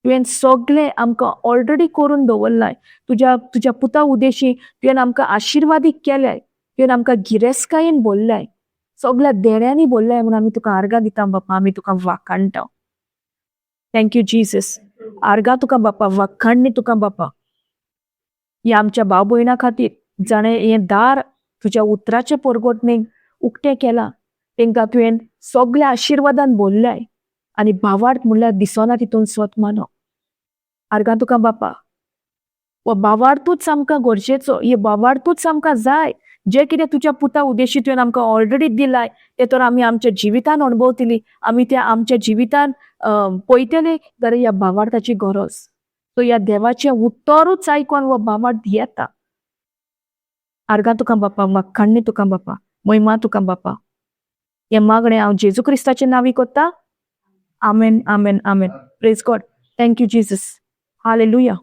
तुवें सगळें आमकां ऑलरेडी करून दवरलाय. तुज्या तुज्या पुता उदेशी तुवें आमकां आशिर्वादीक केल्याय, तुवें आमकां गिरेस्तकायेन भरल्याय, सगळ्या देण्यांनी भरल्याय म्हूण आमी तुका आर्गां दिता बापा, आमी तुका वाखाणटा. Thank you Jesus. आर्गां तुका बापा, वाखाणणी तुका बापा. ह्या आमच्या भाव भयणां खातीर जाणें हें दार तुज्या उतराचे परगटणेक उक्तें केलां, तांकां तुवें सगळ्या आशिर्वादान भरल्याय आनी भावार्थ म्हणल्यार दिसना तितून स्वत मानप. आर्गां तुका बापा, हो भावार्थूच आमकां गरजेचो, हे भावार्थूच आमकां जाय. जे कितें तुज्या पुता उदेशी तुवें आमकां ऑलरेडी दिलाय, ते तर आमी आमच्या जिवितान अणभवतली, आमी त्या आमच्या जिवितान पळयतले जाल्यार ह्या भावार्थाची गरज. सो ह्या देवाचें उतरूच आयकोन हो भावार्थ येता. आर्गां तुका बापा, वाखाणणी तुका बापा, महिमा तुका बापा. हें मागणें हांव जेजू क्रिस्ताचे नांवी करता. आमेन, आमेन, आमेन. Praise God. Thank you Jesus. Hallelujah.